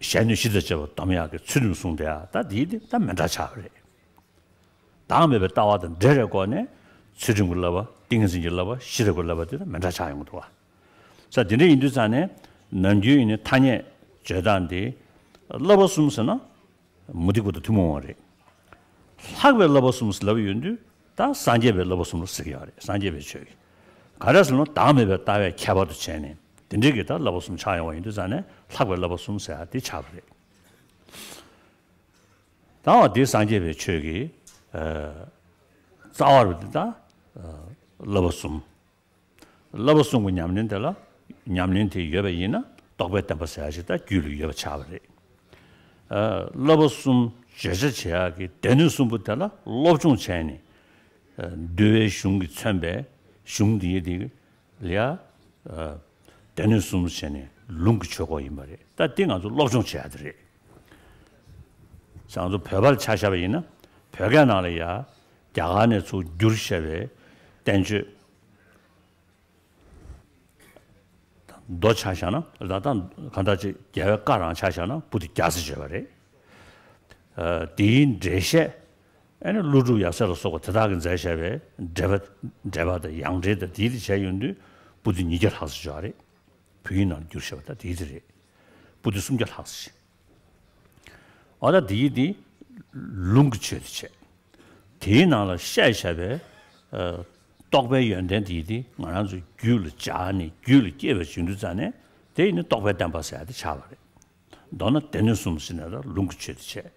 གཞན་གནོད་གཞི་དང་བཅས་པ་སྡོམ་ཡག་གི་ཚུལ་ཁྲིམས་བསྲུངས་བསྡད་ཡག་ད་འདི་དེ་ད་མི་འདྲ་ཆགས་པ་རེད། བདག་མེད་པའི་ལྟ་བ་དང་འབྲེལ་བའི་སྒོ་ནས་ཚུལ་ཁྲིམས་ཀྱི་བསླབ་པ། ཏིང་ངེ་འཛིན་གྱི་བསླབ་པ། ཤེས་རབ་ཀྱི་བསླབ་པ་དེ་དང་མི་འདྲ་ཆགས་ཡོང་གི་འདུག་བ། ས་དེ་འདྲ་ཡིན་དུས་ཙང་ནས་ནམ་རྒྱུན་ཡིན་ནའི་ཐ་སྙད་བརྗོད་སྟངས་དེ་བསླབ་པ་གསུམ་ཟེར་ན་མུ་སྟེགས་པ་དང་ཐུན་མོང་བ་རེད། ལྷག་པའི་བསླབ་པ་གསུམ་ཟེར་ལབ་ཡོང་དུས་ད་སངས་རྒྱས་པའི་བསླབ་པ་གསུམ་ལ་ཟེར་གྱི་ཡོད་རེད། སངས་རྒྱས་པའི་ཆོས་ཀྱི་ག་རེ་ཟེར་ན་བདག་མེད་པའི་ལྟ་བའི་ཁྱད་པར་དུ་བྱས་ནས་དེ་འདྲའི་གི་ད་བསླབ་པ་གསུམ་ཆགས་ཡོང་བ་ཡིན་དུས་ཙང་ནས་ལྷག་པའི་བསླབ་པ་གསུམ་ཟེར་ཡག་དེ་ཆགས་པ་རེད། ད་འོ་དེ་སངས་རྒྱས་པའི་ཆོས་ཀྱི་ཨ་རྩ་བ་རུ་དེ་ད་ཨ་བསླབ་པ་གསུམ། བསླབ་པ་གསུམ་གྱི་ཉམས་ལེན་དེ་ལ་ཉམས་ལེན་དེ་ཡོད་པ་ཡིན་ན་རྟོགས་པའི་བསྟན་པ་ཟེར་ཡག་ཅིག་ད་རྒྱུད་ལ་ཡོད་པ་ཆགས་པ་རེད། ཨ་བསླབ་པ་གསུམ་བརྗོད་བྱ་བྱེད་ཡག་གི་སྡེ་སྣོད་གསུམ་པོ་དེ་ལ་སློབ་སྦྱོང་བྱས་ནས། ཨ་འདུལ་བའི་གཞུང་གིས་མཚོན་པའི་གཞུང་འདི་ཡི་དེ་ལ་ཡ། ཨ་སྡེ་སྣོད་གསུམ་བྱས་ནས་ལུང་གི་ཆོས་སྐོར་ཡིན་པ་རེད། ད་འདི་ང་ཚོ་སློབ་སྦྱོང་བྱེད་ཡག་དེ་རེད། ང་ཚོ་བོད་པ་ལ་ཆ་བཞག་པ་ཡིན་ན་བོད་སྐད་ནང་ལ་ཡ་རྒྱ་གར་ནས་ཚུར་བསྒྱུར་བཞག་པའི་བསྟན་བཅོས་མདོ་ཆ་བཞག་ན་ད་ལྟ་གང་ལྟར་ཅིག་རྒྱལ་བའི་བཀའ་རང་ཆ་བཞག་ན་པོ་ཏི་བརྒྱ་ཟེར་བརྗོད་པ་རེད། ཨ་དེའི་འགྲེལ་བཤད། ཨ་ནི་ཀླུ་སྒྲུབ་ཡབ་སྲས་ལ་སོགས་པ་དེ་དག་གིས་མཛད་བཞག་པའི་འགྲེལ་པ་འགྲེལ་པ་དང་ཡང་འགྲེལ་དང་དེའི་དེ་བྱས་ཡོང་དུས་པོ་ཏི་ཉིས་བརྒྱ་ལྷག་ཙམ་ཡོད་རེད། བོད་ཡིག་ནང་བསྒྱུར་བཞག་པ་ད་དེའི་དེ་རེད། པོ་ཏི་སུམ་བརྒྱ་ལྷག་ཙམ་ཞིག་འོ་ད་དེའི་དེ་ལུང་གི་ཆོས་དེ་བྱས། དེའི་ནང་ལ་བཤད་བཞག་པའི་ཨ་རྟོགས་པའི་ཡོན་ཏན་དེའི་དེ་ང་རང་ཚོའི་རྒྱུད་ལ་སྦྱར་ནས་རྒྱུད་ལ་སྐྱེས་པ་བྱུང་དུས་ཙང་ནས་དེ་ཡིན་ན་རྟོགས་པའི་བསྟན་པ་ཟེར་ཡག་དེ་ཆགས་པ་རེད། མདོར་ན་སྡེ་སྣོད་གསུམ་ཟེར་ནས་ལ་ལུང་གི་ཆོས་དེ་བྱས།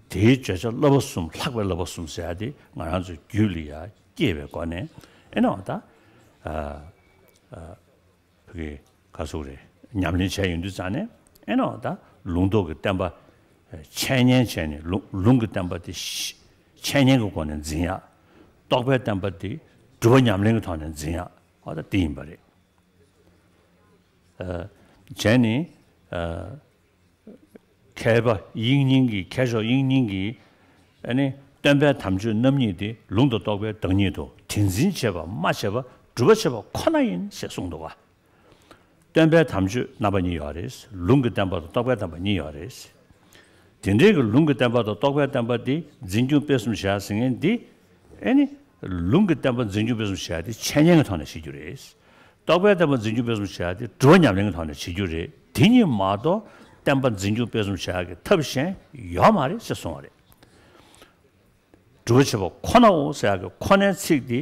དེའི་བརྗོད་བྱ་བསླབ་པ་གསུམ་ལྷག་པའི་བསླབ་པ་གསུམ་ཟེར་ཡག་དེ་ང་རང་ཚོའི་རྒྱུད་ལ་ཡ་སྐྱེས་པའི་སྒོ་ནས་ཨེ་ནའོ་ད། ཨ་ཨ་བོད་ཀྱི་ག་ཟེར་དགོས་རེད། ཉམས་ལེན་བྱས་ཡོང་དུས་ཙང་ནས་ཨེ་ནའོ་ད་ལུང་རྟོགས་ཀྱི་བསྟན་པ་འཆད་ཉན་བྱས་ནས་ལུང་ལུང་གི་བསྟན་པ་དེ་ཤ་འཆད་ཉན་གྱི་སྒོ་ནས་འཛིན་ཡག་རྟོགས་པའི་བསྟན་པ་དེ་སྒྲུབ་པ་ཉམས་ལེན་གྱི་ཐོག་ནས་འཛིན་ཡག་འོ་ད་དེ་ཡིན་པ་རེད། ཨ་བྱས་ནས་ཨ་མཁས་པ་དབྱིག་གཉེན་གྱི་མཁས་མཆོག་དབྱིག་གཉེན་གྱིས་ཨ་ནི་སྟོན་པའི་དམ་ཆོས་རྣམ་གཉིས་དེ་ལུང་དང་རྟོགས་པའི་བདག་ཉིད་དོ། དེ་འཛིན་བྱེད་པ་སྨྲ་བྱེད་པ་སྒྲུབ་པ་བྱེད་པ་ཁོ་ན་ཡིན་ཞེས་གསུངས་འདུག་ག་སྟོན་པའི་དམ་ཆོས་རྣམ་པ་གཉིས་ཡོད་རེད། ལུང་གི་བསྟན་པ་དང་རྟོགས་པའི་བསྟན་པ་གཉིས་ཡོད་རེད། དེ་འདྲའི་གི་ལུང་གི་བསྟན་པ་དང་རྟོགས་པའི་བསྟན་པ་དེ་འཛིན་སྐྱོང་སྤེལ་གསུམ་བྱེད་ཡག་ཟེར་མཁན་འདི་ཨེ་ནི་ལུང་གི་བསྟན་པ་འཛིན་སྐྱོང་སྤེལ་གསུམ་བྱེད་ཡག་དེ་འཆད་ཉན་གྱི་ཐོག་ནས་བྱེད་རྒྱུ་རེད། རྟོགས་པའི་བསྟན་པ་འཛིན་སྐྱོང་སྤེལ་གསུམ་བྱེད་ཡག་དེ་སྒྲུབ་པ་ཉམས་ལེན་གྱི་ཐོག་ནས་བྱེད་རྒྱུ་རེད། དེ་གཉིས་མ་གཏོགས་བསྟན་པ་འཛིན་སྐྱོང་སྤེལ་གསུམ་བྱེད་ཡག་གི་ཐབས་གཞན་ཡོད་མ་རེད་ཅེས་གསུངས་པ་རེད། སྒྲུབ་པ་བྱེད་པ་ཁོ་ནའོ་ཟེར་ཡག་གི་ཁོ་ནའི་ཚིག་དེ་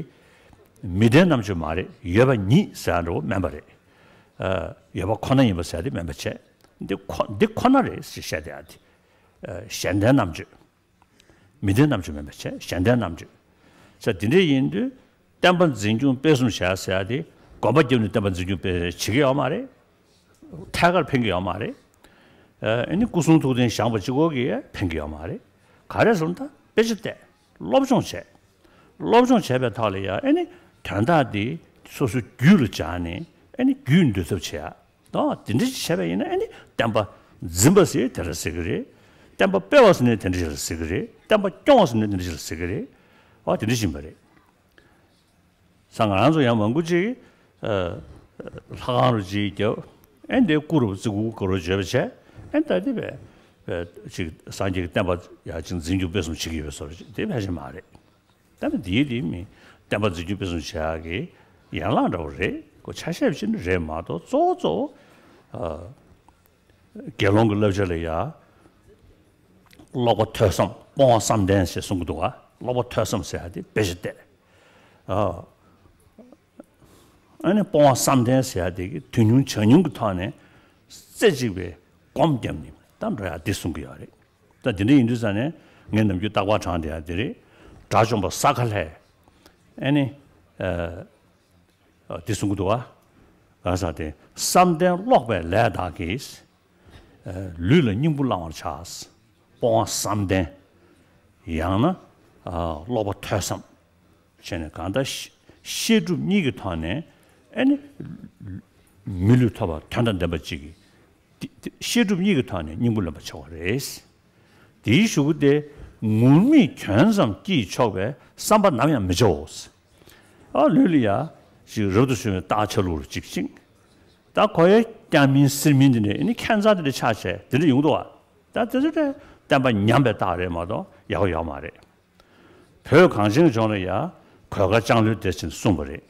མི་ལྡན་རྣམ་དཔྱོད་མ་རེད། ཡོད་པ་ཉིད་ཟེར་ཡག་འདྲ་བོ་མིན་པ་རེད། ཨ་ཡོད་པ་ཁོ་ན་ཡིན་པ་ཟེར་ཡག་དེ་མིན་པ་བྱས། འདི་ཁོ་འདི་ཁོ་ན་རེད་ཞེས་བཤད་བསྡད་ཡ་དེ། ཨ། གཞན་ལྡན་རྣམ་དཔྱོད། མི་ལྡན་རྣམ་དཔྱོད་མིན་པ་བྱས་གཞན་ལྡན་རྣམ་དཔྱོད། ས་དེ་འདྲ་ཡིན་དུས་བསྟན་པ་འཛིན་སྐྱོང་སྤེལ་གསུམ་བྱ་ཟེར་ཡ་དེ་གོམ་པ་བརྒྱབ་ནས་བསྟན་པ་འཛིན་སྐྱོང་སྤེལ་བྱེད་ཀྱི་ཡོད་མ་རེད། ཐད་ཀར་ཕན་གྱི་ཡོད་མ་རེད། ཨ་ནི་སྐུ་གསུང་ཐུགས་རྟེན་བཞེངས་པ་གཅིག་པོ་གིས་ཕན་གྱི་ཡོད་མ་རེད། ག་རེ་ཟེར་ན་ད་དཔེ་ཆ་བལྟས། སློབ་སྦྱོང་བྱས། སློབ་སྦྱོང་བྱས་པའི་ཐོག་ལ་ཡང་ཨ་ནི་དོན་དག་འདི་སོ་སོའི་རྒྱུད་ལ་སྦྱར་ནས་ཨ་ནི་རྒྱུད་འདུལ་ཐབས་བྱེད་ཡ། ཨོ་དེ་འདྲ་ཞིག་བྱས་པ་ཡིན་ན་ཨ་ནི་བསྟན་པ་འཛིན་པ་ཟེར་དེ་འདྲ་ཟེར་གི་རེད། བསྟན་པ་སྤེལ་བ་ཟེར་ནས་དེ་འདྲ་ཞིག་ལ་ཟེར་གི་རེད། བསྟན་པ་སྐྱོང་བ་ཟེར་ནས་དེ་འདྲ་ཞིག་ལ་ཟེར་གི་རེད། ཨོ་དེ་འདྲ་ཞིག་ཡིན་པ་རེད། ས་ང་རང་ཚོ་ཡང་མང་པོ་ཅིག་ཨ་ལྷ་ཁང་རུ་ཅིག་རྒྱབ། ཨེ་འདི་སྐུ་རུ་བརྩི་བཀུར་ག་རུ་བརྗོད་པ་བྱས། ཨེ་ད་འདི་བས་ཅིག་སངས་རྒྱས་ཀྱི་བསྟན་པ་ཡ་ཅིག་འཛིན་སྐྱོང་སྤེལ་གསུམ་བྱེད་ཀྱི་ཡོད་བཟོ་འདྲ་ཅིག་དེ་ཕལ་ཆེར་མ་རེད། ད་ནི་འདིའི་འདི་མི་བསྟན་པ་འཛིན་སྐྱོང་སྤེལ་གསུམ་བྱེད་ཡག་གི་ཡན་ལག་འདྲ་བོ་རེད། ཁོ་ཆ་ཤས་ཅིག་ནི་རེད་མ་གཏོགས་གཙོ་བོ་གཙོ་བོ་ཨ། དགེ་སློང་གི་བསླབ་བྱ་ལ་ཡ། ཀློག་པ་ཐོས་བསམ་སྤོང་བ་བསམ་གཏན་ཞེས་གསུང་གི་འདུག་ག་ཀློག་པ་ཐོས་བསམ་ཟེར་ཡ་དེ་དཔེ་ཆ་བལྟས། ཨ། ཨ་ནི་སྤོང་བ་བསམ་གཏན་ཟེར་ཡ་དེ་གི་དོན་ཉུང་བྱ་ཉུང་གི་ཐོག་ནས་རྩེ་གཅིག་པའི་སྒོམ་བརྒྱབ་ནས་ད་འགྲོ་ཡ་དེ་གསུང་གི་ཡོད་རེད། ད་དེ་འདྲ་ཡིན་དུས་ཙང་ནས་ངས་ནམ་རྒྱུན་རྟག་པར་དྲངས་བསྡད་ཡ་དེ་རེད། དགྲ་བཅོམ་པ་ས་ཁ་ལྷས། ཨ་ནི། ཨ། དེ་གསུང་གི་འདུག་ག་གང་ཟག་དེ་བསམ་གཏན་ཀློག་པའི་ལས་དག་གིས། ཨ། ལུས་ལ་སྙིང་པོ་བླང་བར་བྱ། སྤོང་བ་བསམ་གཏན། ཡང་ན། ཨ། ཀློག་པ་ཐོས་བསམ། བྱས་ནས་གང་ལྟར་ཤེས་བཤད་སྒྲུབ་གཉིས་ཀྱི་ཐོག་ནས་ཨ་ནི། མི་ལུས་ཐོབ་པ་དོན་དང་ལྡན་པ་ཅིག་གིས། དེ་དེ་བཤད་སྒྲུབ་གཉིས་ཀྱི་ཐོག་ནས་སྙིང་པོ་ལོན་པ་བྱ་བ་རེད། དེའི་གཞུག་གུ་དེ་ངུར་སྨྲིག་གྱོན་ཙམ་སྐྱེས་ཆོག་པའི་བསམ་པ་ནམ་ཡང་མི་བྱའོ། ཨ་ལུས་ལ་ཡ་ཅིག་རབ་ཏུ་བྱུང་བའི་རྟགས་ཆ་ལུགས་ལ་ཅིག་ཅིག་ད་ཁོ་ཡ་སྐྱ་མིན་སེར་མིན་དེ་འདྲས་ཨ་ནི་ཁྱད་མཚར་དེ་འདྲས་ཆགས་བྱས་དེ་འདྲས་ཡོང་འདུག་བ། ད་དེ་ཚོ་དེ་བསྟན་པ་ཉམས་པའི་རྟགས་རེད་མ་གཏོགས་ཡག་པོ་ཡོད་མ་རེད། བོད་གངས་ཅན་ལྗོངས་ལ་ཡ་གོས་དཀར་ལྕང་ལོའི་སྡེ་ཟེར་གསུངས་པ་རེད།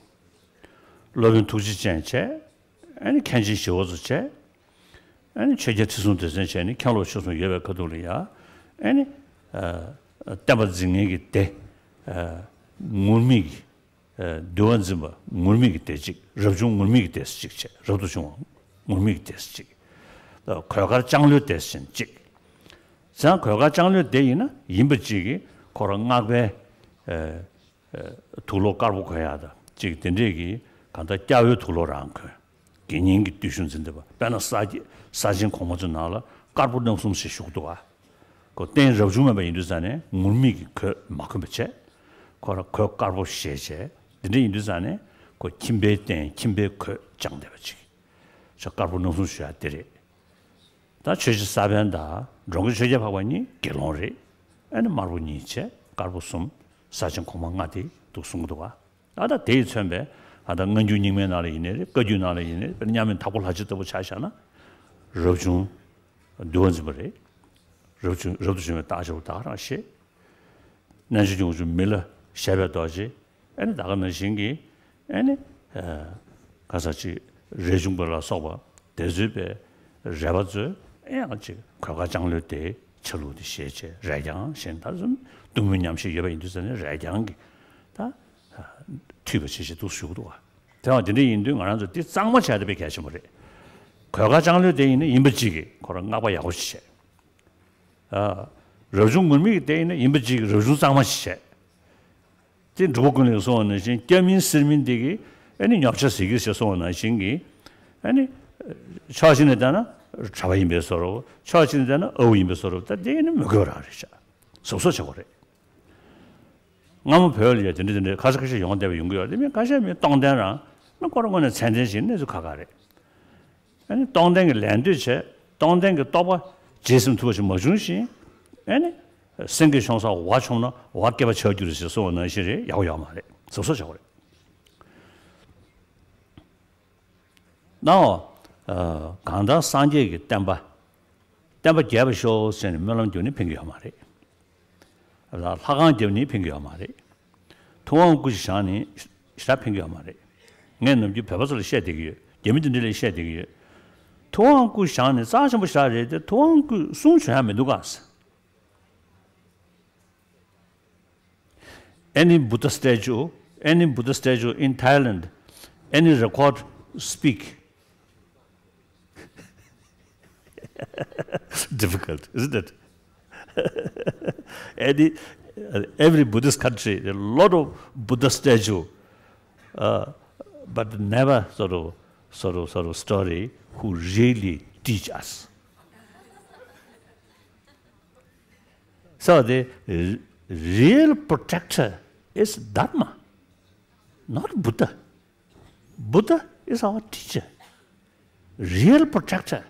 སློབ་དཔོན་ཐུགས་རྗེ་ཅན་བྱས། ཨ་ནི་མཁན་ཆེན་ཞི་བ་འཚོ་བྱས། ཨ་ནི་ཆོས་རྒྱལ་ཁྲི་སྲོང་ལྡེ་བཙན་བྱས་ནས་མཁན་སློབ་ཆོས་གསུམ་ཡོད་པའི་ཁ་ཐུག་ལ་ཡ། ཨ་ནི། ཨ། བསྟན་པ་འཛིན་མཁན་གྱི་སྡེ། ཨ། ངུར་སྨྲིག་གི། ཨ། འདུལ་བ་འཛིན་པ་ངུར་སྨྲིག་གི་སྡེ་གཅིག་རབ་བྱུང་ངུར་སྨྲིག་གི་སྡེ་གཅིག་བྱས་རབ་ཏུ་བྱུང་བ་ངུར་སྨྲིག་གི་སྡེ་གཅིག་གོས་དཀར་ལྕང་ལོའི་སྡེ་ཟེར་གཅིག་ཙང་གོས་དཀར་ལྕང་ལོའི་སྡེ་ཡིན་ན་ཡིན་པ་གཅིག་གིས་ཁོ་རང་སྔགས་པའི། ཨ། དུག་ལོག་དཀར་པོ་གོན་ཡག་དང་གཅིག་དེ་འདྲས་ཀྱིས་གང་ལྟར་སྐྱ་བོའི་དུག་ལོག་རང་གོན། དགེ་བསྙེན་གྱི་བརྟུལ་ཞུགས་འཛིན་བསྡད་པ་དཔེར་ན་ས་ས་ཆེན་གོང་མ་ཚོའི་ནང་ལ་དཀར་པོ་སྣང་གསུམ་ཞེས་བཞུགས་འདུག་ག་ཁོ་རྟེན་རབ་བྱུང་མེད་པ་ཡིན་དུས་ཙང་ནས་ངུར་སྨྲིག་གི་གོས་མ་གོན་པ་བྱས། ཁོ་རང་གོས་དཀར་པོ་བཞེས་བྱས་དེ་འདྲས་ཡིན་དུས་ཙང་ནས་ཁོ་ཁྱིམ་པའི་རྟེན་ཁྱིམ་པའི་གོས་བཅངས་བསྡད་པ་ཅིག་ཆ་དཀར་པོ་སྣང་གསུམ་ཞུ་ཡག་དེ་རེད། ད་ཆོས་རྗེ་ས་པཎ་དང་འགྲོ་མགོན་ཆོས་རྒྱལ་འཕགས་པ་གཉིས་དགེ་སློང་རེད། ཨ་ནི་དམར་པོ་གཉིས་བྱས་དཀར་པོ་གསུམ་ས་ཆེན་གོང་མ་ལྔ་དེ་འདུག་གསུང་གི་འདུག་ག་ད་ལྟ་དེ་ཡིས་མཚོན་པའི་ད་ལྟ་སྔ་འགྱུར་རྙིང་མའི་ནང་ལ་ཡིན་ནའི་རེད། བཀའ་བརྒྱུད་ནང་ལ་ཡིན་ནའི་རེད། དཔེར་ན་མཉམ་མེད་དྭགས་པོ་ལྷ་རྗེ་ལྟ་བུ་ཆ་བཞག་ན་རབ་བྱུང་འདུལ་བ་འཛིན་པ་རེད། རབ་བྱུང་རབ་ཏུ་བྱུང་བའི་རྟགས་ཆ་བོ་ད་ག་རང་ཤེས། རྣལ་འབྱོར་གྱི་དབང་ཕྱུག་མི་ལ་བཞད་པའི་རྡོ་རྗེ། ཨ་ནི་ད་ག་ནང་བཞིན་གྱི་ཨ་ནི་ཨ་ག་ས་ཅིག་རས་ཆུང་པ་ལ་སོགས་པ་དེ་ཚོའི་པའི་རས་པ་ཚོས་ཨེ་ཡང་ཅིག་གོས་དཀར་ལྕང་ལོའི་སྡེའི་ཆ་ལུགས་དེ་བཞེས་བྱས་རས་རྐྱང་བཞེས་ད་གསུམ་གཏུམ་མོའི་ཉམས་བཞེས་ཡོད་པ་ཡིན་དུས་ཙང་ནས་རས་རྐྱང་གི་ད་མཐུད་པ་བྱེད་བྱེད་འདུག་ཞུ་གི་འདུག་བ། དེ་བ་དེ་འདྲ་ཡིན་དུས་ང་རང་ཚོ་འདི་གཙང་མ་བྱས་ཏེ་དཔེ་གལ་ཆེན་པོ་རེད། གོས་དཀར་ལྕང་ལོའི་སྡེ་ཡིན་ན་ཡིན་པ་གཅིག་གིས་ཁོ་རང་སྔགས་པ་ཡག་པོ་ཞིག་བྱས། ཨ། རབ་བྱུང་ངུར་སྨྲིག་གི་སྡེ་ཡིན་ན་ཡིན་པ་གཅིག་གིས་རབ་བྱུང་གཙང་མ་ཞིག་བྱས། དེ་འབྲུག་པ་ཀུན་ལེགས་གསུངས་པ་ནང་བཞིན་སྐྱ་མིན་སེར་མིན་དེ་གིས་ཨ་ནི་ཉོབ་ཆ་ཟེར་གི་ཞེས་གསུངས་པ་ནང་བཞིན་གྱི་ཨ་ནི་ཕྱོགས་གཅིག་ནས་བལྟས་ན་གྲྭ་པ་ཡིན་པའི་བཟོ་འདྲ་ཕྱོགས་གཅིག་ནས་བལྟས་ན་ཨརཝ་ཡིན་པའི་བཟོ་འདྲ་ད་དེ་ནི་མི་དགོས་རང་རེད་ཤག་གཟབ་གཟབ་བྱེད་དགོས་རེད། སྔ་མོ་བོད་ལ་ཡ་དེ་འདྲ་དེ་འདྲ་ཁ་ཤས་ཁ་ཤས་ཡོང་བསྡད་པ་ཡོང་གི་ཡོད་རེད། དེ་མིན་ཁ་ཤས་མི་གཏོང་ལྡན་རང་མི་ཁོ་རང་ངོས་ནས་ཚད་ལྡན་ཞིག་གནས་ཚུལ་ཁག་ཁག་རེད། ཨ་ནི་གཏོང་ལྡན་གྱི་ལད་ཟློས་བྱས་གཏོང་ལྡན་གྱི་རྟོགས་པ་རྗེས་ཟིན་ཐུབ་པ་ཞིག་མ་བྱུང་ཞིང་། ཨ་ནི་སེང་གེ་མཆོང་ས་ཝ་མཆོང་ན་ཝ་སྐེད་པ་ཆགས་རྒྱུ་རེད་ཟེར་གསུངས་པ་ནང་བཞིན་རེད། ཡག་པོ་ཡོད་མ་རེད། གཟབ་གཟབ་བྱེད་དགོས་རེད། ནའོ། ཨ། གང་ལྟར་སངས་རྒྱས་ཀྱི་བསྟན་པ། བསྟན་པ་རྒྱས་པར་ཤོག་ཟེར་ནས་སྨོན་ལམ་རྒྱབ་ནས་ཕན་གྱི་ཡོད་མ་རེད། ལྷ་ཁང་རྒྱབ་ནས་ཕན་གྱི་ཡོད་མ་རེད། ཐུབ་དབང་སྐུ་ཞིག་བཞེངས་ནས་ཞེ་དྲག་ཕན་གྱི་ཡོད་མ་རེད། ངས་ནམ་རྒྱུན་བོད་པ་ཚོ་ལ་བཤད་བསྡད་ཀྱི་ཡོད། རྒྱ་མི་དེ་འདྲ་ལ་བཤད་བསྡད་ཀྱི་ཡོད། ཐུབ་དབང་སྐུ་བཞེངས་ནས་རྩ་ཆེན་པོ་ཞེ་དྲག་རེད་དེ། ཐུབ་དབང་སྐུ་གསུང་བྱོན་ཡག་མི་འདུག་ག Any Buddha statue, any Buddha statue in Thailand, any record speak. Difficult, isn't it? Any, uh, every Buddhist country, a lot of Buddha statue, uh, but never sort of, sort of, sort of story who really teach us. So the r- real protector is Dharma, not Buddha. Buddha is our teacher. Real protector,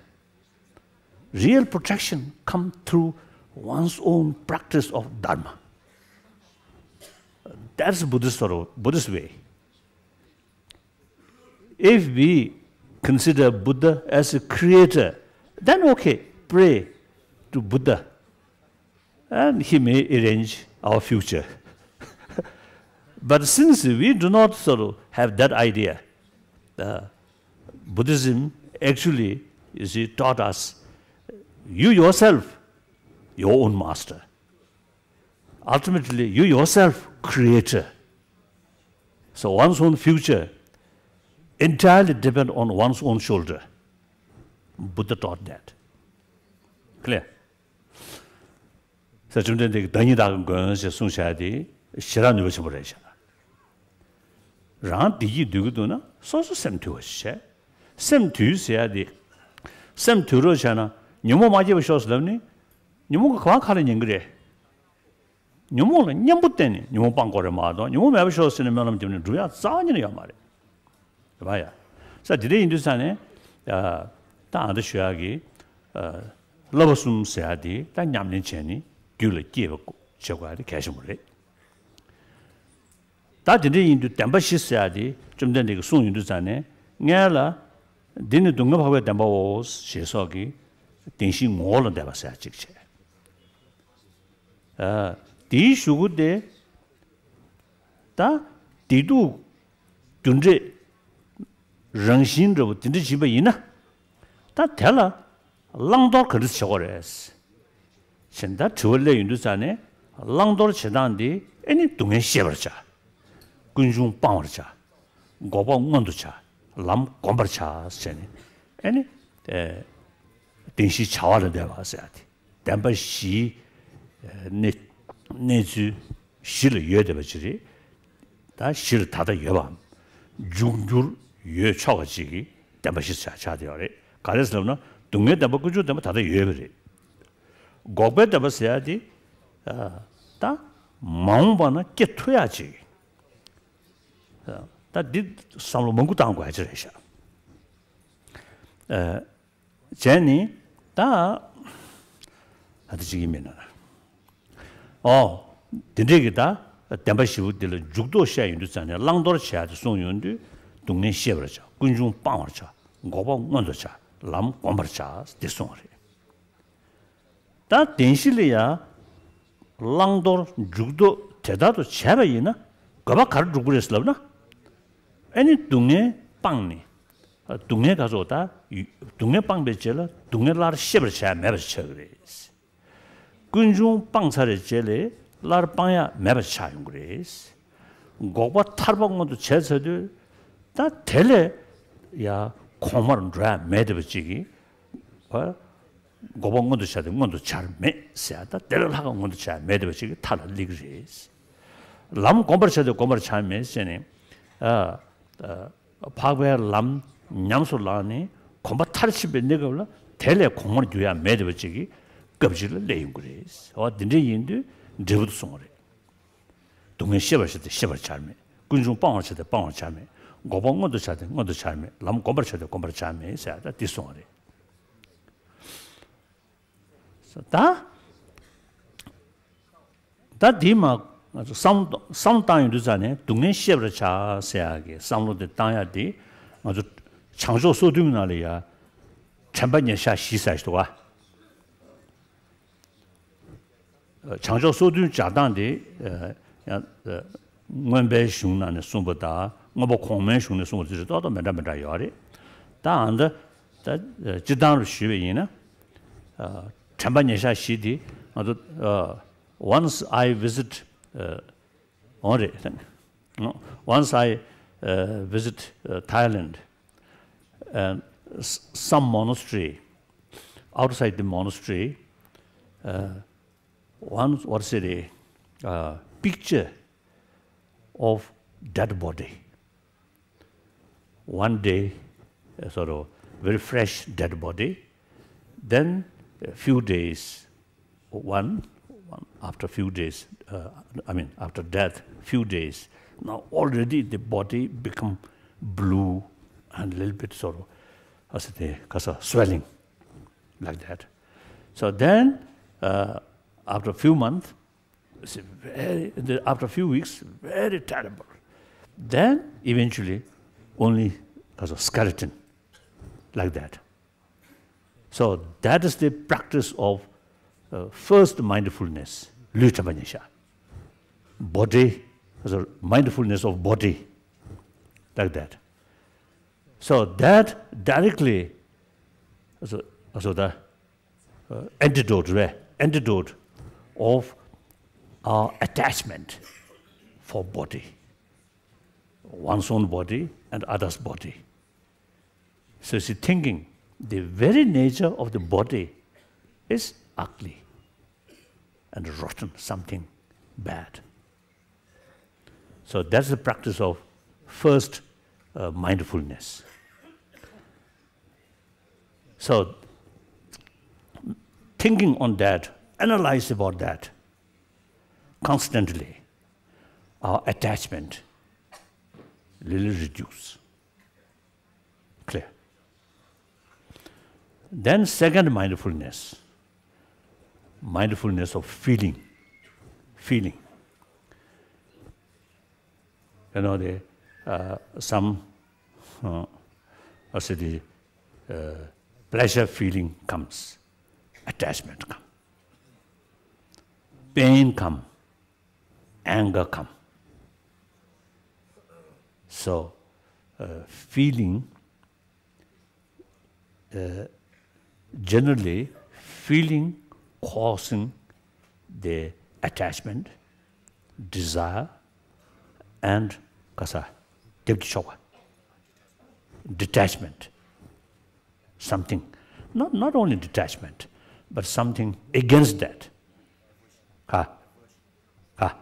real protection come through one's own practice of Dharma. That's Buddhist sort of Buddhist way. If we consider Buddha as a creator, then okay, pray to Buddha and he may arrange our future. But since we do not sort of have that idea, uh, Buddhism actually, you see, taught us, you yourself, your own master. Ultimately, you yourself, creator. So one's own future entirely depend on one's own shoulder. Buddha taught that. Clear? ས་བཅོམ་ལྡན་འདས་ཀྱིས་བདག་ཉིད་བདག་གི་མགོན་ཞེས་གསུངས་བཞག་དེ་ཞེ་དྲག་ནུས་པ་ཆེན་པོ་རེད་ཤག་རང་བདེ་སྐྱིད་འདོད་ཀྱི་འདུག་ན་སོ་སོ་སེམས་དུལ་བ་ཞིག་བྱས། སེམས་དུལ་ཟེར་ཡ་དེ། སེམས་དུལ་རོགས་བྱས་ན་ཉོན་མོངས་མ་སྐྱེས་པ་ཤོག་ཟེར་ལབ་ནི། ཉོན་མོངས་ཀྱིས་གང་ཁ་ལ་ཉན་གི་རེད། ཉོན་མོངས་ལ་གཉེན་པོ་བསྟེན་ནས་ཉོན་མོངས་སྤང་དགོས་རེད་མ་གཏོགས་ཉོན་མོངས་མེད་པ་ཤོག་ཟེར་ནས་སྨོན་ལམ་བརྒྱབ་ནས་འགྲུབ་ཡ་རྩ་བ་ཉིད་ནས་ཡོད་མ་རེད། རེད་པ་ཡ། ས་དེ་འདྲ་ཡིན་དུས་ས་ནས། ད་ཨ་འདི་ཞུ་ཡག་གི། བསླབ་པ་གསུམ་ཟེར་ཡག་དེ་ད་ཉམས་ལེན་བྱས་ནས་རྒྱུད་ལ་སྐྱེས་པ་བྱེད་དགོས་ཡག་དེ་གལ་ཆེན་པོ་རེད། ད་དེ་འདྲ་ཡིན་དུས་བདེན་པ་བཞི་ཟེར་ཡག་དེ་བཅོམ་ལྡན་འདས་ཀྱིས་གསུངས་ཡོང་དུས་ཙང་ནས་སྔོན་ལ། འདི་ནི་སྡུག་བསྔལ་འཕགས་པའི་བདེན་པའོ་ཞེས་སོགས་ཀྱི་བདེན་བཞིའི་ངོ་བོ་ལ་བསྡད་པ་ཟེར་ཡག་གཅིག་བྱས། ཨ། དེའི་གཞུག་གུ་དེ། ད་བདེ་སྡུག་རྒྱུ་འབྲས་རང་བཞིན་འདྲ་བོ་དེ་འདྲ་བྱེད་པ་ཡིན་ན། ད་དེ་ལ་བླང་དོར་ག་འདྲ་བྱེད་དགོས་རེད། ཞེས་ད་དྲི་བ་སླེབས་ཡོང་དུས་ཙང་ནས་བླང་དོར་བྱེད་སྟངས་འདི་ཨེ་ནི་སྡུག་བསྔལ་ཤེས་པར་བྱ། ཀུན་འབྱུང་སྤང་བར་བྱ། འགོག་པ་མངོན་དུ་བྱ། ལམ་བསྒོམ་པར་བྱ་ཟེར་ནས་ཨེ་ནི། ཨེ། བདེན་བཞིའི་བྱ་བ་ལ་བསྡད་པ་ཟེར་ཡག་དེ། བདེན་པ་བཞིའི་གནས་གནས་ཚུལ་བཞི་ལ་ཡོད་བསྡད་པ་ཅིག་རེད། ད་བཞི་ལ་ད་ལྟ་ཡོད་པའམ། འབྱུང་འགྱུར་ཡོད་ཆོག་པ་ཅིག་གི་བདེན་པ་བཞི་ཆགས་ཆགས་བསྡད་ཡོད་རེད། ག་རེ་ཟེར་ལབ་ན་སྡུག་བསྔལ་བདེན་པ་ཀུན་འབྱུང་བདེན་པ་ད་ལྟ་ཡོད་པ་རེད། འགོག་པའི་བདེན་པ་ཟེར་ཡག་དེ། ད་མ་འོངས་པ་ན་སྐྱེ་ཐུབ་ཡག་ཅིག་ད་འདི་བསམ་བློ་མང་པོ་བཏང་དགོས་ཡག་ཅིག་རེད་ཤག་བྱས་ནས་ད། ཨ་དེ་གཅིག་ཡིན་མིན་ན། ཨོ། དེ་འདྲས་ཀྱི་ད་བདེན་པ་བཞི་པོ་འདི་ལ་འཇུག་ལྡོག་བཤད་ཡོང་དུས་ཙང་ནས་བླང་དོར་བྱེད་ཡག་དེ་གསུངས་ཡོང་དུས་སྡུག་བསྔལ་ཤེས་པར་བྱ། ཀུན་འབྱུང་སྤང་བར་བྱ། འགོག་པ་མངོན་དུ་བྱ། ལམ་བསྒོམ་པར་བྱ་དེ་གསུངས་པ་རེད། ད་བདེན་བཞི་ལ་ཡང་བླང་དོར་འཇུག་ལྡོག་དེ་ལྟར་དུ་བྱས་པ་ཡིན་ན་དགོས་པ་ག་རེ་འགྲུབ་ཀྱི་རེད་ལབ་ན། ཨེ་ནི་སྡུག་བསྔལ་སྤངས་ནས། སྡུག་བསྔལ་ག་ཚོད་ད། སྡུག་བསྔལ་སྤངས་པའི་རྗེས་ལ་སྡུག་བསྔལ་སླར་ཤེས་པར་བྱ་ཡག་མེད་པ་ཆགས་ཀྱི་རེད། ཀུན་འབྱུང་སྤངས་ཚར་བའི་རྗེས་ལ་སླར་སྤང་ཡག་མེད་པ་ཆགས་ཡོང་གི་རེད། འགོག་པ་ཐར་པ་མངོན་དུ་བྱས་ཚར་དུས། ད་དེ་ལས་ཡ་གོང་མར་འགྲོ་ཡག་མེད་བསྡད་པ་ཅིག་གིས། འགོག་པ་མངོན་དུ་བྱ་སྟེ་མངོན་དུ་བྱར་མེད་ཟེར་ཡག་ད་དེ་ལས་ལྷག་པ་མངོན་དུ་བྱ་ཡག་མེད་བསྡད་པ་ཅིག་གི་མཐའ་ལ་སླེབས་ཀྱི་རེད། ལམ་བསྒོམ་པར་བྱ་སྟེ་བསྒོམ་པར་བྱར་མེད་ཟེར་ནས། ཨ། ཨ། འཕགས་པའི་ལམ་ཉམས་སུ་བླངས་ནས་གོམ་པ་མཐར་ཕྱིན་པའི་གནས་སྐབས་ལ་དེ་ལས་གོང་མར་འགྱུར་ཡག་མེད་བསྡད་པ་ཅིག་གི་སྐབས་ཅིག་ལ་སླེབས་ཡོང་གི་རེད། འོ་དེ་འདྲ་ཡིན་དུས་འབྲས་བུ་དེ་སོང་བ་རེད། སྡུག་བསྔལ་ཤེས་པར་བྱ་སྟེ་ཤེས་པར་བྱར་མེད། ཀུན་འབྱུང་སྤང་བར་བྱ་སྟེ་སྤང་བར་བྱར་མེད། འགོག་པ་མངོན་དུ་བྱ་སྟེ་མངོན་དུ་བྱར་མེད། ལམ་བསྒོམ་པར་བྱ་སྟེ་བསྒོམ་པར་བྱར་མེད་ཟེར་ཡག་ད་འདི་སོང་བ་རེད། ད། ད་འདི་མ་ང་ཚོ་བསམ་བསམ་བློ་བཏང་ཡོང་དུས་ཙང་ནས་སྡུག་བསྔལ་ཤེས་པར་བྱ་ཟེར་ཡག་གི་བསམ་བློ་དེ་བཏང་ཡག་དེ་ང་ཚོ་བྱང་ཕྱོགས་སོ་བདུན་ནང་ལ་ཡ་དྲན་པ་ཉེར་བཞག་བཞི་ཟེར་ཞིག་འདུག་ག་བྱང་ཕྱོགས་སོ་བདུན་སྦྱར་སྟངས་དེ་ཡང་མངོན་པའི་གཞུང་ནང་ནས་གསུངས་པ་དང་མངོན་པ་གོང་མའི་གཞུང་ནས་གསུངས་པ་དེ་ཚོ་ཏོག་ཏོག་མི་འདྲ་མི་འདྲ་ཡོད་རེད། ད་ཨ་ནི་ད་སྤྱིར་བཏང་རུ་ཞུས་པ་ཡིན་ན། དྲན་པ་ཉེར་བཞག་བཞི་དེ་ང་ཚོ། Once I visit, uh, འོང་རེད། Once I, uh, visit, uh, Thailand and s- some monastery, outside the monastery, uh, one, what is it, a uh, picture of dead body. One day, a sort of very fresh dead body. Then a few days, one, one after few days, uh, I mean, after death, few days, now already the body become blue and a little bit sort of, as it is, swelling like that. So then, uh, after a few months, it's very, the, after a few weeks, very terrible. Then eventually, only as a skeleton, like that. So that is the practice of uh, first mindfulness, lucha banyasha. Body, so mindfulness of body, like that. So that directly, so, so the uh, antidote, right? Antidote of our attachment for body, one's own body and others' body. So you see, thinking the very nature of the body is ugly and rotten, something bad. So that's the practice of first uh, mindfulness. So thinking on that, analyze about that constantly, our attachment will reduce. Clear? Then second mindfulness, mindfulness of feeling. Feeling. You know, the, uh, some, uh, I say the uh, pleasure feeling comes, attachment comes, pain comes, anger comes. So, uh, feeling, uh, generally, feeling causing the attachment, desire, and kasa, detachment. Something, not, not only detachment, but something against that. Ha, ha,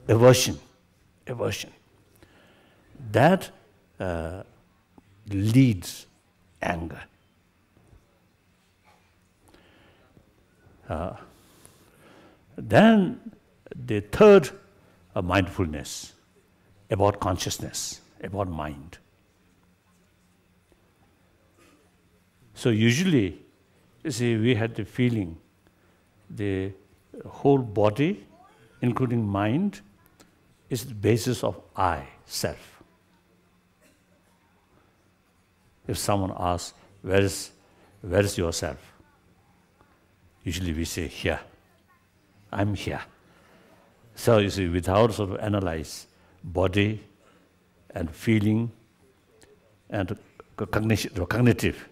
aversion, aversion. That uh, leads anger. Uh, then the third uh, mindfulness about consciousness, about mind. So usually, you see, we had the feeling the whole body, including mind, is the basis of I, self. If someone asks, where is, where is yourself? Usually we say, here. I'm here. So you see, without sort of analyze body and feeling and cognition, cognitive,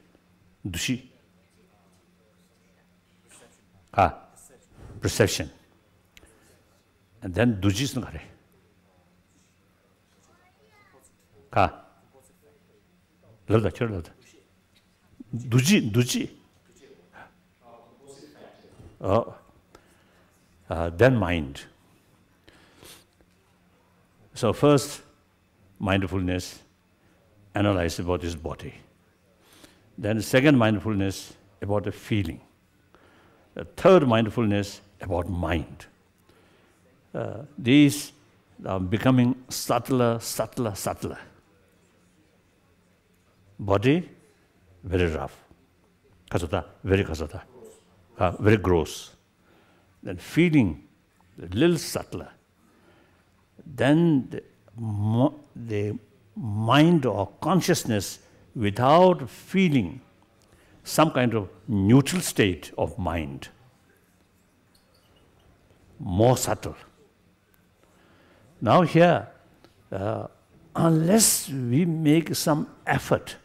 dushi, ah, perception, and then duji sangare. Ka. Lalda, chor lalda. Duji, duji. Oh. Uh, then mind. So first, mindfulness, analyze about this body. Then second mindfulness, about the feeling. The third mindfulness, about mind. Uh, these are becoming subtler, subtler, subtler. Body, very rough. Kasata, very kasata. Uh, very gross. Then feeling, a little subtler. Then the, the mind or consciousness without feeling, some kind of neutral state of mind, more subtle. Now here, uh, unless we make some effort,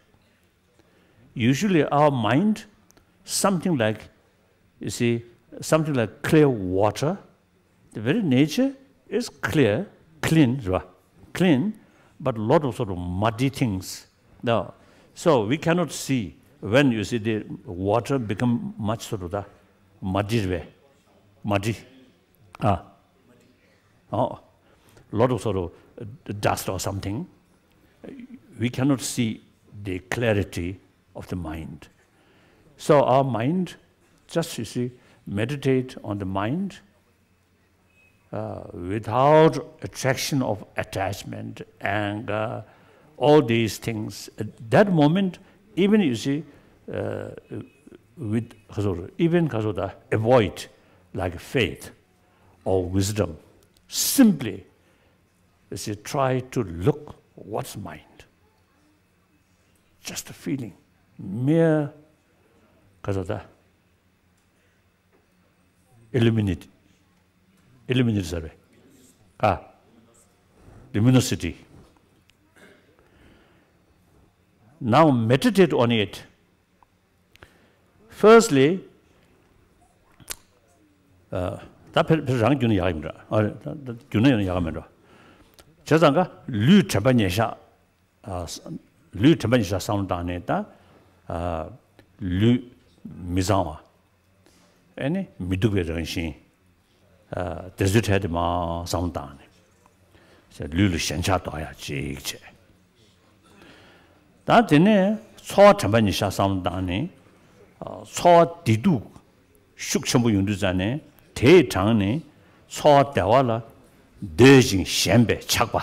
usually our mind, something like, you see, something like clear water, the very nature is clear, clean, right? Clean, but lot of sort of muddy things. Now, so we cannot see When you see the water become much sort of the muddy, muddy, ah, oh, lot of sort of dust or something, we cannot see the clarity of the mind. So our mind, just, you see, meditate on the mind, uh, without attraction of attachment, anger, all these things. At that moment, even, you see, uh, with, even avoid, like, faith or wisdom, simply, you see, try to look what's mind. Just a feeling, mere, ག་ཟེར་ད། Illuminate, illuminate ཟེར་བས། ཨ། Luminosity. Now meditate on it. Firstly, ད་ཕེ་ཕེ་རང་རྒྱུ་ན་ཡག་ཡིན་འདྲ། ཨ་རེད། ད་ད་རྒྱུ་ན་ཡང་ཡག་མེད་འགྲོ། བྱས་ཙང་ཀ་ལུས་དྲན་པ་ཉེར་བཞག་ཨ། ལུས་དྲན་པ་ཉེར་བཞག་བསམ་བློ་བཏང་ནས་ད། ཨ། ལུས་མི་གཙང་བ། ཨེ་ནི་མི་སྡུག་པའི་རང་བཞིན། ཨ། དེ་ཚོའི་གྲས་དེ་མར་བསམ་བློ་བཏང་ནས། ལུས་ལ་ཞེན་ཆགས་ལྡོག་ཡག་ཅིག་བྱས། ད་དེ་ནས་ཚོར་བ་དྲན་པ་ཉེར་བཞག་བསམ་བློ་བཏང་ནས། ཨ། ཚོར་བ་བདེ་སྡུག་ཤུགས་ཆེན་པོ་ཡོང་དུས་ཙ་ནས་དེའི་གྲངས་ནས་ཚོར་བ་བདེ་བ་ལ་འདོད་ཅིང་ཞེན་པའི་ཆགས་པ།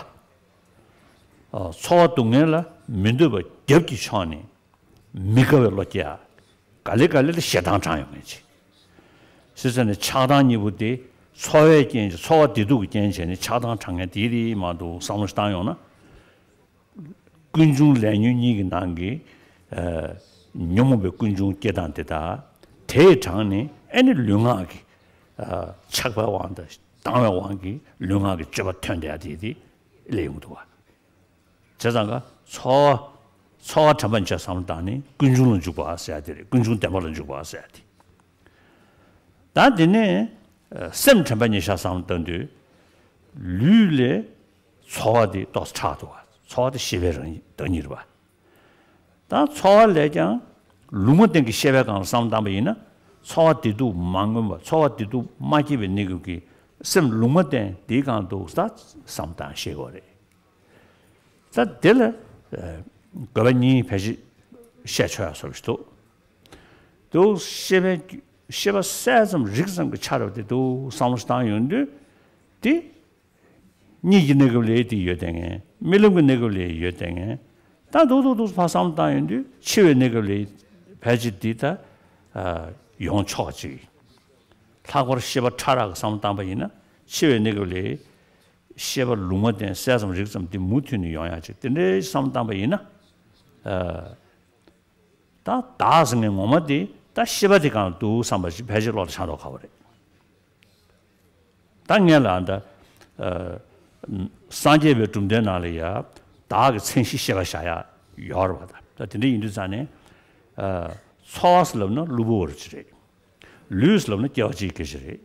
ཨ། ཚོར་བ་སྡུག་བསྔལ་ལ་མི་འདོད་པ་རྒྱབ་ཀྱིས་ཕྱོགས་ནས་མི་དགའ་བའི་བློ་སྐྱེ་ཡ། ག་ལེ་ག་ལེ་ལ་ཞེ་སྡང་དྲངས་ཡོང་མཁན་ཅིག་ཟེར་ཙ་ནས་ཆགས་སྡང་གཉིས་པོ་དེ་ཚོར་བའི་རྐྱེན་གྱིས། ཚོར་བ་བདེ་སྡུག་གི་རྐྱེན་བྱས་ནས་ཆགས་སྡང་དྲངས་མཁན་དེ་རེད་མ་གཏོགས། བསམ་བློ་ཞིག་བཏང་ཡོང་ན། ཀུན་འབྱུང་ལས་ཉོན་གཉིས་ཀྱི་ནང་གི། ཨ། ཉོན་མོངས་པའི་ཀུན་འབྱུང་སྐྱེ་སྟངས་དེ་དག་དེའི་གྲངས་ནས་ཨེ་ནི་ལུས་ངག་གི། ཨ། ཆགས་པའི་དབང་དང་སྡང་བའི་དབང་གིས་ལུས་ངག་གི་སྤྱོད་པ་ཐོན་བསྡད་དེ་དེ་སླེབས་ཡོང་གི་འདུག་བ། བྱས་ཙང་ཀ་ཚོར་བ། ཚོར་བ་དྲན་པ་ཉེར་བཞག་བསམ་བློ་བཏང་ནས་ཀུན་འབྱུང་ལ་འཇུག་པ་ཟེར་ཡ་དེ་རེད། ཀུན་འབྱུང་བདེན་པ་ལ་འཇུག་པ་ཟེར་ཡ་དེ། ད་དེ་ནས། ཨ། སེམས་དྲན་པ་ཉེར་བཞག་བསམ་བློ་བཏང་དུས། ལུས་ལས་ཚོར་བ་དེ་ཏོག་ཙམ་ཕྲ་འདུག་བ། ཚོར་བ་དེ་ཤེས་པའི་རང་བདག་ཉིད་རེད་བ། ད་ཚོར་བ་ལས་ཀྱང་ལུང་མ་བསྟན་གྱི་ཤེས་པའི་སྒང་ལ་བསམ་བློ་བཏང་པ་ཡིན་ན། ཚོར་བ་བདེ་སྡུག་མ་མངོན་པ། ཚོར་བ་བདེ་སྡུག་མ་སྐྱེས་པའི་གནས་སྐབས་ཀྱི་སེམས་ལུང་མ་བསྟན་དེའི་སྒང་དུ་ད་བསམ་བློ་བཏང་ཤེས་དགོས་རེད། ད་དེ་ལ། ཨ། དགོས་པ་གཉིས་ཕལ་ཆེར་བཤད་ཆོག་ཡ་བཟོ་འདྲ་ཞིག་འདུག་འདུག་ཤེས་པའི་ཤེས་པ་གསལ་ཙམ་རིག་ཙམ་གྱི་ཆ་རབ་དེ་འདུག་བསམ་བློ་ཞིག་བཏང་ཡོང་དུས་དེ། གཉིད་ཀྱི་གནས་སྐབས་ལ་དེ་ཡོད་བསྡད་མཁན། རྨི་ལམ་གྱི་གནས་སྐབས་ལ་ཡོད་བསྡད་མཁན། ད་འདུག་འདུག་འདུག་ཕར་བསམ་བློ་བཏང་ཡོང་དུས་འཆི་བའི་གནས་སྐབས་ལ་ཕལ་ཆེར་འདི་ད། ཨ། ཡོང་ཆོག་ཅིག་ལྷག་པར་ཤེས་པ་ཕྲ་རགས་ཀྱི་བསམ་བློ་བཏང་པ་ཡིན་ན། འཆི་བའི་གནས་སྐབས་ལ་ཤེས་པ་ལུང་མ་བསྟན་གསལ་ཙམ་རིག་ཙམ་འདི་མུ་མཐུད་ནས་ཡོང་ཡག་ཅིག་དེ་འདྲའི་བསམ་བློ་བཏང་པ་ཡིན་ན། ཨ། ད་བདག་ཟེར་མཁན་ངོ་མ་དེ་ད་ཤེས་པ་དེ་གང་འདུག་བསམ་པ་ཞིག་ཕལ་ཆེར་བློ་ལ་འཆར་མདོག་ཁ་པོ་རེད། ད་ངས་ལ་ད། ཨ། སངས་རྒྱས་པའི་གྲུབ་མཐའི་ནང་ལ་ཡ། བདག་གི་མཚན་གཞི་ཤེས་པ་བཞག་ཡ་ཡོད་རེད་བ། ད་ད་དེ་འདྲ་ཡིན་དུས་ཙང་ནས། ཨ། ཚོར་བ་ཟེར་ལབ་ན་གློ་བུར་བ་ཅིག་རེད། ལུས་ཟེར་ལབ་ན་སྐྱེ་བ་གཅིག་སྐད་ཅིག་རེད།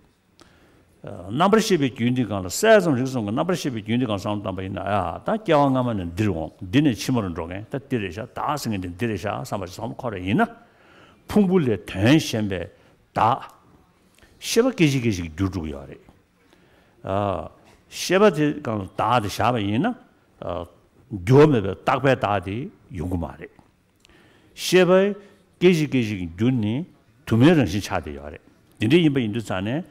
ཨ། རྣམ་པར་ཤེས་པའི་རྒྱུན་འདི་སྒང་ལ་གསལ་ཙམ་རིག་ཙམ་གྱི་རྣམ་པར་ཤེས་པའི་རྒྱུན་འདི་སྒང་བསམ་བློ་བཏང་པ་ཡིན་ན། ཨ། ད་སྐྱེ་བ་སྔ་མ་ནས་འདིར་འོང་། འདི་ནས་ཕྱི་མར་འགྲོ་མཁན་ད་འདི་རེད་ཤག་བདག་ཟེར་མཁན་འདི་འདི་རེད་ཤག་བསམ་པ་ཞིག་བསམ་བློ་འཁོར་བ་ཡིན་ན། ཕུང་པོ་ལས་དོན་གཞན་པའི་བདག་ཤེས་པ་སྐད་ཅིག་སྐད་ཅིག་འགྱུར་འགྲོ་གི་ཡོད་རེད། ཨ། ཤེས་པ་དེ་སྒང་ལ་བདག་དེ་བཞག་པ་ཡིན་ན། ཨ། འགྱུར་བ་མེད་པའི་རྟག་པའི་བདག་དེ་ཡོང་གི་མ་རེད། ཤེས་པ་སྐད་ཅིག་སྐད་ཅིག་འགྱུར་ནས་དུ་མའི་རང་བཞིན་ཆགས་བསྡད་ཡོད་རེད། དེ་འདྲ་ཡིན་པ་ཡིན་དུས་ཙང་ནས་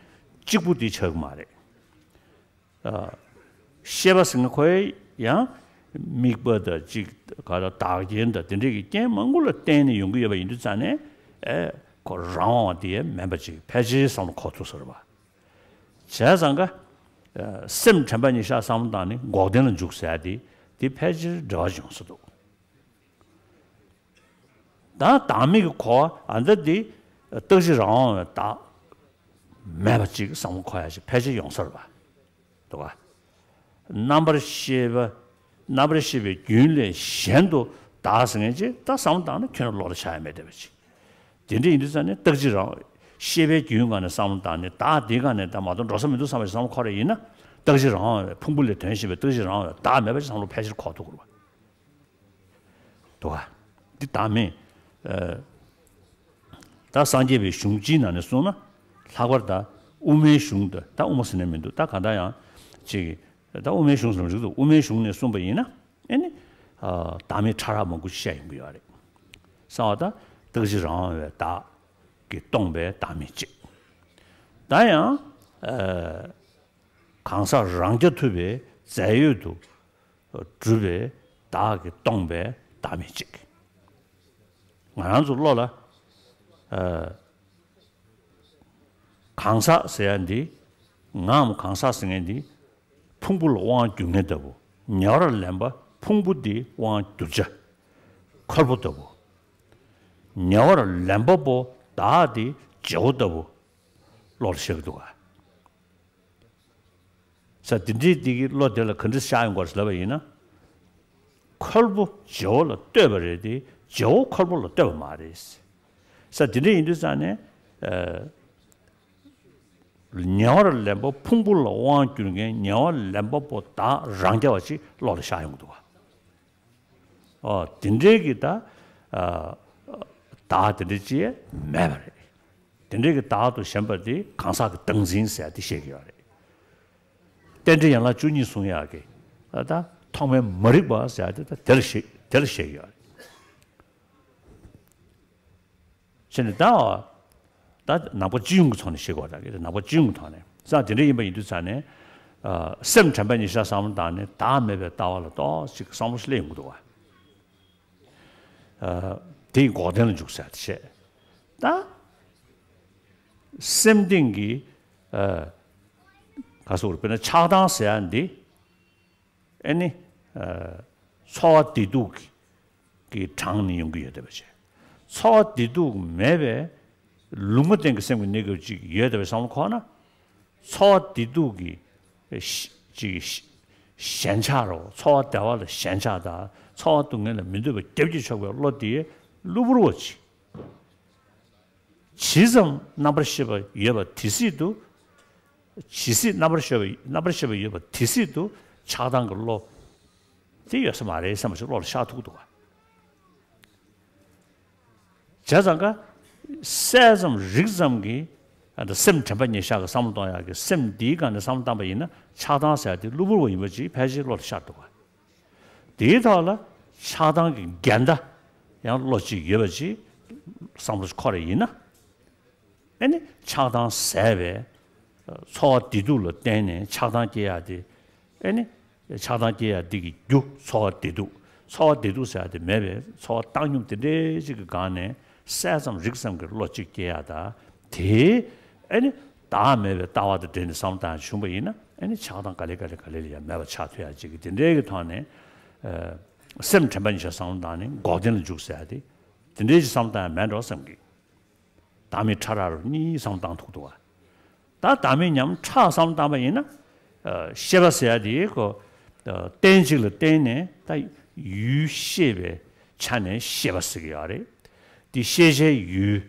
གཅིག་པུ་དེ་ཆགས་ཀྱི་མ་རེད། ཨ། ཤེས་པ་ཟེར་མཁན་ཁོ་ཡང་དམིགས་པ་དང་གཅིག་ག་ལ་བདག་རྐྱེན་དང་དེ་འདྲའི་གི་རྐྱེན་མང་པོ་ལ་བརྟེན་ནས་ཡོང་གི་ཡོད་པ་ཡིན་དུས་ཙང་ནས། ཨེ། ཁོ་རང་དབང་དེ་མིན་པ་ཅིག་ཕལ་ཆེར་བསམ་བློ་འཁོར་ཐུབ་ས་རེད་བ། བྱས་ཙང་ཀ། ཨ། སེམས་དྲན་པ་ཉེར་བཞག་བསམ་བློ་བཏང་ནས་འགོག་བདེན་ལ་འཇུག་ཟེར་ཡ་དེ་དེ་ཕལ་ཆེར་འབྲེལ་བ་ཅིག་ཡོང་ས་འདུག་ད་བདག་མེད་ཀྱི་གོ་བ་ཨ་འདྲ་འདི། རྟག་གཅིག་རང་དབང་བའི་བདག་མེད་པ་ཅིག་བསམ་བློ་འཁོར་ཡ་ཞིག་ཕལ་ཆེར་ཡོང་ས་རེད་བ། འདུག་ག་རྣམ་པར་ཤེས་པ། རྣམ་པར་ཤེས་པའི་རྒྱུན་ལས་གཞན་དུ་བདག་ཟེར་མཁན་ཅིག་ད་བསམ་བློ་བཏང་ན་ཁྱོན་ནས་བློ་ལ་འཆར་ཡ་མེད་བསྡད་པ་ཅིག་དེ་འདྲ་ཡིན་དུས་ཙང་ནས་རྟག་གཅིག་རང་ཤེས་པའི་རྒྱུན་སྒང་ནས་བསམ་བློ་བཏང་ནས་བདག་དེའི་སྒང་ནས་ད་མ་གཏོགས་འགྲོ་ས་མི་འདུག་བསམ་པ་ཞིག་བསམ་བློ་འཁོར་བ་ཡིན་ན། རྟག་གཅིག་རང་དབང་བའི་ཕུང་པོ་ལས་དོན་གཞན་པའི་རྟག་གཅིག་རང་དབང་བའི་བདག་མེད་པ་ཞིག་བསམ་བློ་ཕལ་ཆེར་འཁོར་ཐུབ་ཀྱི་རེད་བ། འདུག་ག་འདི་བདག་མེད། ཨ། ད་སངས་རྒྱས་པའི་གཞུང་སྤྱིའི་ནང་ནས་གསུངས་ན། ལྷག་པར་ད་དབུ་མའི་གཞུང་དུ། ད་དབུ་མ་ཟེར་ནས་མི་འདུག་ད་གང་ལྟར་ཡང་ཅིག་ད་དབུ་མའི་གཞུང་ཟེར་བ་རིགས་འདུག་དབུ་མའི་གཞུང་ནས་གསུངས་པ་ཡིན་ན། ཨེ་ནི། ཨ། བདག་མེད་ཕྲ་རགས་མང་པོ་ཞིག་བཤད་ཡོང་གི་ཡོད་རེད། གསང་བ་ད་རྟག་གཅིག་རང་དབང་བའི་བདག་གིས་སྟོང་པའི་བདག་མེད་གཅིག་ད་ཡང་། ཨ། གང་ཟག་རང་རྐྱ་ཐུབ་པའི་རྫས་ཡོད་དུ་གྲུབ་པའི་བདག་གིས་སྟོང་པའི་བདག་མེད་གཅིག་ང་རང་ཚོ་བློ་ལ། ཨ། གང་ཟག་ཟེར་ཡ་འདི། ངའམ་གང་ཟག་ཟེར་མཁན་འདི། ཕུང་པོ་ལ་དབང་བསྒྱུར་མཁན་ལྟ་བུ། ཉེ་བར་ལེན་པ་ཕུང་པོ་འདི་དབང་བསྒྱུར་བྱ། ཁོལ་པོ་ལྟ་བུ། ཉེ་བར་ལེན་པ་པོ་བདག་འདི་བརྗེ་བོ་ལྟ་བུ། བློ་ལ་ཤར་གྱི་འདུག་ག་ས། དེ་འདྲའི་དེ་གི་བློ་དེ་ལ་ག་འདྲ་ཤར་ཡོང་དགོས་ལབ་པ་ཡིན་ན། ཁོལ་པོ་བརྗེ་བོ་ལ་ལྟོས་པ་རེད་དེ། བརྗེ་བོ་ཁོལ་པོ་ལ་ལྟོས་པ་མ་རེད། ས། དེ་འདྲ་ཡིན་དུས་ཙང་ནས། ཨ། ཉེ་བར་ལེན་པ་ཕུང་པོ་ལ་དབང་བསྒྱུར་མཁན་ཉེ་བར་ལེན་པ་པོ་བདག་རང་རྐྱ་བ་ཅིག་བློ་ལ་ཤར་ཡོང་གི་འདུག་ག་ཨོ། དེ་འདྲའི་གི་ད། ཨ། བདག་དེ་འདྲ་ཅིག་མེད་པ་རེད། དེ་འདྲའི་གི་བདག་ཏུ་ཞེན་པ་དེ་གང་ཟག་གི་བདག་འཛིན་ཟེར་ཡ་དེ་བཤད་ཀྱི་ཡོད་རེད། རྟེན་འབྲེལ་ཡན་ལག་བཅུ་གཉིས་གསུང་ཡག་གི། ད་ཐོག་མའི་མ་རིག་པ་ཟེར་ཡ་དེ་ད་དེ་ལ་བཤད། དེ་ལ་བཤད་ཀྱི་ཡོད་རེད། བྱས་ནས་ད། ད་ནང་པ་སྤྱི་ཡོངས་ཀྱི་ཐོག་ནས་བཤད་དགོས་ད་གི། ནང་པ་སྤྱི་ཡོངས་ཀྱི་ཐོག་ནས་ས། དེ་འདྲ་ཡིན་པ་ཡིན་དུས་ཙང་ནས། ཨ། སེམས་དྲན་པ་ཉེར་བཞག་བསམ་བློ་བཏང་ནས་བདག་མེད་པའི་ལྟ་བ་ལ་ཏོག་ཙམ་བསམ་བློ་ཞིག་སླེབས་ཡོང་གི་འདུག་ག་ཨ། དེ་ཡི་འགོག་བདེན་ལ་འཇུག་ཟེར་ཡ་དེ་བཤད། ད་སེམས་གཏིང་གི། ཨ། ག་སོགས་རེད། དཔེར་ན་ཆགས་སྡང་ཟེར་ཡ་འདི། ཨེ་ནི། ཨ། ཚོར་བ་བདེ་སྡུག་གི་གྲངས་ནས་ཡོང་གི་ཡོད་བསྡད་པ་བྱས། ཚོར་བ་བདེ་སྡུག་མེད་པའི་ལུང་མ་བསྟན་གྱི་སེམས་ཀྱི་གནས་སྐབས་ཅིག་ཡོད་བསྡད་པའི་བསམ་བློ་འཁོར་ན། ཚོར་བ་བདེ་སྡུག་གི་ཅིག་ཞེན་ཆགས་རོ། ཚོར་བ་བདེ་བ་ལ་ཞེན་ཆགས་དང་། ཚོར་བ་སྡུག་བསྔལ་ལ་མི་འདོད་པ་རྒྱབ་ཀྱིས་ཕྱོགས་པའི་བློ་དེ་གློ་བུར་བ་ཅིག་ཇི་ཙམ་རྣམ་པར་ཤེས་པ་ཡོད་པ་དེ་སྲིད་དུ། ཇི་སྲིད་རྣམ་པར་ཤེས་པ། རྣམ་པར་ཤེས་པ་ཡོད་པ་དེ་སྲིད་དུ་ཆགས་སྡང་གི་བློ་དེ་ཡོད་ས་མ་རེད་བསམ་པ་ཞིག་བློ་ལ་ཤར་ཐུབ་ཀྱི་འདུག་ག་བྱས་ཙང་ཀ། གསལ་ཙམ་རིག་ཙམ་གྱི། ཨ། ད་སེམས་དྲན་པ་ཉེར་བཞག་གི་བསམ་བློ་གཏོང་ཡག་གི། སེམས་འདིའི་སྒང་ནས་བསམ་བློ་བཏང་པ་ཡིན་ན། ཆགས་སྡང་ཟེར་ཡ་དེ་གློ་བུར་བ་ཡིན་པ་ཅིག་ཕལ་ཆེར་བློ་ལ་ཤར་འདུག་ག་དེའི་ཐོག་ལ་ཆགས་སྡང་གི་འགལ་ཟླ་ཡང་བློ་གཅིག་ཡོད་པ་ཅིག་བསམ་བློ་འཁོར་བ་ཡིན་ན། ཨེ་ནི་ཆགས་སྡང་ཟད་པའི་ཚོར་བ་བདེ་སྡུག་ལ་བརྟེན་ནས་ཆགས་སྡང་སྐྱེ་ཡ་དེ། ཨེ་ནི་ཆགས་སྡང་སྐྱེ་ཡ་འདི་གི་རྒྱུ་ཚོར་བ་བདེ་སྡུག་ཚོར་བ་བདེ་སྡུག་ཟེར་ཡ་དེ་མེད་པའི་ཚོར་བ་བཏང་སྙོམས་དེ་འདྲའི་ཅིག་གི་སྒང་ནས་གསལ་ཙམ་རིག་ཙམ་གྱི་བློ་གཅིག་སྐྱེ་ཡ་ད། དེའི། ཨེ་ནི་བདག་མེད་པའི་ལྟ་བ་དང་འབྲེལ་ནས་བསམ་བློ་བཏང་ཡ་བྱུང་པ་ཡིན་ན། ཨེ་ནི་ཆགས་སྡང་ག་ལེ་ག་ལེ་ག་ལེ་ལ་ཡང་མེད་པ་ཆགས་ཐུབ་ཡ་ཅིག་གི་དེ་འདྲའི་གི་ཐོག་ནས། ཨ། སེམས་དྲན་པ་ཉེར་བཞག་བསམ་བློ་བཏང་ནས་འགོག་བདེན་ལ་འཇུག་ཟེར་ཡ་དེ། དེ་འདྲའི་ཅིག་བསམ་བློ་བཏང་ཡ་མེད་འགྲོ་བསམ་གི། བདག་མེད་ཕྲ་རགས་རུ་གཉིས་བསམ་བློ་བཏང་ཐུབ་འདུག་བ། ད་བདག་མེད་ཉམས་ཕྲ་བསམ་བློ་བཏང་པ་ཡིན་ན། ཨ། ཤེས་པ་ཟེར་ཡ་དེ་ཁོ། ཨ། རྟེན་གཅིག་ལ་བརྟེན་ནས་ད་ཡུལ་ཤེས་པའི་ཆ་ནས་ཤེས་པ་ཟེར་གྱི་ཡོད་རེད། དེ་ཤེས་བྱའི་ཡུལ།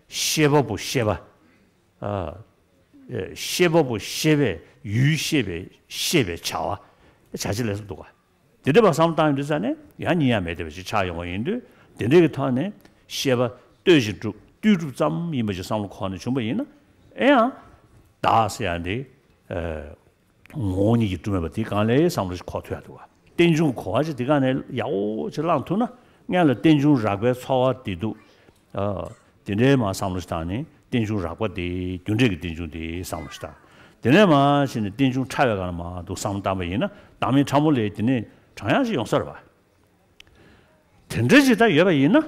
ཤེས་པ་པོ་ཤེས་པ། ཨ། ཤེས་པ་པོ་ཤེས་པའི་ཡུལ་ཤེས་པའི་ཤེས་པའི་བྱ་བ། བྱ་བྱེད་ལས་སུ་འདུག་ག་དེ་འདྲ་བ་བསམ་བློ་བཏང་ཡོང་དུས་ཙ་ནས་ཡང་གཉིས་ཡང་མེད་བསྡད་པ་ཞིག་ཆགས་ཡོང་བ་ཡིན་དུས། དེ་འདྲ་གི་ཐོག་ནས་ཤེས་པ་ལྟོས་ཤིང་གྲུབ། ལྟོས་གྲུབ་ཙམ་ཡིན་པ་ཞིག་བསམ་བློ་འཁོར་ནས་བྱུང་བ་ཡིན་ན། ཨེ་ཡང་བདག་ཟེར་ཡ་འདི། ཨ། ངོ་བོ་ཉིད་ཀྱིས་གྲུབ་མེད་པ་དེའི་སྒང་ལས་བསམ་བློ་ཞིག་འཁོར་ཐུབ་ཡ་འདུག་བ། རྟེན་འབྱུང་གོ་བ་ཅིག་དེ་སྒང་ནས་ཡག་པོ་ཅིག་བླངས་ཐུབ་ན། སྔོན་ལ་རྟེན་འབྱུང་རགས་པའི་ཚོར་བ་བདེ་སྡུག་ཨ། དེ་འདྲའི་མར་བསམ་བློ་ཞིག་བཏང་ནས། རྟེན་འབྱུང་རགས་པ་དེ། རྒྱུ་འབྲས་ཀྱི་རྟེན་འབྱུང་དེ་བསམ་བློ་ཞིག་བཏང་། དེ་ནས་མར་ཕྱིན་ནས་རྟེན་འབྱུང་ཕྲ་བའི་སྒང་ལ་མར་འདུག་བསམ་བློ་བཏང་པ་ཡིན་ན། བདག་མེད་ཕྲ་མོ་ལས་དེ་ནས་གྲངས་ཡང་ཞིག་ཡོང་ས་རེད་བ། དེ་འདྲ་ཅིག་ད་ཡོད་པ་ཡིན་ན།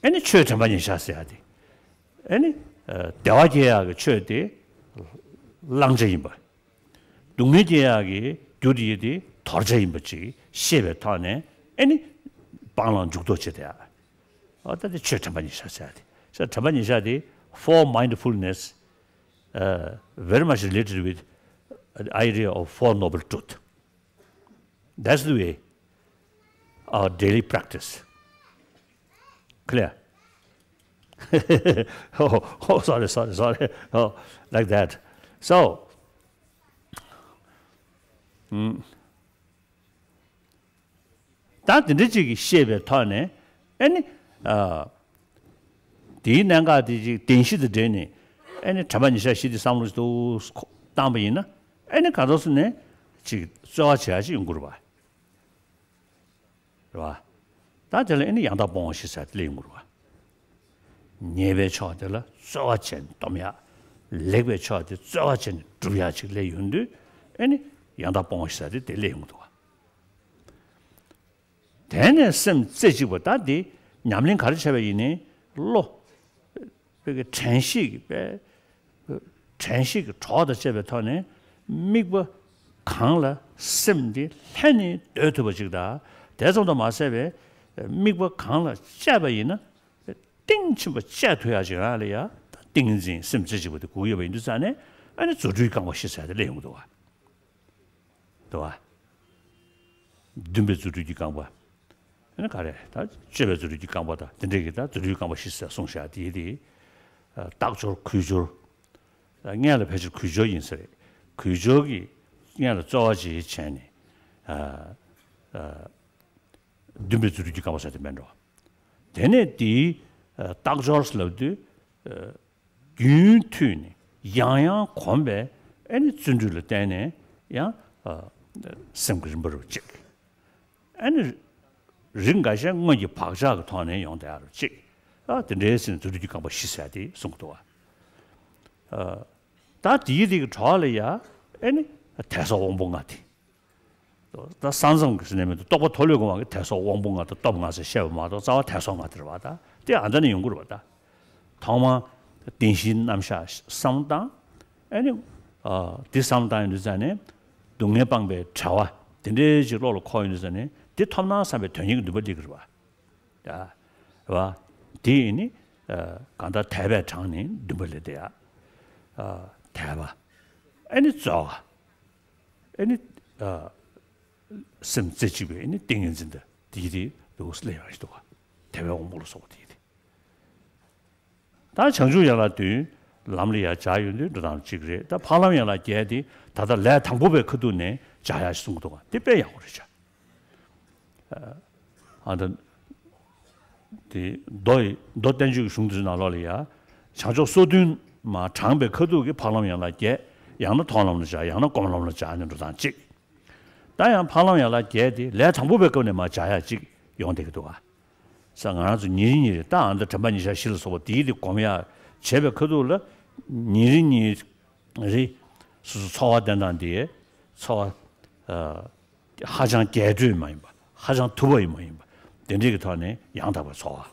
ཨེ་ནི་ཆོས་དྲན་པ་ཉེར་བཞག་ཟེར་ཡ་དེ། ཨེ་ནི། ཨ། བདེ་བ་སྐྱེ་ཡག་གི་ཆོས་དེ་བླང་བྱ་ཡིན་པ། སྡུག་བསྔལ་སྐྱེ་ཡག་གི་རྒྱུ་དེ་ཡི་དེ་དོར་བྱ་ཡིན་པ་ཅིག་ཤེས་པའི་ཐོག་ནས། ཨེ་ནི་སྤང་བླང་འཇུག་ལྡོག་བྱེད་བསྡད་ཡ། ཨ། ད་དེ་ཆོས་དྲན་པ་ཉེར་བཞག་ཟེར་ཡ་དེ། ཆོས་དྲན་པ་ཉེར་བཞག་དེ། Four mindfulness, uh, very much related with the idea of Four Noble Truth. That's the way our daily practice. Clear? Oh, oh, sorry, sorry, sorry. Oh, like that. So, mm, ད་དེ་འདྲ་ཅིག་གི་ཤེས་པའི་ཐོག་ནས། ཨེ་ནི། ཨ། དེའི་གནད་འགག་དེ་ཅིག་བདེན་བཞི་དང་འབྲེལ་ནས་ཨེ་ནི་དྲན་པ་ཉི་ཤར་བཞི་དེ་བསམ་བློ་ཞིག་ཏུ་བཏང་པ་ཡིན་ན་ཨེ་ནི་ག་ཚོད་སོང་ནས་ཅིག་རྩོལ་བ་བྱེད་ཡ་ཅིག་ཡོང་གི་རེད་པ། རེད་པ། ད་དེ་ལ་ཨེ་ནི་ཡང་དག་སྤོང་བ་བཞི་ཟེར་དེ་སླེབས་ཡོང་གི་རེད་པ། ཉེས་པའི་ཕྱོགས་དེ་ལ་རྩོལ་བ་བྱས་ནས་སྡོམ་ཡ། ལེགས་པའི་ཕྱོགས་དེ་རྩོལ་བ་བྱས་ནས་སྒྲུབ་ཡ་ཅིག་སླེབས་ཡོང་དུས་ཨེ་ནི་ཡང་དག་སྤོང་བ་བཞི་ཟེར་དེ་དེ་སླེབས་ཡོང་གི་འདུག་པ། དེ་ནས་སེམས་རྩེ་གཅིག་པ་ད་འདི་ཉམས་ལེན་ག་རེ་བྱས་པ་ཡིན་ནའི་བློ་དཔེ་གི་དྲན་ཤེས་ཀྱི་དཔེ་དྲན་ཤེས་ཀྱི་གྲོགས་དང་བཅས་པའི་ཐོག་ནས་དམིགས་པ་གང་ལ་སེམས་འདི་ལྷན་ནེ་སྡོད་ཐུབ་པ་ཅིག་དང་དེ་ཙམ་དུ་མ་ཟད་པའི་དམིགས་པ་གང་ལ་སྤྱད་པ་ཡིན་ན་གཏིང་ཕྱིན་པ་སྤྱད་ཐུབ་ཡ་ཅིག་རང་ལ་ཡ་ད་ཏིང་ངེ་འཛིན་སེམས་རྩེ་གཅིག་པ་དེ་དགོས་ཡོད་པ་ཡིན་དུས་ཙང་ནས་ཨ་ནི་རྫུ་འཕྲུལ་རྐང་པ་བཞི་ཟེར་དེ་སླེབས་ཡོང་གི་འདུག་པ། འདུག་པ། འདུན་པའི་རྫུ་འཕྲུལ་གྱི་རྐང་པ། ཨ་ནི་ག་རེ་ད་སྤྱོད་པའི་རྫུ་འཕྲུལ་གྱི་རྐང་པ་དང་དེ་འདྲས་ཀྱི་ད་རྫུ་འཕྲུལ་རྐང་པ་བཞི་ཟེར་གསུངས་བཞག་དེ་དེ། རྟག་སྦྱོར་གུས་སྦྱོར། སྔོན་ལ་ཕལ་ཆེར་གུས་སྦྱོར་ཡིན་ས་རེད། གུས་སྦྱོར་གྱི་སྔོན་ལ་རྩོལ་བ་ཅིག་བྱས་ནས། འདུན་པའི་རྫུ་འཕྲུལ་གྱི་རྐང་པ་ཟེར་དེ་མེད་འགྲོ། དེ་ནས་དེའི་རྟག་སྦྱོར་ལབ་དུས། རྒྱུན་མཐུད་ནས་ཡང་ཡང་གོམས་པས་ཨེ་ནི་བརྩོན་འགྲུས་ལ་བརྟེན་ནས་ཡང་སེམས་ཀྱི་རིམ་པ་རུ་གཅིག་ཨེ་ནི་རིགས་འགའ་ཤས་སྔོན་གྱི་བག་ཆགས་ཀྱི་ཐོག་ནས་ཡོང་བསྡད་ཡ་རུ་གཅིག་ཨ་དེ་འདྲའི་ཟིན་རྫུ་འཕྲུལ་གྱི་རྐང་པ་བཞི་ཟེར་དེ་གསུང་གི་འདུག་པ། ད་དེའི་རིགས་ཀྱི་གྲོགས་ལ་ཡ་ཨེ་ནི་དད་སོགས་དབང་པོ་ལྔ་དེ། ད་ས་མཚམས་ཀྱི་ཟེར་ནས་མི་འདུག་རྟོག་པ་མཐོ་ལོས་གོང་མ་གི་དད་སོགས་དབང་པོ་ལྔ་དང་སྟོབས་ལྔ་ཟེར་བཤད་པ་མ་གཏོགས་རྩ་བ་དད་སོགས་ལྔ་དེ་རེད་པ་ད། དེ་ཨ་འདྲ་ནས་ཡོང་གི་རེད་པ་ད། ཐོག་མར་བདེན་བཞིའི་རྣམ་གཞག་བསམ་བློ་བཏང་། ཨེ་ནི། དེ་བསམ་བློ་བཏང་ཡོང་དུས་ཙང་ནས། སྡུག་བསྔལ་སྤངས་པའི་བྱ་བ་དེ་འདྲའི་ཅིག་བློ་ལ་འཁོར་ཡོང་དུས་ཙང་ནས་དེ་ཐོབ་ན་བསམ་པའི་དོན་གཉེར་གྱི་འདུན་པ་སླེབས་ཀྱི་རེད་པ། ཡ། རེད་པ། དེ་ཡིན་ནི། གང་ལྟར་དད་པས་དྲངས་ནས་འདུན་པ་སླེབས་དེ་ཡ། དད་པ། ཨེ་ནི་རྩོལ་བ། ཨེ་ནི། སེམས་རྩེ་གཅིག་པའི་ཨེ་ནི་ཏིང་ངེ་འཛིན་དང་དེའི་དེ་འདུག་སླེབས་ཡོང་ཞིག་འདུག་པ། དད་པའི་དབང་པོ་ལ་སོགས་པ་དེའི་དེ། ད་བྱང་ཆུབ་ཡན་ལག་བདུན་ལམ་ལ་ཡར་སྦྱར་ཡོང་དུས་འགྲོ་སྟངས་གཅིག་རེད། ད་འཕགས་ལམ་ཡན་ལག་བརྒྱད་དེ་ད་ལྟ་ལས་དང་པོ་པའི་ཁ་ཐུག་ནས་སྦྱར་ཡག་གསུང་གི་འདུག་པ། དེ་དཔེ་ཡག་པོ་རེད་ཤག་ཨ་ད། དེ་མདོ་ཡི་མདོ་བསྟན་བཅོས་ཀྱི་གཞུང་དེ་ཚོའི་ནང་ལོགས་ལ་ཡ། བྱང་ཕྱོགས་སོ་བདུན་མར་དྲངས་པའི་ཁ་ཐུག་གི་འཕགས་ལམ་ཡན་ལག་བརྒྱད། ཡང་ན་མཐོང་ལམ་ལ་སྦྱར། ཡང་ན་སྒོམ་ལམ་ལ་སྦྱར་ནས་འགྲོ་སྟངས་གཅིག་ད་ཡང་འཕགས་ལམ་ཡན་ལག་བརྒྱད་དེ་ལས་དང་པོ་པའི་སྐབས་ནས་མར་སྦྱར་ཡག་གཅིག་ཡོང་བསྡད་ཀྱི་འདུག་ག་ས་ང་རང་ཚོ་ཉིན་རེ་ཉིན་རེ་ད་ཨ་འདྲ་དྲན་པ་ཉི་ཤར་བཞི་ལ་སོགས་པ་དེའི་དེ་སྒོམ་ཡག་བྱས་པའི་ཁ་ཐུག་ལ། ཉིན་རེ་ཉིན་རེ། སོ་སོ་འཚོ་བ་བསྟེན་སྟངས་དེ། འཚོ་བ། ཧ་ཅང་རྒྱས་སྤྲོས་མ་ཡིན་པ། ཧ་ཅང་ཐུབ་པ་ཡིན་མ་ཡིན་པ། དེ་འདྲའི་གི་ཐོག་ནས་ཡང་དག་པའི་འཚོ་བ།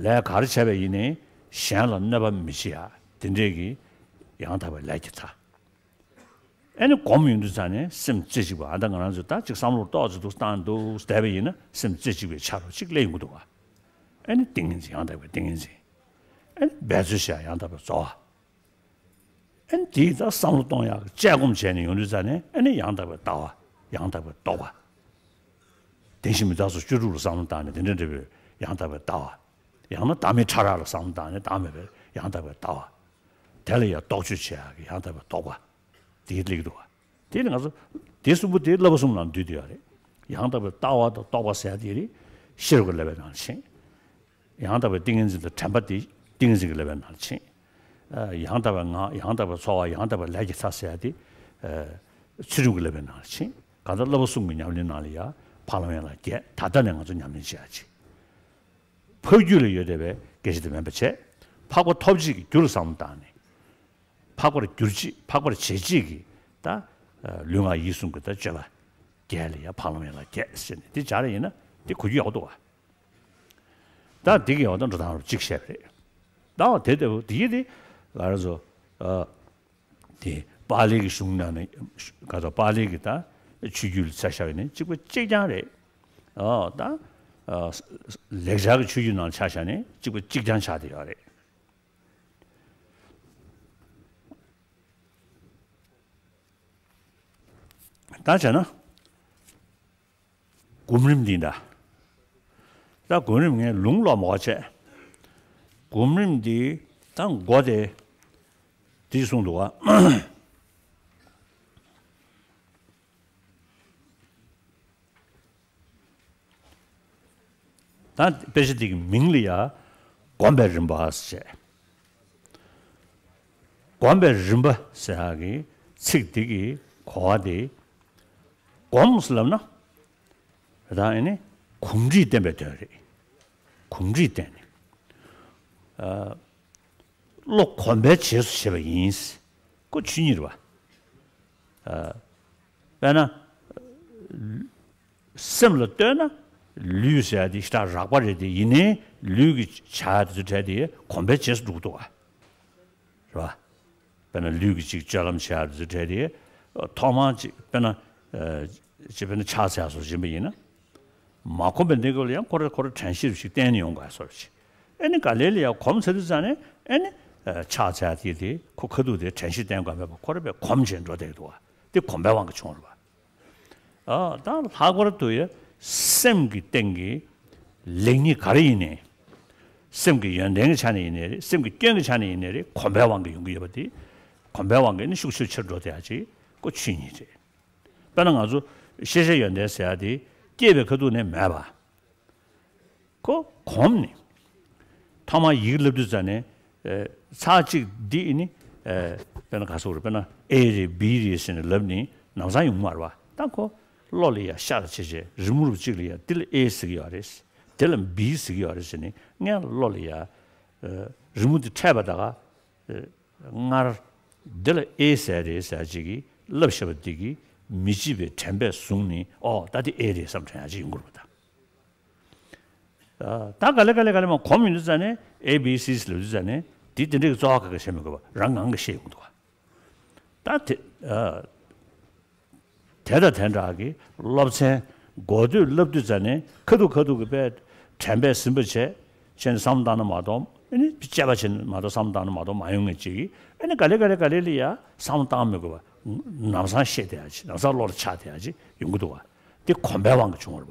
ལས་ག་རེ་བྱས་པ་ཡིན་ནའི་གཞན་ལ་གནོད་པ་མི་བྱེད་ཡ། དེ་འདྲའི་གི་ཡང་དག་པའི་ལས་ཀྱི་མཐའ། ཨེ་ནི་སྒོམ་ཡོང་དུས་ཙང་ནས་སེམས་རྩེ་གཅིག་པ། ཨ་ད་ང་རང་ཚོས་ད་ཅིག་བསམ་བློ་ཏོག་ཙམ་འདུག་བཏང་འདུག་བསྡད་པ་ཡིན་ན་སེམས་རྩེ་གཅིག་པའི་ཆ་རུ་གཅིག་སླེབས་ཡོང་གི་འདུག་ག་ཨེ་ནི་ཏིང་ངེ་འཛིན། ཡང་དག་པའི་ཏིང་ངེ་འཛིན། ཨེ་ནི་འབད་རྩོལ་བྱེད་ཡ་ཡང་དག་པའི་རྩོལ་བ། ཨེ་ནི་དེའི་ད་བསམ་བློ་གཏོང་ཡག་གི་དཔྱད་སྒོམ་བྱས་ནས་ཡོང་དུས་ཙང་ནས་ཨེ་ནི་ཡང་དག་པའི་ལྟ་བ། ཡང་དག་པའི་རྟོག་པ། བདེན་བཞི་མི་རྟག་སོགས་བཅུ་དྲུག་ལ་བསམ་བློ་བཏང་ནས་དེ་འདྲ་འདྲ་བའི་ཡང་དག་པའི་ལྟ་བ། ཡང་ན་བདག་མེད་ཕྲ་རགས་ལ་བསམ་བློ་བཏང་ནས་བདག་མེད་པའི་ཡང་དག་པའི་ལྟ་བ། དེ་ལ་ཡང་རྟོག་དཔྱོད་བྱེད་ཡག་གི་ཡང་དག་པའི་རྟོག་པ། དེ་སླེབས་འདུག་ག་དེ་ནི་ང་ཚོ་དེ་གསུམ་པོ་དེ་བསླབ་པ་གསུམ་ནང་འདུས་བསྡད་ཡོད་རེད། ཡང་དག་པའི་ལྟ་བ་དང་རྟོག་པ་ཟེར་ཡ་དེ་རེད། ཤེས་རབ་ཀྱི་བསླབ་པའི་ནང་ཕྱིན། ཡང་དག་པའི་ཏིང་ངེ་འཛིན་དང་དྲན་པ་དེ་ཏིང་ངེ་འཛིན་གྱི་བསླབ་པའི་ནང་ཕྱིན། ཡང་དག་པའི་ངག་ཡང་དག་པའི་ཚོར་བ་ཡང་དག་པའི་ལས་ཀྱི་མཐའ་ཟེར་ཡ་དེ། ཚུལ་ཁྲིམས་ཀྱི་བསླབ་པའི་ནང་ཕྱིན། གང་ལྟར་བསླབ་པ་གསུམ་གྱི་ཉམས་ལེན་ནང་ལ་ཡ་འཕགས་ལམ་ཡན་ལག་བརྒྱད་ད་ལྟ་ནས་ང་ཚོ་ཉམས་ལེན་བྱེད་ཡ་ཅིག་འཕགས་རྒྱུད་ལ་ཡོད་བསྡད་པའི་སྐད་ཆ་དེ་མིན་པ་བྱས། འཕགས་པ་ཐོབ་བྱེད་ཀྱི་རྒྱུ་ལ་བསམ་བློ་བཏང་ནས། འཕགས་པར་གྱུར་ཅིག་འཕགས་པར་བྱེད་ཅིག་གི་ད། ལུས་ངག་ཡིད་གསུམ་གྱི་ད་སྤྱོད་པ། རྒྱས་ལ་ཡ་འཕགས་ལམ་ཡན་ལག་བརྒྱད་ཟེར་ནས་དེ་སྦྱར་ཡིན་ན་དེ་གོ་རྒྱུ་ཡག་པོ་འདུག་ག་ད་འདི་གི་འོག་ཏུ་འགྲོ་སྟངས་རུ་གཅིག་བཤད་པ་རེད། ད་འོ་དེ་ལྟ་བུ་དེ་ཡི་དེ་ང་རང་ཚོ། དེ་པཱ་ལི་གི་གཞུང་ནང་ནས་ག་ཚོད་པཱ་ལི་གི་ད་ཆོས་བརྒྱུད་ལ་ཆ་བཞག་པ་ཡིན་ན་གཅིག་པ་གཅིག་རྐྱང་རེད། ཨོ་ད། ལེགས་སྦྱར་གྱི་ཆོས་བརྒྱུད་ནང་ཆ་བཞག་ནས་གཅིག་པ་གཅིག་རྐྱང་ཆགས་བསྡད་ཡོད་རེད། ད་བྱས་ན། སྒོམ་རིམ་འདི་འདྲ། ད་སྒོམ་རིམ་ངས་ལུང་ལོག་མ་བྱས། སྒོམ་རིམ་འདི་ད་མགོ་དེ། འདི་གསུངས་འདུག་ག་ད་དཔེ་ཆ་འདི་གི་མིང་ལ་ཡ། སྒོམ་པའི་རིམ་པ་ཟེར། སྒོམ་པའི་རིམ་པ་ཟེར་ཡག་གི་ཚིག་འདི་གི་གོ་བ་དེ། སྒོམ་ཟེར་ལབ་ན། ད་ཨ་ནི་གོམས་འདྲིས་བསྟེན་པའི་དོན་རེད། གོམས་འདྲིས་བསྟེན་ནས། ཨ། བློ་གོམས་པའི་རྗེས་སུ་བྱེད་པ་ཡིན། ཁོ་ཆོས་ཉིད་རེད་པ། ཨ། དཔེར་ན། སེམས་ལ་ལྟོས་ན་ལུས་ཟེར་ཡ་དེ་ཞེ་དྲག་རགས་པ་རེད་དེ། ཡིན་ནའི་ལུས་ཀྱི་བྱ་བ་དེ་ཚོ་གྲས་དེ་གོམས་པའི་རྗེས་སུ་འགྲོ་གི་འདུག་ག། རེད་པ། དཔེར་ན་ལུས་ཀྱི་ཅིག་སྤྱོད་ལམ་བྱེད་ཡ་དེ་ཚོ་གྲས་དེ། ཐོག་མར་ཅིག་དཔེར་ན། ཨ། ཅིག་དཔེར་ན་ཕྱག་འཚལ་སོགས་ཡིན་པ་ཡིན་ན། མ་གོམས་པའི་གནས་སྐབས་ལ་ཡང་ཁོ་རང་ཁོ་རང་དྲན་ཤེས་ཤིག་བསྟེན་ནས་ཡོང་དགོས་སོགས་ཅིག། ཨ་ནི་ག་ལེ་ལ་ཡང་གོམས་ཚར་དུས་ཙང་ནས་ཨ་ནི། ཨ། ཕྱག་འཚལ་དེ་དེ་ཁོ་ཁ་ཐུག་དེ་དྲན་ཤེས་བསྟེན་དགོས་མེད་པ། ཁོ་རང་དཔེ་གོམས་བྱས་འགྲོ་བསྡད་འདུག་ག། དེ་གོམས་པའི་དབང་གིས་བྱུང་བ་རེད་པ། ཨ། ད་ལྷག་པར་དུ་ཡ་སེམས་ཀྱི་སྟེང་གི་ལེགས་ཉེས་ག་རེ་ཡིན་ནའི། སེམས་ཀྱི་ཡོན་ཏན་གྱི་ཆ་ནས་ཡིན་ནའི་རེད། སེམས་ཀྱི་སྐྱོན་གྱི་ཆ་ནས་ཡིན་ནའི་རེད། གོམས་པའི་དབང་གིས་ཡོང་གི་ཡོད་པ་དེ། གོམས་པའི་དབང་གིས་ནི་ཤུགས་ཆེ་རུ་ཆེ་རུ་འགྲོ་བསྡད་ཡ་ཅིག་ཁོ་ཆོས་ཉིད་རེད། དཔེར་ན་ང་ཚོ་ཤེས་བྱའི་ཡོན་ཏན་ཟེར་ཡ་དེ་སྐྱེས་པའི་ཁ་ཐུག་ནས་མེད་པ། ཁོ་གོམས་ནས། ཐོག་མར་ཡི་གེ་བསླབ་དུས་ཙང་ནས། ཨ། ཚེག་གཅིག་འདི་ནི། ཨ། དཔེར་ན་ག་རེ་ཟེར་དགོས་རེད། དཔེར་ན་ཨེ་རེད་བི་རེད་ཟེར་ནས་ལབ་ནས་ལམ་སང་ཡོང་གི་མ་རེད་པ། ད་ཁོ་བློ་ལ་ཡ་ཤར་བྱས་བྱས། རི་མོ་རུ་གཅིག་ལ་ཡ་འདི་ལ་ཨེ་ཟེར་གྱི་ཡོད་རེད། དེ་ལ་བི་ཟེར་གྱི་ཡོད་རེད་ཟེར་ནས་སྔོན་བློ་ལ་ཡ། ཨ། རི་མོ་འདི་འཕྲད་པ་ད་ག། ཨ། སྔར་འདི་ལ་ཨེ་ཟེར་རེད་ཟེར་ཅིག་གིས་བསླབས་བཞག་པ་འདི་གིས་མི་བརྗེད་པའི་དྲན་པས་བཟུང་ནས། ཨོ། ད་འདི་ཨེ་རེད་བསམ་དྲན་ཡ་ཅིག་ཡོང་གི་རེད་པ་ད། ཨ། ད་ག་ལེ་ག་ལེ་ག་ལེ་མར་གོམས་ཡོང་དུས་ཙང་ནས། ཨེ་བི་སི་ལབ་དུས་ཙང་ནས་དེ་དེ་འདྲའི་གི་རྩ་བ་ག་ག་བཤད་མི་དགོས་པ། རང་ངང་གིས་ཤེས་ཡོང་གི་འདུག་ག། ད་དེ། ཨ། དེ་དང་དེ་འདྲ་གི་སློབ་ཚན་འགོ་སྟོད་བསླབ་དུས་ཙང་ནས་ཁ་ཐུག་ཁ་ཐུག་གི་དཔེ་དྲན་པས་ཟིན་པ་བྱས། བྱས་ནས་བསམ་བློ་བཏང་ན་མ་གཏོགས། ཨ་ནི་དཔྱད་པ་བྱས་ནས་མ་གཏོགས། བསམ་བློ་བཏང་ན་མ་གཏོགས་མ་ཡོང་མཁན་ཅིག་གིས། ཨ་ནི་ག་ལེ་ག་ལེ་ག་ལེ་ལ་ཡ་བསམ་བློ་བཏང་མི་དགོས་པ། ལམ་སང་ཤེས་བསྡད་ཡ་ཅིག། ལམ་སང་བློ་ལ་འཆར་བསྡད་ཡ་ཅིག་ཡོང་གི་འདུག་ག། དེ་གོམས་པའི་དབང་གིས་བྱུང་བ་རེད་པ།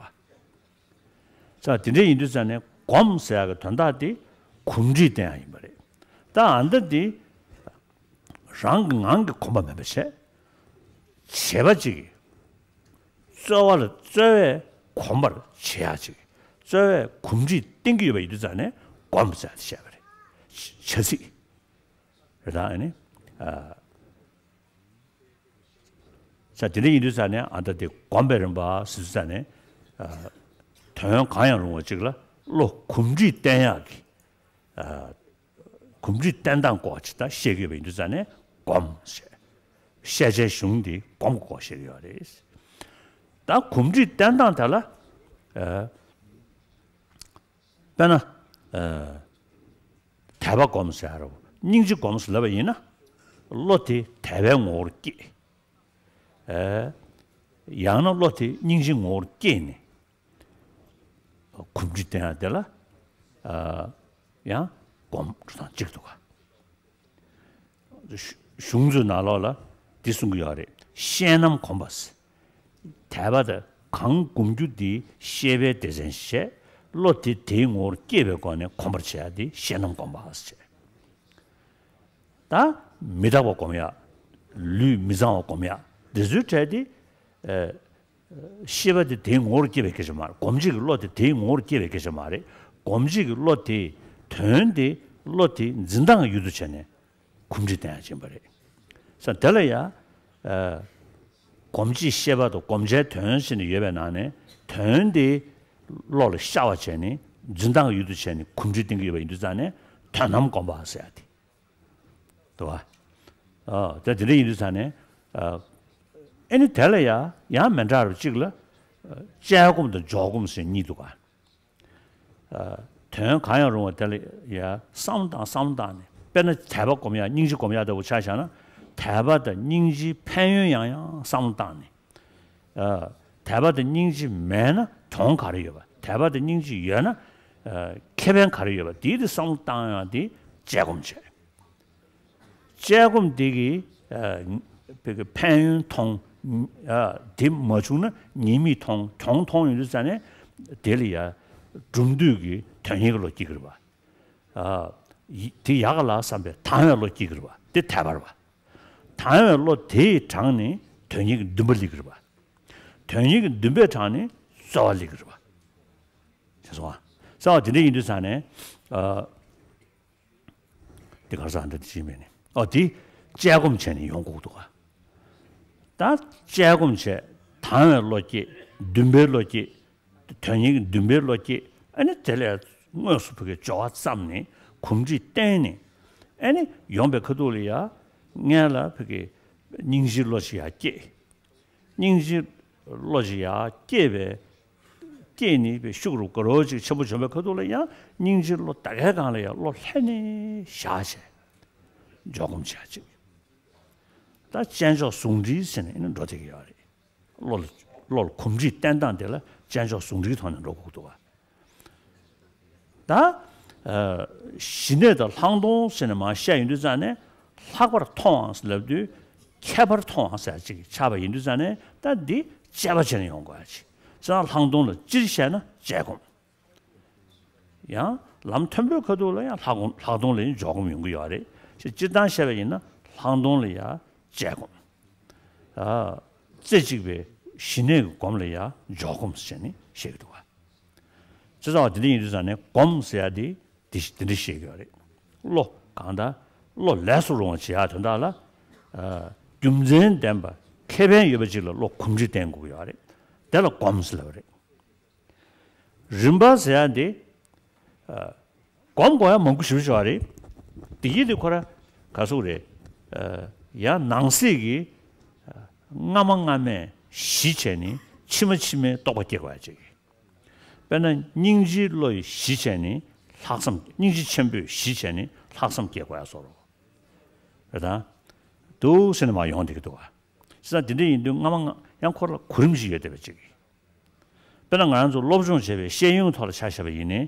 ས་དེ་འདྲ་ཡིན་དུས་ཙང་ནས་གོམས་ཟེར་ཡག་གི་དོན་དག་དེ་གོམས་འདྲིས་བསྟེན་ཡག་ཡིན་པ་རེད། ད་ཨ་ནི་འདི་རང་གི་ངང་གིས་གོམས་པ་མེད་པ་བྱས། བྱས་པ་ཅིག་གིས་རྩོལ་བ་ལ། རྩོལ་བས་གོམས་པར་བྱེད་ཡག་ཅིག། རྩོལ་བས་གོམས་འདྲིས་བསྟེན་གྱི་ཡོད་པ་ཡིན་དུས་ཙང་ནས་གོམས་ཟེར་ཡག་དེ་བཤད་པ་རེད། བྱ་ཚིག་རེད། ད་ཨ་ནི། ཨ། ས་དེ་འདྲ་ཡིན་དུས་ཙང་ནས་ཨ་ད་དེ་གོམས་པའི་རིམ་པ་ཟེར་དུས་ཙང་ནས། ཨ། དོན་གང་ཡང་རུང་བ་ཅིག་ལ་བློ་གོམས་འདྲིས་བསྟེན་ཡག་གི། ཨ། གོམས་འདྲིས་བསྟེན་སྟངས་སྐོར་ཅིག་ད་བཤད་ཀྱི་ཡོད་པ་ཡིན་དུས་ཙང་ནས་གོམས་ཞེས། བཤད་བྱའི་གཞུང་འདི་གོམས་ཀྱི་སྐོར་བཤད་ཀྱི་ཡོད་རེད། ད་གོམས་འདྲིས་བསྟེན་སྟངས་དེ་ལ། ཨ། དཔེར་ན། ཨ། དད་པ་སྒོམ་ཟེར་རོ། སྙིང་རྗེ་སྒོམ་ཟེར་ལབ་པ་ཡིན་ན། བློ་དེ་དད་པའི་ངོ་བོར་བསྐྱེད། ཨེ། ཡང་ན་བློ་དེ་སྙིང་རྗེའི་ངོ་བོར་བསྐྱེད་ནས། གོམས་འདྲིས་བསྟེན་ཡག་དེ་ལ། ཨ། ཡང་སྒོམ་འགྲོ་སྟངས་གཅིག་འདུག་ག། གཞུང་ཚོའི་ནང་ལོགས་ལ་འདི་གསུང་གི་ཡོད་རེད། ཤེས་རྣམ་གོམས་པ་ཟེར། དད་པ་དང་གང་སྒོམ་རྒྱུ་དེ་ཤེས་པའི་སྡེ་ཚན་བྱས། བློ་དེ་དེའི་ངོ་བོར་སྐྱེས་པའི་སྒོ་ནས་གོམས་པར་བྱེད་ཡག་དེ་ཤེས་རྣམ་གོམས་པ་ཟེར། ད་མི་རྟག་པ་སྒོམ་ཡག། ལུས་མི་གཙང་བ་སྒོམ་ཡག། འདི་ཚོའི་གྲས་དེ། ཨ། ཤེས་པ་དེ་དེའི་ངོ་བོར་སྐྱེས་པའི་སྐད་ཆ་མ་རེད། སྒོམ་བྱེད་ཀྱི་བློ་དེ་དེའི་ངོ་བོར་སྐྱེས་པའི་སྐད་ཆ་མ་རེད། སྒོམ་བྱེད་ཀྱི་བློ་དེ། དོན་དེ། བློ་དེ་འཛིན་སྟངས་ཀྱི་ཡུལ་དུ་བྱས་ནས་གོམས་འདྲིས་བསྟེན་ཡག་ཡིན་པ་རེད། ས་དེ་ལ་ཡ། ཨ། སྒོམ་བྱེད་ཤེས་པ་དང་སྒོམ་བྱའི་དོན་ཟེར་ནས་ཡོད་པའི་ནང་ནས། དོན་དེ་བློ་ལ་ཤར་བ་བྱས་ནས་འཛིན་སྟངས་ཀྱི་ཡུལ་དུ་བྱས་ནས་གོམས་འདྲིས་བསྟེན་གྱི་ཡོད་པ་ཡིན་དུས་ཙང་ནས་དོན་རྣམ་སྒོམ་པ་ཟེར་ཡག་དེ། འདུག་ག། ཨ། ད་དེ་འདྲ་ཡིན་དུས་ཙང་ནས། ཨ། ཨེ་ནི་དེ་ལ་ཡ་ཡང་མི་འདྲ་བ་གཅིག་ལ། ཨ། དཔྱད་སྒོམ་དང་འཇོག་སྒོམ་ཟེར་གཉིས་འདུག་ག། ཨ། དོན་གང་ཡང་རུང་བ་དེ་ལ་ཡ་བསམ་བློ་བཏང་། བསམ་བློ་བཏང་ནས། དཔེར་ན་དད་པ་སྒོམ་ཡག། སྙིང་རྗེ་སྒོམ་ཡག་ལྟ་བུ་ཆ་བཞག་ན། དད་པ་དང་སྙིང་རྗེའི་ཕན་ཡོན་ཡང་ཡང་བསམ་བློ་བཏང་ནས། ཨ། དད་པ་དང་སྙིང་རྗེ་མེད་ན་གྱོང་ག་རེ་ཡོད་པ། དད་པ་དང་སྙིང་རྗེ་ཡོད་ན། ཨ། ཁེ་ཕན་ག་རེ་ཡོད་པ། དེའི་དེ་བསམ་བློ་བཏང་ཡག་དེ་དཔྱད་སྒོམ་བྱས། དཔྱད་སྒོམ་དེ་གིས། ཨ། བོད་ཀྱི་ཕན་ཡོན་མཐོང་། ཨ། དེ་མ་བྱུང་ན་ཉེས་དམིགས་མཐོང་། གྱོང་མཐོང་ཡོང་དུས་ཙང་ནས་དེ་ལ་ཡ་གྲུབ་འདོད་ཀྱི་དོན་གཉེར་གྱི་བློ་སྐྱེ་གི་རེད་པ། ཨ། ཡི་དེ་ཡག་ག་ལ་བསམ་པའི་དང་བའི་བློ་སྐྱེ་གི་རེད་པ། དེ་དད་པ་རེད་པ། དང་བའི་བློ་དེ་ཡི་དྲངས་ནས་དོན་གཉེར་གྱི་འདུན་པ་སླེབས་ཀྱི་རེད་པ། དོན་གཉེར་གྱི་འདུན་པའི་དྲངས་ནས་རྩོལ་བ་སླེབས་ཀྱི་རེད་པ། ཤེས་སོང་ཨ། ས་བ་དེ་འདྲ་ཡིན་དུས་ཙང་ནས། ཨ། འདི་ག་རེ་ཟེར་འདི་ཅི་མེད་ནི། ཨོ་འདི་དཔྱད་སྒོམ་བྱས་ནས་ཡོང་དགོས་འདུག་ག་ད་དཔྱད་སྒོམ་བྱས། དང་བའི་བློ་སྐྱེས། བདུན་པའི་བློ་སྐྱེས། དོན་གཉིས་ཀྱི་བདུན་པའི་བློ་སྐྱེས། ཨ་ནི་དེ་ལས་དངོས་སུ་ཕ་གི་སྦྱོར་བ་བརྩམས་ནས་གོམས་འདྲིས་བསྟེན་ནས། ཨ་ནི་ཡོང་པའི་ཁ་ཐུག་ལ་ཡ་སྔོན་ལ་ཕ་གི་སྙིང་རྗེའི་བློ་ཞིག་ཡར་སྐྱེས། སྙིང་རྗེའི་བློ་ཞིག་ཡར་སྐྱེས་པའི་སྐྱེས་ནས་པའི་ཤུགས་རུ་དགའ་རབ་ཅིག་ཆེན་པོ་བྱུང་བའི་ཁ་ཐུག་ལ་ཡང་སྙིང་རྗེའི་བློ་ད་གའི་སྒང་ལ་ཡང་བློ་ལྷན་ནེ་བཞག་བྱས་འཇོག་སྒོམ་བྱས་ཅིག་ད་དཔྱད་འཇོག་ཟུང་འབྲེལ་ཟེར་ནས་ཨ་ནི་འགྲོ་བསྡད་ཀྱི་ཡོད་རེད། བློ་ལ་བློ་ལ་གོམས་འདྲིས་བསྟེན་སྟངས་དེ་ལ་དཔྱད་འཇོག་ཟུང་འབྲེལ་གྱི་ཐོག་ནས་འགྲོ་དགོས་འདུག་ག་ད། ཨ། ཞི་གནས་དང་ལྷག་མཐོང་ཟེར་ནས་མར་བཤད་ཡོང་དུས་ཙང་ནས། ལྷག་པར་མཐོང་བ་ལབ་དུས་ཁྱད་པར་མཐོང་བ་ཟེར་ཅིག་ཆགས་པ་ཡིན་དུས་ཙང་ནས། ད་འདི་དཔྱད་པ་བྱས་ནས་ཡོང་དགོས་ཡ་ཅིག་ཙང་ལྷག་མཐོང་ལ་སྤྱིར་བཤད་ན་དཔྱད་སྒོམ། ཡང་ལམ་མཐོན་པོའི་ཁ་ཐུག་ལ་ཡང་ལྷག་སྒོམ། ལྷག་མཐོང་ལ་ཡང་འཇོག་སྒོམ་ཡོང་གི་ཡོད་རེད། སྤྱིར་བཏང་བཤད་པ་ཡིན་ན་ལྷག་མཐོང་ལ་ཡང་དཔྱད་སྒོམ། ཨ། རྩེ་གཅིག་པའི་ཞི་གནས་ཀྱི་སྒོམ་ལ་ཡང་འཇོག་སྒོམ་ཟེར་ནས་བཤད་ཀྱི་འདུག་ག་བྱས་ཙང་བ་དེ་འདྲ་ཡིན་དུས་ཙང་ནས་སྒོམ་ཟེར་ཡ་དེ་དེ་དེ་འདྲ་བཤད་ཀྱི་ཡོད་རེད། བློ་གང་ལྟར་བློ་ལས་སུ་རུང་བ་བྱེད་ཡ་དོན་དག་ལ། ཨ། རྒྱུ་མཚན་ལྡན་པ་ཁེ་ཕན་ཡོད་པ་ཅིག་ལ་བློ་གོམས་འདྲིས་བསྟེན་དགོས་ཀྱི་ཡོད་རེད། དེ་ལ་སྒོམ་ཟེར་ལབ་པ་རེད། རིམ་པ་ཟེར་ཡ་འདི། ཨ། སྒོམ་དགོས་ཡ་མང་པོ་ཞེ་པོ་ཅིག་ཡོད་རེད། དེ་ཡིན་དུས་ཁོ་ར་ག་ཟེར་རེད། ཨ། ཡང་ནང་གསེས་ཀྱི། ཨ། སྔ་མ་སྔ་མས་གཞི་བྱས་ནས་ཕྱི་མ་ཕྱི་མའི་རྟོགས་པ་སྐྱེ་དགོས་ཡ་ཅིག་དཔེར་ན་སྙིང་རྗེའི་བློ་ཡིས་གཞི་བྱས་ནས་ལྷག་བསམ། སྙིང་རྗེ་ཆེན་པོས་གཞི་བྱས་ནས་ལྷག་བསམ་སྐྱེ་དགོས་ཡ་བཟོ་འདྲ་རེད་ད། འདུག་ཟེར་ནས་མར་ཡོང་བསྡད་ཀྱི་འདུག་ག་བྱས་ཙང་དེ་འདྲ་ཡིན་དུས་སྔ་མ་ང་ཡང་ཁོ་ལ་གོ་རིམ་ཞིག་ཡོད་བསྡད་པ་ཅིག་དཔེར་ན་ང་རང་ཚོ་སློབ་སྦྱོང་བྱས་པའི་ཤེས་ཡོན་ཐོག་ལ་ཆ་བཞག་པ་ཡིན་ནའི།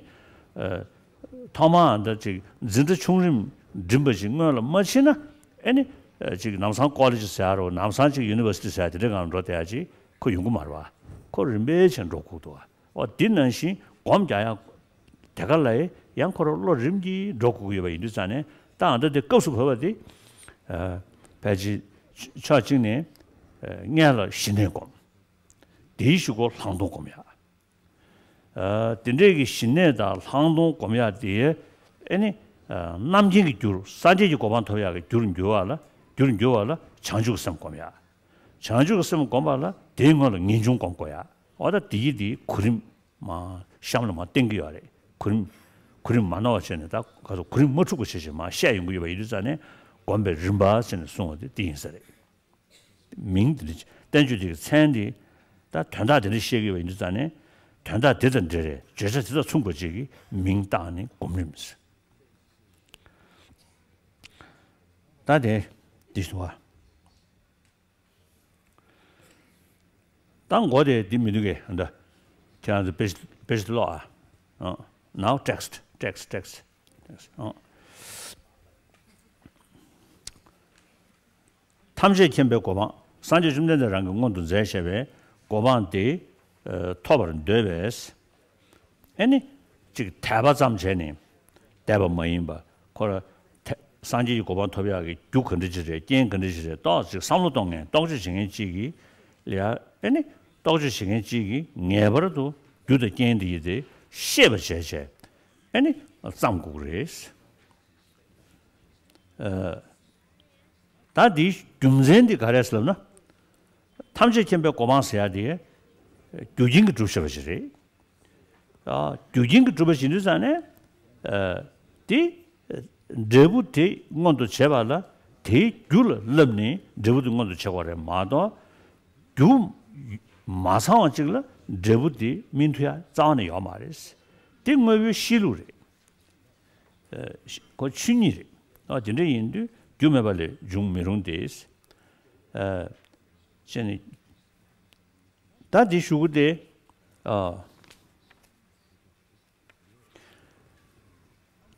ཨ། ཐོག་མར་འདི་ཅིག་འཛིན་གྲྭ་ཆུང་རིམ་འགྲིམ་པ་ཞིག་སྔོན་ལ་མ་ཕྱིན་ན། ཨེ་ནི། ཨ། ཅིག་ལམ་སང་ཀོ་ལེ་ཇི་ཟེར་ཡ་རོ། ལམ་སང་ཅིག་ཡུ་ནི་ཝར་སི་ཊི་ཟེར་ཡ་དེ་འདྲའི་སྒང་ལ་འགྲོ་བསྡད་ཡ་ཅིག་ཁོ་ཡོང་གི་མ་རེད་པ། ཁོ་རིམ་པས་བྱས་འགྲོ་དགོས་འདུག་པ། འོ་འདི་ནང་བཞིན་སྒོམ་རྒྱག་ཡ་དེ་ག་ལ་ཡང་ཁོ་རང་བློ་རིམ་གྱིས་འགྲོ་དགོས་ཀྱི་ཡོད་པ་ཡིན་དུས་ཙང་ནས། ད་ཨ་འདྲ་དེ་སྐབས་སུ་བབས་པ་དེ། ཨ། ཕལ་ཆེར་ཕྱོགས་གཅིག་ནས། ཨ། སྔོན་ལ་ཞི་གནས་སྒོམ། དེའི་གཞུག་གུ་ལྷག་མཐོང་སྒོམ་ཡ། ཨ། དེ་འདྲའི་གི་ཞི་གནས་དང་ལྷག་མཐོང་སྒོམ་ཡ་དེ། ཨེ་ནི། ཨ། རྣམ་མཁྱེན་གྱི་རྒྱུར། སངས་རྒྱས་ཀྱི་གོ་འཕང་ཐོབ་ཡག་གི་རྒྱུར་འགྱུར་བ་ལ། རྒྱུར་འགྱུར་བ་ལ་བྱང་ཆུབ་ཀྱི་སེམས་སྒོམ་ཡ། བྱང་ཆུབ་ཀྱི་སེམས་སྒོམ་པ་ལ་དེའི་སྔོན་ལ་ངེས་འབྱུང་སྒོམ་དགོས་ཡ། འོ་ད་དེ་ཡི་དེའི་གོ་རིམ་མར་གཤམ་ལ་མར་བསྟན་གྱི་ཡོད་རེད། གོ་རིམ། གོ་རིམ་མ་ནོར་བ་བྱས་ནས། ད་ག་ཚོད་གོ་རིམ་མ་འཁྲུག་པ་བྱས་བྱས་མར་བཤད་ཡོང་གི་ཡོད་པ་ཡིན་དུས་ཙང་ནས། སྒོམ་པའི་རིམ་པ་བྱས་ནས་གསུངས་པ་དེ་དེ་ཡིན་ས་རེད། མིང་དེ་འདྲ། བསྟན་བཅོས་དེ་གི་མཚན་དེ། ད་དོན་དག་དེ་འདྲ་བཤད་ཀྱི་ཡོད་པ་ཡིན་དུས་ཙང་ནས། དོན་དག་དེ་དང་འབྲེལ་བའི་བརྗོད་བྱ་དེ་དང་མཚུངས་པ་ཅིག་གི་མིང་བཏགས་ནས་སྒོམ་རིམ་ཟེར། ད་དེ་འདི་སོང་བ། ད་མགོ་དེ་འདི་མི་འདུག་གས། ཨ། ད་ཁྱེད་རང་ཚོ་པེ་ཅི་པེ་ཅི་ཀློག་ཨ། ཨ། Now text, text, text, text. ཨ། ཐམས་ཅད་མཁྱེན་པའི་གོ་འཕང་། སངས་རྒྱས་བཅོམ་ལྡན་འདས་རང་གིས་མངོན་དུ་མཛད་བཞག་པའི་གོ་འཕང་དེ། ཨ། ཐོབ་པར་འདོད་པས། ཨེ་ནི། ཅིག་དད་པ་ཙམ་བྱས་ནས་བསྡད་པ་མ་ཡིན་པ། ཁོ་ར་ཐེ་སངས་རྒྱས་ཀྱི་གོ་འཕང་ཐོབ་ཡག་གི་རྒྱུ་ག་འདྲ་ཅིག་རེད། རྐྱེན་ག་འདྲ་ཅིག་རེད། ཏོག་ཙམ་བསམ་བློ་གཏོང་མཁན། རྟོག་དཔྱོད་བྱེད་མཁན་ཅིག་གིས་ལ་ཡ། ཨེ་ནི། རྟོག་དཔྱོད་བྱེད་མཁན་ཅིག་གིས་ངེས་པར་དུ་རྒྱུ་དང་རྐྱེན་དེ་ཡི་དེ་ཤེས་པ་བྱས་བྱས། ཨེ་ནི། བརྩམ་དགོས་ཀྱི་རེད། ཨ། ད་འདིའི་རྒྱུ་མཚན་འདི་ག་རེ་རེད་ལབ་ན། ཐམས་ཅད་མཁྱེན་པའི་གོ་འཕང་ཟེར་ཡ་དེ་རྒྱུ་རྐྱེན་གྱིས་གྲུབ་བཞག་པ་ཞིག་རེད། ཨ། རྒྱུ་རྐྱེན་གྱིས་གྲུབ་པ་ཞིག་ཡིན་དུས་ཙང་ནས། ཨ། དེ་འབྲས་བུ་དེ་མངོན་དུ་བྱེད་པ་ལ་དེའི་རྒྱུ་ལ་བསླབས་ནས་འབྲས་བུ་དེ་མངོན་དུ་བྱེད་དགོས་རེད་མ་གཏོགས། རྒྱུ་མ་ཚང་བ་ཅིག་ལ་འབྲས་བུ་དེ་སྨིན་ཐུབ་ཡ་རྩ་བ་ནས་ཡོད་མ་རེད། དེ་དངོས་པོའི་གཤིས་ལུགས་རེད། ཨ། ཁོ་ཆོས་ཉིད་རེད། ཨ། དེ་འདྲ་ཡིན་དུས་རྒྱུ་མེད་པ་ལས་འབྱུང་མི་རུང་སྟེ། ཨ། བྱས་ནས་ད་འདི་གཞུག་གུ་དེ། ཨ།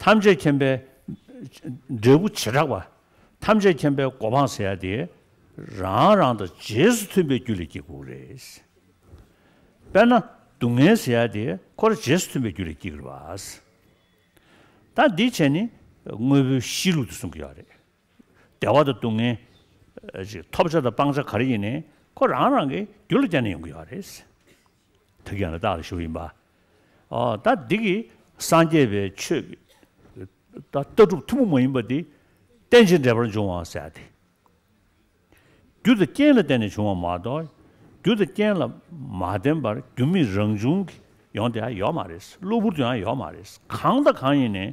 ཐམས་ཅད་མཁྱེན་པའི་འབྲས་བུ་བྱེ་བྲག་པ། ཐམས་ཅད་མཁྱེན་པའི་གོ་འཕང་ཟེར་ཡ་དེ་རང་རང་དང་རྗེས་སུ་མཐུན་པའི་རྒྱུ་ལས་སྐྱེ་དགོས་རེད། དཔེར་ན་སྡུག་བསྔལ་ཟེར་ཡ་དེ་ཁོ་རང་རྗེས་སུ་མཐུན་པའི་རྒྱུ་ལས་སྐྱེ་གི་རེད་པ། ད་འདི་བྱས་ནས་དངོས་པོའི་གཤིས་ལུགས་དེ་གསུང་གི་ཡོད་རེད། བདེ་བ་དང་སྡུག་བསྔལ། ཨ། ཅིག་ཐོབ་བྱ་དང་སྤང་བྱ་ག་རེ་ཡིན་ནའི་ཁོ་རང་རང་གི་རྒྱུ་ལ་བརྟེན་ནས་ཡོང་གི་ཡོད་རེད། ད་གིན་ཡང་ལ་དྭགས་ལ་ཞུ་བ་ཡིན་པ། ཨོ། ད་འདི་གི་སངས་རྒྱས་པའི་ཆོས་ཀྱི་ད་ལྟ་གྲུབ་ཐུན་མོང་མ་ཡིན་པ་འདི། རྟེན་ཅིང་འབྲེལ་པར་འབྱུང་བ་ཟེར་ཡ་དེ། རྒྱུ་དང་རྐྱེན་ལ་བརྟེན་ནས་བྱུང་བ་མ་གཏོགས། རྒྱུ་དང་རྐྱེན་ལ་མ་བརྟེན་པར་རྒྱུ་མེད་རང་བྱུང་གི་ཡོང་བསྡད་ཡ་ཡོད་མ་རེད། གློ་བུར་དུ་ཡང་ཡོད་མ་རེད། གང་དང་གང་ཡིན་ནའི་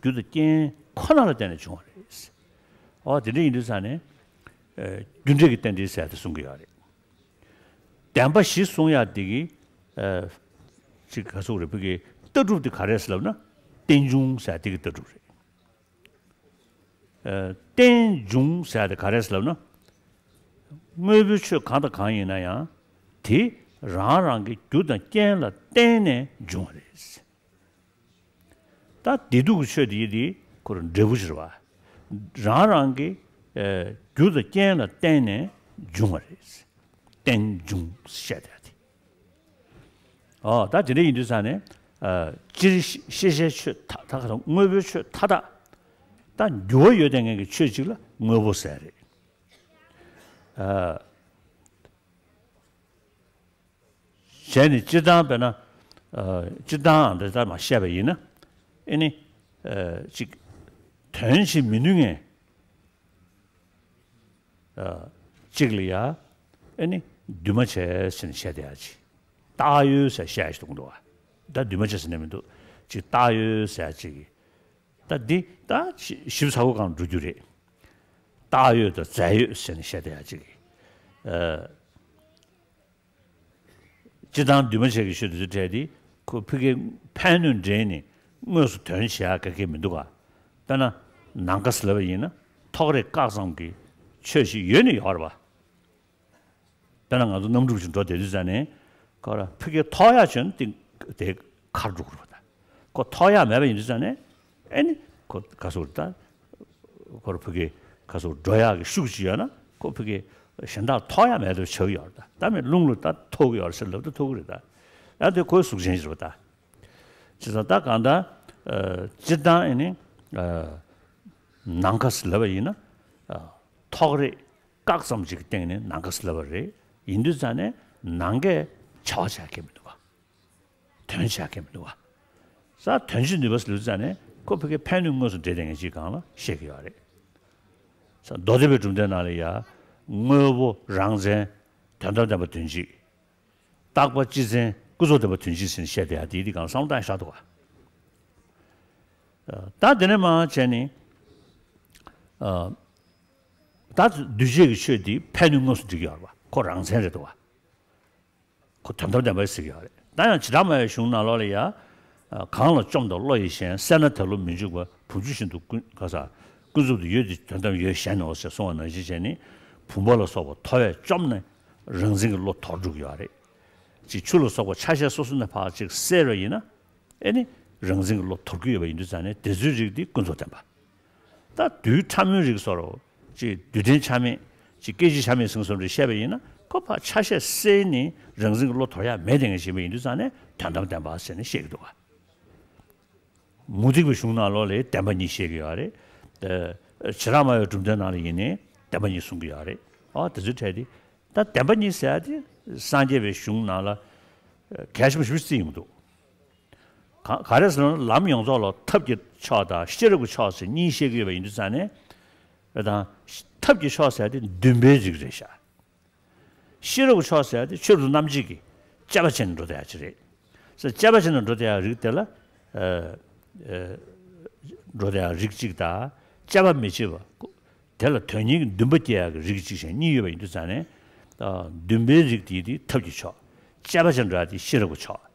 རྒྱུ་དང་རྐྱེན་ཁོ་ན་ལ་བརྟེན་ནས་བྱུང་བ་རེད། འོ་དེ་འདྲ་ཡིན་དུས་ཙང་ནས། ཨ། རྒྱུ་འབྲས་ཀྱི་རྟེན་འབྲེལ་ཟེར་ཡ་དེ་གསུང་གི་ཡོད་རེད། བདེན་པ་བཞི་གསུང་ཡ་དེ་གི། ཨ། ཅིག་ག་ཟེར་དགོས་རེད། བོད་ཀྱི་ལྟ་གྲུབ་དེ་ག་རེད་ཟེར་ལབ་ན། རྟེན་འབྱུང་ཟེར་ཡ་དེ་གི་ལྟ་གྲུབ་རེད། ཨ། རྟེན་འབྱུང་ཟེར་ཡ་དེ་ག་རེད་ཟེར་ལབ་ན། དངོས་པོའི་ཆོས་གང་དང་གང་ཡིན་ན་ཡང་། དེ་རང་རང་གི་རྒྱུ་དང་རྐྱེན་ལ་བརྟེན་ནས་འབྱུང་བ་རེད། ད་བདེ་སྡུག་གི་ཆོས་དེ་ཡིན་དེ་ཁོ་རང་འབྲས་བུ་ཅིག་རེད་བ། རང་རང་གི། ཨ། རྒྱུ་དང་རྐྱེན་ལ་བརྟེན་ནས་འབྱུང་བ་རེད། རྟེན་འབྱུང་བཤད་བསྡད་དེ། ཨོ་ད་དེ་འདྲ་ཡིན་དུས་ཙང་ནས། ཨ། སྤྱིར་ཤེས་བྱའི་ཆོས་མཐའ་དག་དང་དངོས་པོའི་ཆོས་མཐའ་དག་ད་འགྱུར་བ་ཡོད་བསྡད་མཁན་གྱི་ཆོས་ཅིག་ལ་དངོས་པོ་ཟེར་རེད། ཨ། བྱས་ནས་སྤྱིར་བཏང་དཔེར་ན། ཨ། སྤྱིར་བཏང་འདི་ལྟར་མ་བཤད་པ་ཡིན་ན། ཨེ་ནི། ཨ། ཅིག་དོན་བྱེད་མི་ནུས་མཁན། ཨ། ཅིག་ལ་ཡ། ཨེ་ནི། འདུས་མ་བྱས་ཟེར་ནས་བཤད་བསྡད་ཡ་ཅིག་བཏགས་ཡོད་ཟེར་བཤད་ཡ་ཞིག་འདུག་གོ། ད་འདུས་མ་བྱས་ཟེར་ནས་མི་འདུག་ཅིག་བཏགས་ཡོད་ཟེར་ཡ་ཅིག་ད་འདི་ད་ཞིབ་ཚགས་པོ་གང་འགྲོ་རྒྱུ་རེད། བཏགས་ཡོད་དང་རྫས་ཡོད་ཟེར་ནས་བཤད་བསྡད་ཡ་ཅིག་ཨ། སྤྱིར་བཏང་འདུས་མ་བྱས་ཀྱི་ཆོས་དེ་ཚོའི་གྲས་དེ་ཁོ་ཕ་གིའི་ཕན་གནོད་འདྲེས་ནས་དངོས་སུ་དོན་བྱེད་ཡག་ག་གེ་མི་འདུག་ག་དཔེར་ན་ནམ་མཁའ་ཟེར་ལབ་པ་ཡིན་ན་ཐོགས་རེག་བཀག་ཙམ་གྱི་ཆོས་ཤིག་ཡོད་ནི་ཡོད་རེད་པ། དཔེར་ན་ང་ཚོ་གནམ་གྲུ་ཞིག་འགྲོ་བསྡད་དུས་ཙང་ནས་ཁོ་ར་ཕ་གིར་ཐོགས་ཡག་བྱུང་ན་དེ་དེ་ཁར་འགྲོ་དགོས་རེད་པ། ད་ཁོ་ཐོགས་ཡག་མེད་པ་ཡིན་དུས་ཙང་ནས་ཨེ་ནི་ཁོ་ག་ཟེར་དགོས་རེད་ད། ཁོ་ར་ཕ་གི་ག་ཟེར་འགྲོ་ཡག་གི་ཤུགས་ཅིག་ཡོད་ན་ཁོ་ཕ་གི་གཞན་དག་ཐོགས་ཡག་མེད་དུ་ཆགས་ཡོད་རེད་ད། ད་མི་རླུང་ལ་ད་ཐོགས་ཀྱི་ཡོད་རེད་ཟེར་ལབ་ད་ཐོགས་ཀྱི་རེད་ད། ཡང་དེ་ཁོའི་གཟུགས་ཅན་ཞིག་རེད་པ་ད། བྱས་ཙང་ད་གང་ལྟར། ཨ། སྤྱིར་བཏང་ཨེ་ནི། ཨ། ནམ་མཁའ་ཟེར་ལབ་པ་ཡིན་ན། ཨ། ཐོགས་རེག་བཀག་ཙམ་ཅིག་གི་སྟེང་ནས་ནམ་མཁའ་ཟེར་ལབ་པ་རེད། ཡིན་དུས་ཙང་ནས་ནམ་མཁས་བྱ་བ་བྱ་མཁན་མི་འདུག་པ། དོན་བྱ་མཁན་མི་འདུག་པ། ས་དོན་བྱེད་ནུས་པ་ཟེར་ལབ་ཙང་ནས་ཁོ་ཕ་གི་ཕན་གནོད་དངོས་སུ་འབྲེལ་བསྡད་མཁན་ཅིག་སྒང་ལ་བཤད་ཀྱི་ཡོད་རེད། ས་མདོ་སྡེ་པའི་གྲུབ་མཐའི་ནང་ལ་ཡ། དངོས་པོ་རང་མཚན། དོན་དམ་བདེན་པ་དོན་གཅིག་རྟག་པ་སྤྱི་མཚན་ཀུན་རྫོབ་བདེན་པ་དོན་གཅིག་ཟེར་ནས་བཤད་བསྡད་ཡ་དེ་དེ་སྒང་བསམ་བློ་བཏང་ཡག་ཤོག་འདུག་ག་ད་དེ་ནས་མར་བྱས་ནས། ཨ། ད་འདུས་བྱས་ཀྱི་ཆོས་དེ་ཕན་གནོད་དངོས་སུ་འབྲེལ་གྱི་ཡོད་རེད་པ། ཁོ་རང་མཚན་རེད་འདུག་པ། ཁོ་དོན་དམ་བདེན་པ་ཟེར་གྱི་ཡོད་རེད། ད་ཡང་བྱེ་བྲག་སྨྲ་བའི་གཞུང་ནང་ལོགས་ལ་ཡ། གང་ལ་བཅོམ་དང་བློ་ཡིས་ཞེན། སད་ན་དེ་བློ་མི་འཇུག་པ། བུམ་ཆུ་བཞིན་དུ་ཀུན་ག་ས། ཀུན་རྫོབ་ཏུ་ཡོད་དེ་དོན་དམ་ཡོད་གཞན་ནོ་ཞེས་གསུངས་པ་ནང་བཞིན་བྱས་ནས། བུམ་པ་ལ་སོགས་པ་མཐོ་བས་བཅོམ་ནས་རང་མཚན་གྱི་བློ་དོར་འགྲོ་གི་ཡོད་རེད། ཅིག་ཆུ་ལ་སོགས་པ་ཆ་ཤས་སོ་སོ་ནས་ཕར་ཅིག་བསལ་བ་ཡིན་ན། ཨེ་ནི། རང་མཚན་གྱི་བློ་དོར་གྱི་ཡོད་པ་ཡིན་དུས་ཙང་ནས་དེ་ཚོའི་རིགས་འདི་ཀུན་རྫོབ་བདེན་པ། ད་རྡུལ་ཕྲ་མོའི་རིགས་སོགས་ཅིག་རྡུལ་ཕྲན་ཆ་མེད། ཅིག་སྐད་ཅིག་ཆ་མེད་ཟེར་བཟོ་འདྲ་བཤད་པ་ཡིན་ན་ཁོ་ཕར་ཆ་ཤས་བསལ་ནས་རང་མཚན་གྱི་བློ་དོར་ཡག་མེད་དེ་ངས་བྱས་པ་ཡིན་དུས་ཙང་ནས་དོན་དམ་བདེན་པ་ཟེར་ནས་བཤད་ཀྱི་འདུག་ག་མུ་སྟེགས་པའི་གཞུང་ནང་ལོགས་ལ་བདེན་པ་གཉིས་བཤད་ཀྱི་ཡོད་རེད། ཨ། བྱེ་བྲག་སྨྲ་བའི་གྲུབ་མཐའི་ནང་ལ་ཡིན་ནའི་བདེན་པ་གཉིས་གསུང་གི་ཡོད་རེད། ཨ། དེ་ཚོའི་གྲས་དེ། ད་བདེན་པ་གཉིས་ཟེར་ཡ་དེ་སངས་རྒྱས་པའི་གཞུང་ནང་ལ་གལ་ཆེན་པོ་ཞེ་པོ་ཅིག་བརྩི་ཡི་མི་འདུག་ག་ག་རེ་ཟེར་ན་ལམ་ཡོངས་རྫོགས་ལ་ཐབས་ཀྱི་ཕྱོགས་དང་ཤེས་རབ་ཀྱི་ཕྱོགས་ཟེར་གཉིས་བཤད་ཀྱི་ཡོད་པ་ཡིན་དུས་ཙང་ནས། དང་། ཐབས་ཀྱི་ཕྱོགས་ཟེར་དེ་འདུན་པའི་རིགས་རེད་ཤག་ཤེས་རབ་ཀྱི་ཕྱོགས་ཟེར་དེ་ཆོས་རབ་ཏུ་རྣམ་འབྱེད་ཀྱི་དཔྱད་པ་བྱས་ནས་འགྲོ་བསྡད་ཡག་ཅིག་རེད། ཟེར་དཔྱད་པ་བྱས་ནས་འགྲོ་བསྡད་ཡག་རིགས་དེ་ལ། ཨ། ཨ། འགྲོ་བསྡད་ཡག་རིགས་གཅིག་དང་། དཔྱད་པ་མི་བྱེད་པ། དེ་ལ་དོན་གཉེར་གྱི་འདུན་པ་སྐྱེ་ཡག་གི་རིགས་གཅིག་བྱས་གཉིས་ཡོད་པ་ཡིན་དུས་ཙང་ནས། ཨ། འདུན་པའི་རིགས་དེ་དེ་ཐབས་ཀྱི་ཕྱོགས། དཔྱད་པ་བྱས་ནས་འགྲོ་ཡག་དེ་ཤེས་རབ་ཀྱི་ཕྱོགས།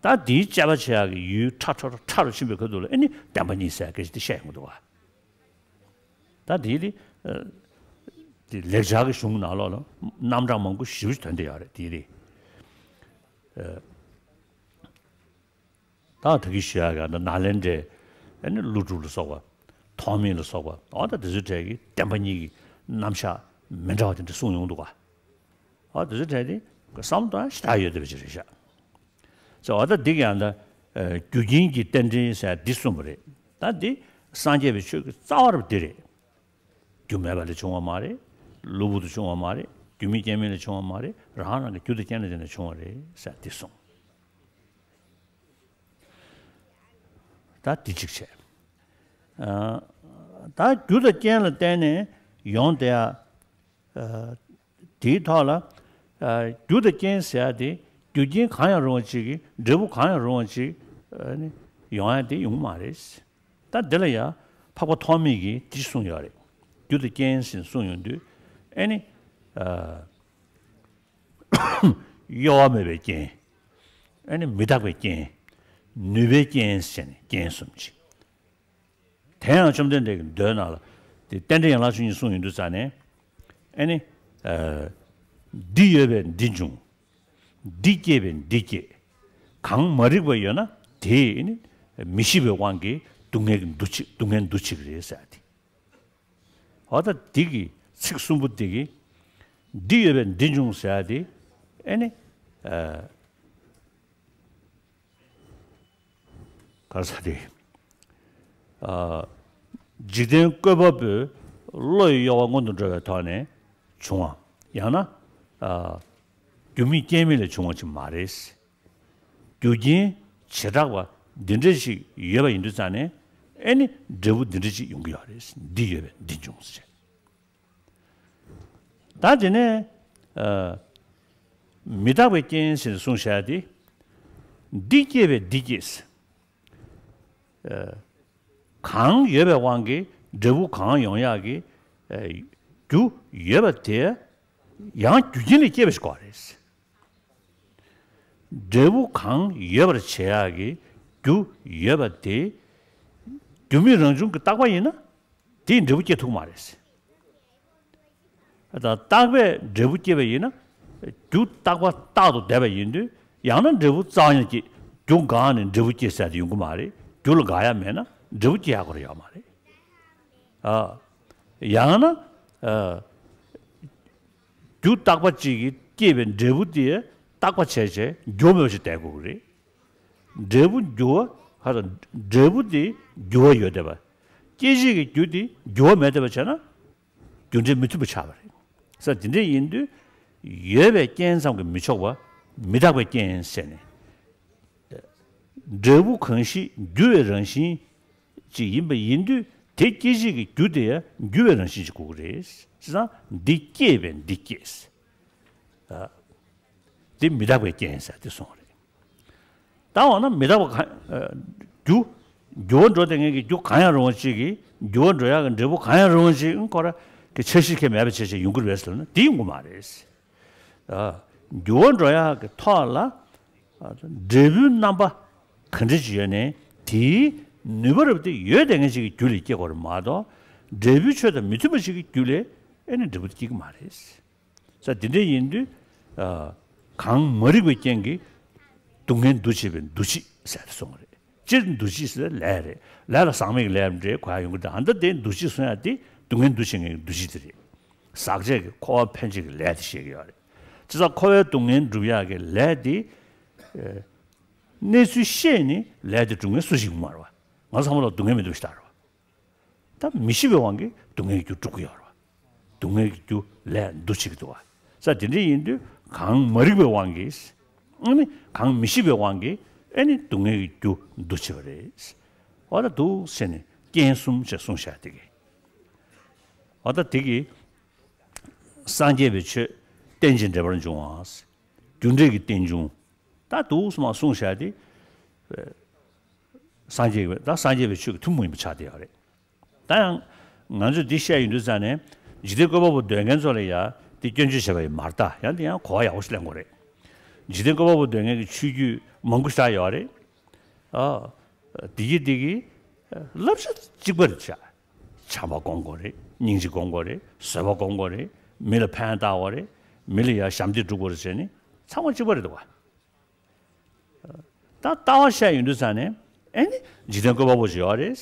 ད་དེའི་དཔྱད་པ་བྱེད་ཡག་གི་ཡུལ་ཕྲ་ཕྲ་ཕྲ་རུ་ཕྱིན་པའི་ཁ་ཐུག་ལ་ཨེ་ནི་བདེན་པ་གཉིས་ཟེར་སྐད་ཆ་དེ་བཤད་ཡོང་གི་འདུག་ག་ད་དེ་ནི། ཨ། དེ་ལེགས་སྦྱར་གྱི་གཞུང་ནང་ལོགས་ལ་རྣམ་གྲངས་མང་པོ་ཞེ་པོ་ཅིག་ཐོན་བསྡད་ཡོད་རེད་དེ་རེད། ཨ། ད་ད་གིན་ཞུ་ཡག་གི་ནཱ་ལེནྡྲའི་ཨ་ནི་ཀླུ་སྒྲུབ་ལ་སོགས་པ། ཐོགས་མེད་ལ་སོགས་པ། འོ་ད་དེ་ཚོའི་གྲས་ཀྱི་བདེན་པ་གཉིས་ཀྱི་རྣམ་གཞག་མི་འདྲ་བ་དེ་འདྲ་གསུངས་ཡོང་འདུག་ག་འོ་དེ་ཚོའི་གྲས་དེ་བསམ་བློ་ཞེ་དྲག་ཡོད་བསྡད་པ་ཅིག་རེད་ཤག་ཙང་འོ་ད་འདི་གི་ཡང་ད། ཨ། རྒྱུ་རྐྱེན་གྱི་རྟེན་འབྲེལ་ཟེར་འདི་གསུངས་པ་རེད། ད་འདི་སངས་རྒྱས་པའི་ཆོས་ཀྱི་རྩ་བ་རུ་འདི་རེད། རྒྱུ་མེད་པ་ལས་བྱུང་བ་མ་རེད། གློ་བུར་དུ་བྱུང་བ་མ་རེད། རྒྱུ་མེད་རྐྱེན་མེད་ལས་བྱུང་བ་མ་རེད། རང་རང་གི་རྒྱུ་དང་རྐྱེན་ལ་བརྟེན་ནས་བྱུང་བ་རེད་ཟེར་འདི་གསུངས། ད་འདི་གཅིག་བྱས། ཨ། ད་རྒྱུ་དང་རྐྱེན་ལ་བརྟེན་ནས་ཡོང་བསྡད་ཡ། ཨ། དེའི་ཐོག་ལ། ཨ། རྒྱུ་དང་རྐྱེན་ཟེར་ཡ་དེ་རྒྱུ་རྐྱེན་གང་ཡང་རུང་བ་ཅིག་གིས་འབྲས་བུ་གང་ཡང་རུང་བ་ཅིག་ཨ་ནི་ཡོང་ཡ་དེ་ཡོང་གི་མ་རེད། ད་འདི་ལ་ཡང་འཕགས་པ་ཐོགས་མེད་ཀྱིས་དེ་གསུངས་ཡོད་རེད། རྒྱུ་དང་རྐྱེན་ཟེར་གསུངས་ཡོང་དུས་ཨ་ནི། ཨ། གཡོ་བ་མེད་པའི་རྐྱེན། ཨ་ནི་མི་རྟག་པའི་རྐྱེན། ནུས་པའི་རྐྱེན་ཟེར་ནས་རྐྱེན་གསུམ་ཅིག་དེ་ཡང་བཅོམ་ལྡན་འདས་ཀྱི་མདོའི་ནང་ལ་དེ་རྟེན་འབྲེལ་ཡན་ལག་བཅུ་གཉིས་གསུངས་ཡོང་དུས་ཙང་ནས། ཨ་ནི། ཨ། འདི་ཡོད་པས་འདི་འབྱུང་། འདི་སྐྱེས་པས་འདི་སྐྱེ། གང་མ་རིག་པ་ཡོད་ན་དེས་ནི་མི་ཤི་བའི་དབང་གིས་སྡུག་བསྔལ་གྱི་འདུ་བྱེད་སྡུག་བསྔལ་འདུ་བྱེད་ཀྱི་རེད་ཟེར་ཏེ། འོ་ད་འདི་གི་ཚིག་གསུམ་པོ་འདི་གིས། འདི་ཡོད་པས་འདི་འབྱུང་ཟེར་ཏེ། ཨ་ནི། ཨ། ག་རེ་ཟེར་དེ། ཨ། འཇིག་རྟེན་བཀོད་པ་པོའི་བློ་ཡི་གཡོ་བ་སྔོན་དུ་འགྲོ་བའི་ཐོག་ནས་བྱུང་བ། ཡང་ན། ཨ། རྒྱུ་མེད་རྐྱེན་མེད་ལས་བྱུང་བ་ཅིག་མ་རེད། རྒྱུ་རྐྱེན་བྱེ་བྲག་པ་འདི་འདྲ་ཞིག་ཡོད་པ་ཡིན་དུས་ཙང་ནས་ཨ་ནི་འབྲས་བུ་འདི་འདྲ་ཞིག་ཡོང་གི་ཡོད་རེད། འདི་ཡོད་པས་འདི་འབྱུང་ཟེར། ད་དེ་ནས། ཨ། མི་རྟག་པའི་རྐྱེན་ཟེར་གསུངས་བཞག་དེ། འདི་སྐྱེས་པས་འདི་སྐྱེས། ཨ། གང་ཡོད་པའི་དབང་གིས་འབྲས་བུ་གང་ཡོང་ཡག་གི། ཨ། རྒྱུ་ཡོད་པ་དེ་ཡང་རྒྱུ་རྐྱེན་ལས་སྐྱེས་པ་ཞིག་དགོས་པ་རེད། འབྲས་བུ་གང་ཡོད་པར་བྱེད་ཡག་གི་རྒྱུ་ཡོད་པ་དེ། རྒྱུ་མེད་རང་བྱུང་གི་རྟག་པ་ཡིན་ན། དེས་འབྲས་བུ་སྐྱེ་ཐུབ་མ་རེད། ད་རྟག་པས་འབྲས་བུ་སྐྱེ་བ་ཡིན་ན། རྒྱུ་རྟག་པ་རྟག་ཏུ་བསྡད་པ་ཡིན་དུས་ཡང་ན་འབྲས་བུ་རྩ་བ་ཉིད་ཀྱིས་རྒྱུ་འགགས་ནས་འབྲས་བུ་སྐྱེ་ཟེར་དེ་ཡོང་གི་མ་རེད། རྒྱུ་ལ་འགག་ཡ་མེད་ན་འབྲས་བུ་སྐྱེ་ཡག་གོ་རེ་ཡོད་མ་རེད། ཨ། ཡང་ན། ཨ། རྒྱུ་རྟག་པ་གཅིག་གིས་སྐྱེས་པའི་འབྲས་བུ་དེ་རྟག་པ་བྱས་བྱས་འགྱུར་བ་མེད་པ་ཞིག་བསྡད་དགོས་ཀྱི་རེད། འབྲས་བུ་འགྱུར་བ་ཧ་ལ་འབྲས་བུ་དེ་འགྱུར་བ་ཡོད་བསྡད་པ། སྐྱེད་བྱེད་ཀྱི་རྒྱུ་དེ་འགྱུར་བ་མེད་བསྡད་པ་བྱས་ན། རྒྱུ་འབྲས་མི་མཐུན་པ་ཆགས་པ་རེད། ས་དེ་འདྲ་ཡིན་དུས། ཡོད་པའི་རྐྱེན་ཙམ་གྱིས་མི་ཆོག་པ། མི་རྟག་པའི་རྐྱེན་ཟེར་ནས། འབྲས་བུ་གང་ཞིག་འགྱུར་བའི་རང་བཞིན་ཅིག་ཡིན་པ་ཡིན་དུས་དེ་སྐྱེད་བྱེད་ཀྱི་རྒྱུ་དེ་ཡང་འགྱུར་བའི་རང་བཞིན་ཅིག་དགོས་ཀྱི་རེད། བྱས་ཙང་འདི་སྐྱེས་པས་འདི་སྐྱེས། ཨ། འདི་མི་རྟག་པའི་རྐྱེན་ཟེར་དེ་གསུངས་པ་རེད། ད་འོ་ན་མི་རྟག་པ་གང་། ཨ། རྒྱུ། འགྱུར་བ་འགྲོ་བསྡད་མཁན་གྱི་རྒྱུ་གང་ཡང་རུང་བ་ཅིག་གིས་འགྱུར་བ་འགྲོ་ཡག་གི་འབྲས་བུ་གང་ཡང་རུང་བ་ཅིག་ཁོ་ར་གི་འཆར་གཞི་ཁས་མེད་པ་བྱས་བྱས་ཡོང་གི་རེད་ཟེར་ན་དེ་ཡོང་གི་མ་རེད། ཨ། འགྱུར་བ་འགྲོ་ཡག་གི་ཐོག་ལ། ཨ། འབྲས་བུའི་རྣམ་པ་ག་འདྲ་ཅིག་ཡོད་ནའི་དེའི་ནུས་པ་རབ་དེ་ཡོད་བསྡད་མཁན་ཅིག་གི་རྒྱུ་ལས་སྐྱེ་དགོས་རེད་མ་གཏོགས། འབྲས་བུའི་ཆོས་དང་མི་མཐུན་པ་ཞིག་གི་རྒྱུ་ལས་ཨེ་ནི་འབྲས་བུ་དེ་སྐྱེ་གི་མ་རེད། ས་དེ་འདྲ་ཡིན་དུས། ཨ། གང་མ་རིག་པའི་རྐྱེན་གྱིས་སྡུག་བསྔལ་འདུ་བྱེད་པའི་འདུ་བྱེད་ཟེར་ཏེ་གསུངས་པ་རེད། སྤྱིར་འདུ་བྱེད་ཟེར་ལས་རེད། ལས་ལ་ཟག་མེད་ཀྱི་ལས་རེད་གོ་ཡ་ཡོང་གི་འདུག་ཨ་ད་དེ་འདུ་བྱེད་གསུང་ཡ་དེ་སྡུག་བསྔལ་འདུ་བྱེད་མཁན་གྱི་འདུ་བྱེད་དེ་རེད། ཟག་བཅས་ཀྱི་འཁོར་བ་འཕེན་བྱེད་ཀྱི་ལས་དེ་བཤད་ཀྱི་ཡོད་རེད། བྱས་ཙང་འཁོར་བའི་སྡུག་བསྔལ་སྒྲུབ་ཡག་གི་ལས་དེ། ཨ། གནས་ཚུལ་ཤེས་ནས་ལས་དེ་སྒྲུབ་མཁན་སུ་ཞིག་ཡོང་མ་རེད་བ། ང་ཚང་མ་ལ་སྡུག་བསྔལ་མི་འདུག་ཞེ་དྲག་རེད་བ། ད་མི་ཤེས་པའི་དབང་གིས་སྡུག་བསྔལ་གྱི་རྒྱུ་སྒྲུབ་ཀྱི་ཡོད་རེད་བ། སྡུག་བསྔལ་གྱི་རྒྱུ་ལས་འདུ་བྱེད་ཀྱི་འདུག་བ། ས་དེ་འདྲ་ཡིན་དུས་གང་མ་རིག་པའི་དབང་གིས། ཨ་ནི་གང་མི་ཤེས་པའི་དབང་གིས་ཨ་ནི་སྡུག་བསྔལ་གྱི་རྒྱུ་འདུ་བྱེད་པ་རེད། འོ་ད་འདུག་ཟེར་ནས་རྐྱེན་གསུམ་ཞེས་གསུངས་བཞག་དེ་གི། འོ་ད་དེ་གི། སངས་རྒྱས་པའི་ཆོས་རྟེན་ཅིང་འབྲེལ་པར་འབྱུང་བ། རྒྱུ་འབྲས་ཀྱི་རྟེན་འབྱུང་། ད་འདུག་སེ་མར་གསུངས་བཞག་དེ། སངས་རྒྱས་ཀྱི་ད་སངས་རྒྱས་པའི་ཆོས་ཀྱི་ཐུན་མོང་ཡིན་པ་ཆགས་བསྡད་ཡོད་རེད། ད་ཡང་ང་ཚོས་འདི་བཤད་ཡོང་དུས་ཙང་ནས་འཇིག་རྟེན་བཀོད་པ་པོ་འདོད་མཁན་ཚོ་ལ་ཡ་འདི་སྐྱོན་བརྗོད་བྱས་པ་ཡིན་མ་རེད་ད། ཡང་འདི་ཡང་གོ་བ་ཡག་པོ་ཞིག་ལེན་དགོས་རེད། འཇིག་རྟེན་བཀོད་པ་པོ་འདོད་མཁན་གྱི་ཆོས་བརྒྱུད་མང་པོ་ཞིག་ཡོད་རེད། ཨ། འདི་གི་འདི་གི་བསླབ་བྱ་གཅིག་པ་རེད་ཤག་བྱམས་པ་སྒོམ་དགོས་རེད། སྙིང་རྗེ་སྒོམ་དགོས་རེད། བཟོད་པ་སྒོམ་དགོས་རེད། མི་ལ་ཕན་བཏགས་དགོས་རེད། མི་ལ་ཡ་ཞབས་འདེགས་སྒྲུབ་དགོས་རེད་ཟེར་ནི་ཚང་མ་གཅིག་པ་རེད་འདུག་བ། ད་ལྟ་བ་བཤད་ཡོང་དུས་ཙང་ནས་ཨེ་ནི་འཇིག་རྟེན་བཀོད་པ་པོ་ཅིག་ཡོད་རེད།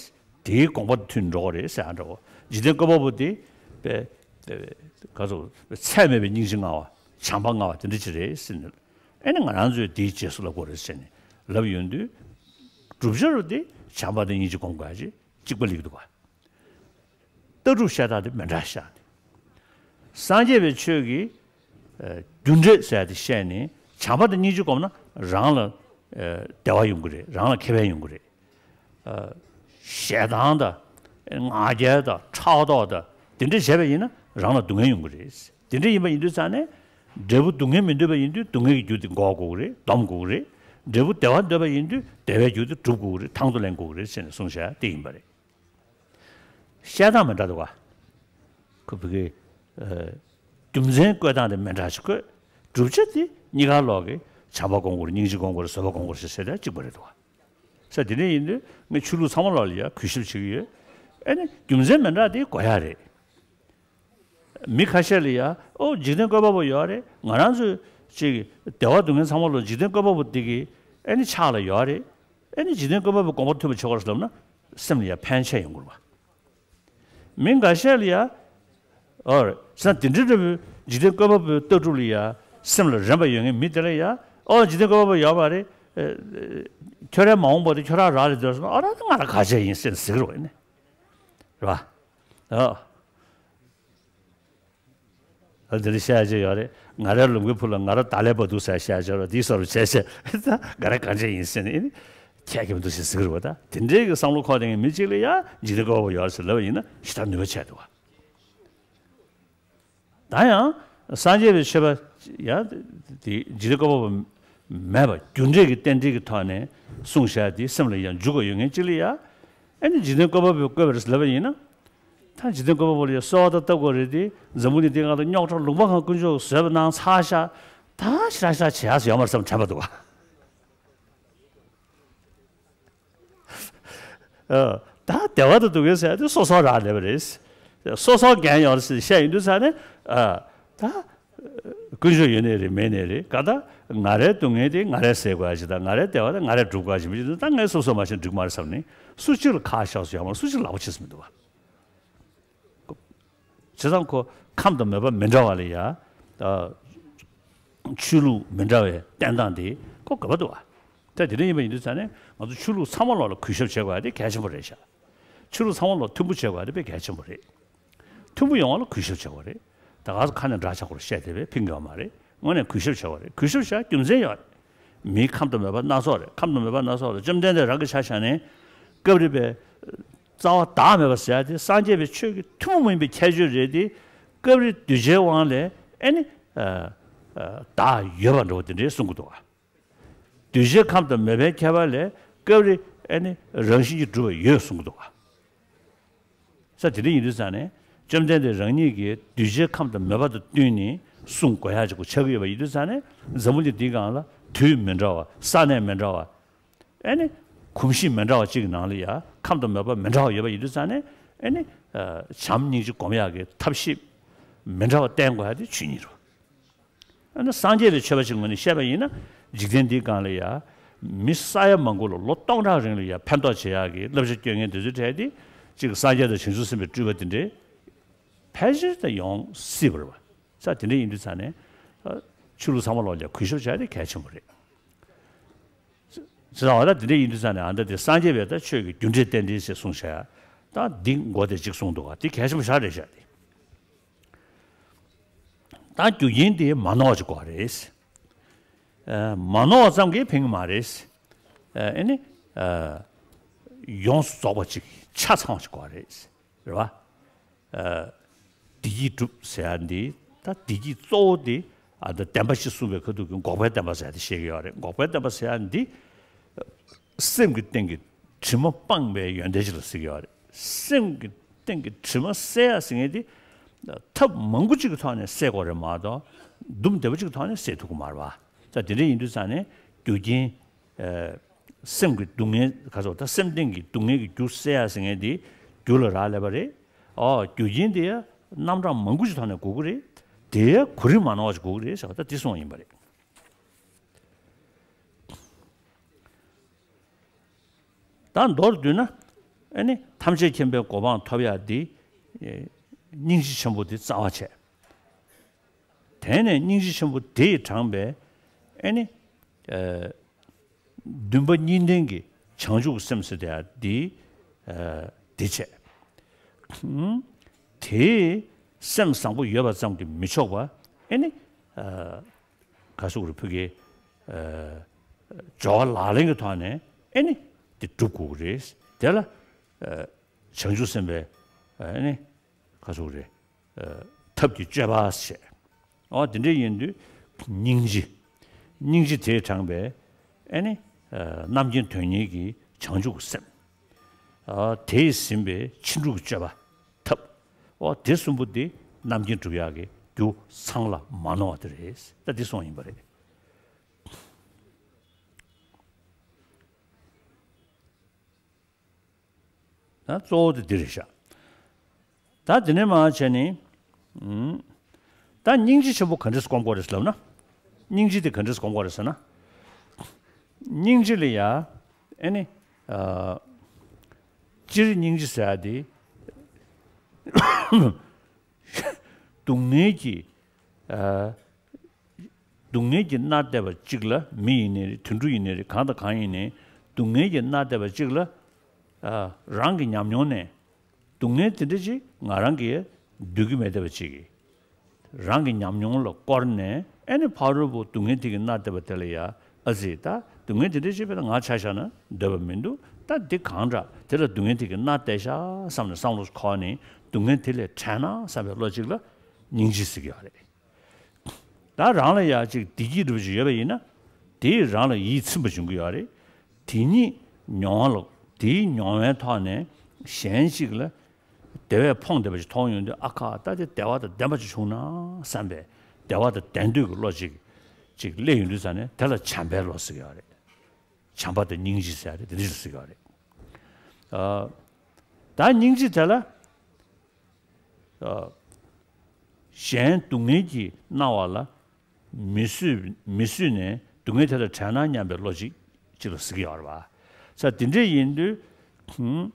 དེའི་དགོངས་པ་མཐུན་འགྲོ་གི་རེད་ཟེར་ཡ་འདྲ་བོ། འཇིག་རྟེན་བཀོད་པ་པོ་དེ་པའི་ག་ཚོད་ཚད་མེད་པའི་སྙིང་རྗེ་མངའ་བ་བྱམས་པ་མངའ་བ་དེ་འདྲ་ཅིག་རེད་ཟེར་ནས་ཨེ་ནི་ང་རང་ཚོས་དེའི་རྗེས་སུ་ལབ་དགོས་རེད་ཟེར་ནས་ལབ་ཡོང་དུས་བསྒྲུབ་བྱ་རུ་དེ་བྱམས་པ་དང་སྙིང་རྗེ་སྒོམ་དགོས་ཡ་ཅིག་གཅིག་པ་སླེབས་འདུག་ག་ལྟ་གྲུབ་བཤད་སྟངས་དེ་མི་འདྲ་ཤག་སངས་རྒྱས་པའི་ཆོས་ཀྱི་ཨ་རྒྱུ་འབྲས་ཟེར་ཡ་དེ་བཤད་ནས་བྱམས་པ་དང་སྙིང་རྗེ་སྒོམ་ན་རང་ལ་ཨ་བདེ་བ་ཡོང་གི་རེད། རང་ལ་ཁེ་ཕན་ཡོང་གི་རེད། ཨ་ཞེ་སྡང་དང་ ང་རྒྱལ་དང་ཕྲག་དོག་དང་དེ་འདྲ་བྱས་པ་ཡིན་ན་རང་ལ་སྡུག་བསྔལ་ཡོང་གི་རེད། དེ་འདྲ་ཡིན་པ་ཡིན་དུས་ཙང་ནས་འབྲས་བུ་སྡུག་བསྔལ་མི་འདོད་པ་ཡིན་དུས་སྡུག་བསྔལ་གྱི་རྒྱུ་དེ་འགོག་དགོས་ཀྱི་རེད། སྡོམ་དགོས་ཀྱི་རེད། འབྲས་བུ་བདེ་བ་འདོད་པ་ཡིན་དུས་བདེ་བའི་རྒྱུ་དེ་སྒྲུབ་དགོས་ཀྱི་རེད། དང་དུ་ལེན་དགོས་ཀྱི་རེད་ཟེར་ནས་གསུངས་བཞག་དེ་ཡིན་པ་རེད། བཤད་སྟངས་མི་འདྲ་འདུག་ག་ཁོ་བོད་ཀྱི་རྒྱུ་མཚན་བཀོད་སྟངས་དེ་མི་འདྲ་ཞིག་བཀོད། བསྒྲུབ་བྱ་དེ་གཉིས་ཀ་ལོག་གི་བྱམས་པ་སྒོམ་དགོས་རེད། སྙིང་རྗེ་སྒོམ་དགོས་རེད། བཟོད་པ་སྒོམ་དགོས་རེད་ཟེར་ཟེར་དེ་གཅིག་པ་རེད་འདུག་ག་ས་དེ་འདྲ་ཡིན་དུས་ངས་ཆོས་ལུགས་ཚང་མ་ལོག་ལ་ཡ་གུས་ཞབས་བྱེད་ཀྱི་ཡོད། ཨ་ནི་རྒྱུ་མཚན་མི་འདྲ་དེ་གོ་ཡ་རེད། མི་ཁ་ཤས་ལ་ཡ་ཨོ་འཇིག་རྟེན་བཀོད་པ་པོ་ཡོད་རེད། ང་རང་ཚོའི་ཅིག་བདེ་བ་སྡུག་བསྔལ་ཚང་མ་ལོག་འཇིག་རྟེན་བཀོད་པ་པོ་དེ་གིས་ཨ་ནི་ཕྱག་ལ་ཡོད་རེད། ཨ་ནི་འཇིག་རྟེན་བཀོད་པ་པོའི་དགོངས་པ་མཐུན་པ་བྱེད་དགོས་རེད་ལབ་ན་སེམས་ལ་ཡ་ཕན་ཆེ་ཡོང་གི་རེད་བ། མི་འགའ་ཤས་ལ་ཡ། ཨོ་རེད། ས་དེ་འདྲ་འདྲ་བོའི་འཇིག་རྟེན་བཀོད་པ་པོའི་ལྟ་གྲུབ་ལ་ཡ་སེམས་ལ་རན་པ་ཡོད་མཁན་མི་དེ་ལ་ཡ་ཨོ་འཇིག་རྟེན་བཀོད་པ་པོ་ཡོད་པ་རེད། ཨེ། ཁྱོད་རའི་མ་འོངས་པ་དེ་ཁྱོད་རང་རག་ལས་འདོད་སོང་ཨ་ར་ང་ར་ག་བྱས་ཡིན་ཟེར་ཟེར་གི་རེད་བ་ཡིན་ནི། རེད་བ། ཨོ། ཨ་འདི་འདྲ་བཤད་ཡ་ཅིག་ཡོད་རེད། ང་རའི་ལུང་གི་བུ་ལ་ང་ར་ད་ལས་པ་འདུག་ཟེར་བཤད་ཡ་ཅིག་ཡོད་རེད། འདི་སོར་བྱས་བྱས་ད་ང་ར་གང་བྱས་ཡིན་ཟེར་ནས་ཨེ་ནི་ཁྱད་ཀྱི་མི་འདུག་ཟེར་ཟེར་གི་རེད་བ། ད་དེ་འདྲའི་གི་བསམ་བློ་འཁོར་བསྡད་མཁན་མི་གཅིག་ལ་ཡ་འཇིག་རྟེན་བཀོད་པ་པོ་ཡོད་རེད་ཟེར་ལབ་པ་ཡིན་ན་ཞེ་དྲག་ནུས་པ་ཆེ་འདུག་བ། ད་ཡང་སངས་རྒྱས་པའི་ཆོས་པ་ཡང་དེ་འཇིག་རྟེན་བཀོད་པ་པོ་མེད་པ་རྒྱུ་འབྲས་ཀྱི་རྟེན་འབྲེལ་གྱི་ཐོག་ནས་གསུངས་བཞག་དེ་སེམས་ལ་ཡང་འཇུག་དགོས་ཡོད་མཁན་གཅིག་ལ་ཡ། ཨེ་ནི་འཇིག་རྟེན་བཀོད་པ་པོས་བཀོད་པ་རེད་ལབ་པ་ཡིན་ན། ད་འཇིག་རྟེན་བཀོད་པ་པོ་ལ་ཡ་གསོལ་བ་ད་བཏབ་དགོས་རེད་དེ་འཛམ་བུ་གླིང་འདི་སྒང་ལ་རྙོག་དྲ་ལུང་པ་གང་དཀོན་མཆོག་བཟོས་པ་གནང་ཚར་ཤག་ད་ཞེ་དྲག་ཞེ་དྲག་བྱེད་ཡག་ཡོད་མ་རེད་བསམ་དྲན་པ་འདུག་བ། ཨ། ད་བདེ་བ་དང་སྡུག་བསྔལ་ཟེར་ཡ་དེ་སོ་སོ་རག་ལས་པ་རེད། སོ་སོ་འགན་ཡོད་རེད་ཟེར་བཤད་ཡོང་དུས་ཙ་ནས་ཨ། ད་ཀུན་སྤྱོད་ཡོད་ནའི་རེད་མེད་ནའི་རེད་ག་ད་ང་རའི་སྡུག་བསྔལ་དེ་ང་རས་སེལ་དགོས་ཡ་ཞིག་དང་ང་རའི་བདེ་བ་དེ་ང་རས་སྒྲུབ་དགོས་ཡ་ཞིག་མི་ཞིག་ད་ངས་སོ་སོ་མ་ཤེས་འགྲིག་མ་རེད་བསམ་ནས་སུ་གཅིག་ལ་ཁག་བཞག་སུ་ཡོད་མ་རེད། སུ་གཅིག་ལ་ལག་པ་འཆང་སུ་མི་འདུག་བ། བྱས་ཙང་ཁོ་ཁམས་དང་མོས་པ་མི་འདྲ་བ་ལ་ཡ། ཨ། ཆོས་ལུགས་མི་འདྲ་བའི་བསྟན་སྟངས་དེ་ཁོ་དགོས་པ་འདུག་བ། ད་དེ་འདྲ་ཡིན་པ་ཡིན་དུས་ཙང་ནས་ང་ཚོ་ཆོས་ལུགས་ཚང་མ་ལོག་ལ་གུས་ཞབས་བྱེད་དགོས་ཡ་དེ་གལ་ཆེན་པོ་རེད་ཤག་ཆོས་ལུགས་ཚང་མ་ལོག་མཐུན་པོ་བྱེད་དགོས་ཡ་དེ་དཔེ་གལ་ཆེན་པོ་རེད། མཐུན་པོ་ཡོང་བ་ལ་གུས་ཞབས་བྱེད་དགོས་རེད། ད་ག་ཚོད་ཁ་ནས་འདྲ་ཆགས་པོར་བཤད་བསྡད་པས་ཕན་གྱི་ཡོད་མ་རེད། དངོས་གནས་གུས་ཞབས་བྱེད་དགོས་རེད། གུས་ཞབས་བྱ་རྒྱུ་མཚན་ཡོད་རེད། མིའི་ཁམས་དང་མོས་པ་སྣ་ཚོགས་རེད། ཁམས་དང་མོས་པ་སྣ་ཚོགས་རེད། བཅོམ་ལྡན་འདས་རང་གི་ཆ་བཞག་ནས་སྐབས་རེ་པའི་རྩ་བ་བདག་མེད་པ་ཟེར་ཡ་དེ་སངས་རྒྱས་པའི་ཆོས་ཀྱི་ཐུན་མོང་མ་ཡིན་པའི་ཁྱད་ཆོས་རེད་དེ། སྐབས་རེ་གདུལ་བྱའི་དབང་ལས་ཨེ་ནི། ཨ། ཨ། བདག་ཡོད་པ་འདྲ་བོ་དེ་འདྲའི་གསུང་གི་འདུག་བ། གདུལ་བྱའི་ཁམས་དང་མོས་པའི་ཁྱད་པར་ལས་སྐབས་རེ་ཨེ་ནི་རང་བཞིན་གྱིས་གྲུབ་པ་ཡོད་གསུང་གི་འདུག་བ། ས་དེ་འདྲ་ཡིན་དུས་ཙང་ནས་བཅོམ་ལྡན་འདས་རང་ཉིད་ཀྱིས་གདུལ་བྱའི་ཁམས་དང་མོས་པ་དང་བསྟུན་ནས་གསུང་དགོས་ཡ་ཅིག་པོ་ཆགས་ཀྱི་ཡོད་པ་ཡིན་དུས་ཙང་ནས་འཛམ་བུ་གླིང་འདིའི་སྒང་ལ་དུས་མི་འདྲ་བ་ས་གནས་མི་འདྲ་བ། ཨེ་ནི། གོམས་གཤིས་མི་འདྲ་བ་གཅིག་གི་ནང་ལ་ཡ་ཁམས་དང་མོས་པ་མི་འདྲ་བ་ཡོད་པ་ཡིན་དུས་ཙང་ནས་ཨེ་ནི། ཨ། བྱམས་སྙིང་རྗེ་སྒོམ་ཡག་གི་ཐབས་ཤེས་མི་འདྲ་བ་བསྟེན་དགོས་ཡ་དེ་ཆོས་ཉིད་རེད། ཨ་ནི་སངས་རྒྱས་པའི་ཆོས་པ་ཅིག་ངོས་ནས་བཤད་པ་ཡིན་ན་འཇིག་རྟེན་འདིའི་སྒང་ལ་ཡ་མི་ས་ཡ་མང་པོ་ལ་ལོ་སྟོང་ཕྲག་རིང་ལ་ཡ་ཕན་ཐོགས་བྱེད་ཡག་གི་བསླབ་བྱ་སྐྱོན་མཁན་དེ་ཚོའི་གྲས་དེ་གཅིག་སངས་རྒྱས་དང་བྱང་ཆུབ་སེམས་དཔའི་སྤྲུལ་པ་དེ་འདྲའི་ཕལ་ཆེར་དུ་ཡོང་སྲིད་པ་རེད་བ། ས་དེ་འདྲ་ཡིན་དུས་ཙང་ནས་ཆོས་ལུགས་ཚང་མ་ལོག་ལ་གུས་ཞབས་བྱ་ཡ་དེ་གལ་ཆེན་པོ་རེད། ཅེས་བྱ་བ་ད་དེ་འདྲ་ཡིན་དུས་ཙང་ནས་ཨ་ད་དེ་སངས་རྒྱས་པའི་ད་ཆོས་ཀྱི་རྒྱུ་འབྲས་རྟེན་འབྲེལ་ཞེས་གསུངས་བྱ་ཡ། ད་འདི་མགོ་དེ་གཅིག་གསུངས་འདུག་བ། དེ་གལ་ཆེན་པོ་ཞེ་དྲག་རེད་ཤག་དེ། ད་རྒྱུ་རྐྱེན་དེ་མ་ནོར་བ་ཅིག་དགོས་རེད། ཨ། མ་ནོར་བ་ཙམ་གྱིས་ཕན་གྱི་མ་རེད། ཨ། ཨེ་ནི། ཨ། ཡོངས་སུ་རྫོགས་པ་ཅིག་ཆ་ཚང་བ་ཅིག་དགོས་རེད། རེད་བ། ཨ། བདེ་སྐྱིད་སྒྲུབ་ཟེར་ཡ་འདི་ད་བདེ་སྐྱིད་གཙོ་བོ་དེ་ཨ་ད་བདེན་པ་བཞི་གསུངས་པའི་ཁ་ཐུག་གི་འགོག་པའི་བདེན་པ་ཟེར་ཡ་དེ་བཤད་ཀྱི་ཡོད་རེད། འགོག་པའི་བདེན་པ་ཟེར་ཡ་འདི་སེམས་ཀྱི་སྟེང་གི་དྲི་མ་སྤངས་པའི་ཡོན་ཏན་ཅིག་ལ་ཟེར་གྱི་ཡོད་རེད། སེམས་ཀྱི་སྟེང་གི་དྲི་མ་སེལ་ཡ་ཟེར་མཁན་དེ་ཐབས་མང་པོ་ཅིག་གི་ཐོག་ནས་སེལ་དགོས་རེད་མ་གཏོགས་འདུམ་བདེ་པོ་ཅིག་གི་ཐོག་ནས་སེལ་ཐུབ་ཀྱི་མ་རེད་བ། ད་དེ་འདྲ་ཡིན་དུས་ཙང་ནས་རྒྱུ་རྐྱེན། ཨ། སེམས་ཀྱི་སྡུག་བསྔལ་ག་ཚོད་ད་སེམས་གཏིང་གི་སྡུག་བསྔལ་གྱི་རྒྱུ་སེལ་ཡ་ཟེར་མཁན་དེ་རྒྱུ་ལ་རག་ལས་པ་རེད། ཨོ་རྒྱུ་རྐྱེན་དེ་ཡ་རྣམ་གྲངས་མང་པོ་ཅིག་ཐོག་ནས་དགོས་ཀྱི་རེད། དེ་ཡ་གོ་རིམ་མ་ནོར་བ་ཅིག་དགོས་ཀྱི་རེད་ཟེར་བ་ད་དེ་གསུངས་ཡིན་པ་རེད། ད་མདོར་བསྡུས་ན། ཨེ་ནི་ཐམས་ཅད་མཁྱེན་པའི་གོ་འཕང་ཐོབ་ཡག་འདི། ཨེ། སྙིང་རྗེ་ཆེན་པོ་འདི་རྩ་བ་བྱས། དེ་ནས་སྙིང་རྗེ་ཆེན་པོ་དེ་ཡིས་དྲངས་པའི། ཨེ་ནི། ཨེ། འདུན་པ་གཉིས་ལྡན་གྱི་བྱང་ཆུབ་ཀྱི་སེམས་ཟེར་དེ་ཡང་འདི། ཨེ། འདི་བྱས། ཧུམ། དེས་སེམས་བཟང་པོ་ཡོད་པ་ཙམ་གྱིས་མི་ཆོག་པ། ཨེ་ནི། ཨེ། ག་ཟེར་དགོས་རེད་ཕ་གི། ཨེ། སྦྱོར་བ་ལག་ལེན་གྱི་ཐོག་ནས་ཨེ་ནི། དེ་སྒྲུབ་དགོས་ཀྱི་རེད། དེ་ལ། ཨེ། བྱང་ཆུབ་སེམས་དཔའི་ཨ་ནི་ག་ཟེར་རེད། ཐབས་ཀྱི་སྤྱོད་པ་བྱས། འོ་དེ་འདྲ་ཡིན་དུས་སྙིང་རྗེ། སྙིང་རྗེ་དེས་དྲངས་པའི་ཨ་ནི་རྣམ་མཁྱེན་དོན་གཉེར་གྱི་བྱང་ཆུབ་ཀྱི་སེམས། དེས་ཟིན་པའི་ཕྱིན་དྲུག་གི་སྤྱོད་པ་ཐབས། འོ་དེ་གསུམ་པོ་འདི་རྣམ་མཁྱེན་སྒྲུབ་ཡག་གི་རྒྱུ་ཚང་ལ་མ་ནོར་བ་དེ་རེད། ད་འདི་གསུངས་ཡིན་པ་རེད། ད་གཙོ་བོ་དེ་འདི་རེད་ཤག་ད་དེ་ནས་མར་བྱས་ནས། ཨུམ། ད་སྙིང་རྗེ་ཆེན་པོ་ག་འདྲས་སྒོམ་དགོས་རེད་ལབ་ན། སྙིང་རྗེ་དེ་ག་འདྲས་སྒོམ་དགོས་རེད་ཟེར་ན། སྙིང་རྗེ་ལ་ཡ། ཨེ་ནི། ཨ། སྤྱིར་སྙིང་རྗེ་ཟེར་ཡ་དེ། སྡུག་བསྔལ་གྱི། ཨ། སྡུག་བསྔལ་གྱིས་མནར་བསྡད་པ་གཅིག་ལ། མི་ཡིན་ནའི་རེད། དུད་འགྲོ་ཡིན་ནའི་རེད། གང་དང་གང་ཡིན་ནའི་སྡུག་བསྔལ་གྱིས་མནར་བསྡད་པ་གཅིག་ལ། ཨ། རང་གི་ཉམས་མྱོང་ནས་སྡུག་བསྔལ་དེ་འདྲ་ཅིག་ང་རང་གིས་འདོད་ཀྱི་མེད་བསྡད་པ་ཅིག་གིས། རང་གི་ཉམས་མྱོང་ལ་བསྐོར་ནས་ཨེ་ནི་ཕ་རོལ་པོ་སྡུག་བསྔལ་དེ་གིས་མནར་བསྡད་པ་དེ་ལ་ཡ། ཨ་ཙི། ད་སྡུག་བསྔལ་དེ་འདྲ་ཅིག་དཔེར་ན་ང་ཆ་བཞག་ན་འདོད་པ་མི་འདུག་ད་འདི་གང་དྲག་དེ་ལ་སྡུག་བསྔལ་དེ་གིས་མནར་བསྡད་ཤག་བསམ་ནས་བསམ་བློ་འཁོར་ནས་སྡུག་བསྔལ་དེ་ལས་བྲལ་ན་བསམ་པའི་བློ་གཅིག་ལ་སྙིང་རྗེ་ཟེར་གྱི་ཡོད་རེད། ད་རང་ལ་ཡ་ཅིག་བདེ་སྐྱིད་འདྲ་པོ་ཅིག་ཡོད་པ་ཡིན་ན། དེས་རང་ལ་ཡིད་ཚིམ་པ་འབྱུང་གི་ཡོད་རེད། དེ་ཉིད་མྱོང་བ་ལ། དེའི་མྱོང་བའི་ཐོག་ནས་གཞན་ཅིག་ལ་བདེ་བས་ཕོངས་བསྡད་པ་ཅིག་མཐོང་ཡོང་དུས། ཨ་ཁ། ད་དེ་བདེ་བ་དང་ལྡན་པ་ཅིག་བྱུང་ན་བསམ་པའི་བདེ་བ་དང་ལྡན་འདོད་ཀྱི་བློ་ཅིག་ཅིག་སླེབས་ཡོང་དུས་ཙ་ནས་དེ་ལ་བྱམས་པའི་བློ་ཟེར་གྱི་ཡོད་རེད། བྱམས་པ་དང་སྙིང་རྗེ་ཟེར་ཡ་རེད། དེ་འདྲ་ཅིག་ཟེར་གྱི་ཡོད་རེད། ཨ། ད་སྙིང་རྗེ་དེ་ལ། ཨ། གཞན་སྡུག་བསྔལ་གྱིས་མནར་བ་ལ་མི་བཟོད། མི་བཟོད་ནས་སྡུག་བསྔལ་དེ་དང་བྲལ་ན་སྙམ་པའི་བློ་ཅིག་ཅིག་ལ་ཟེར་གྱི་ཡོད་རེད་པ། ས་དེ་འདྲ་ཡིན་དུས། ཧུམ།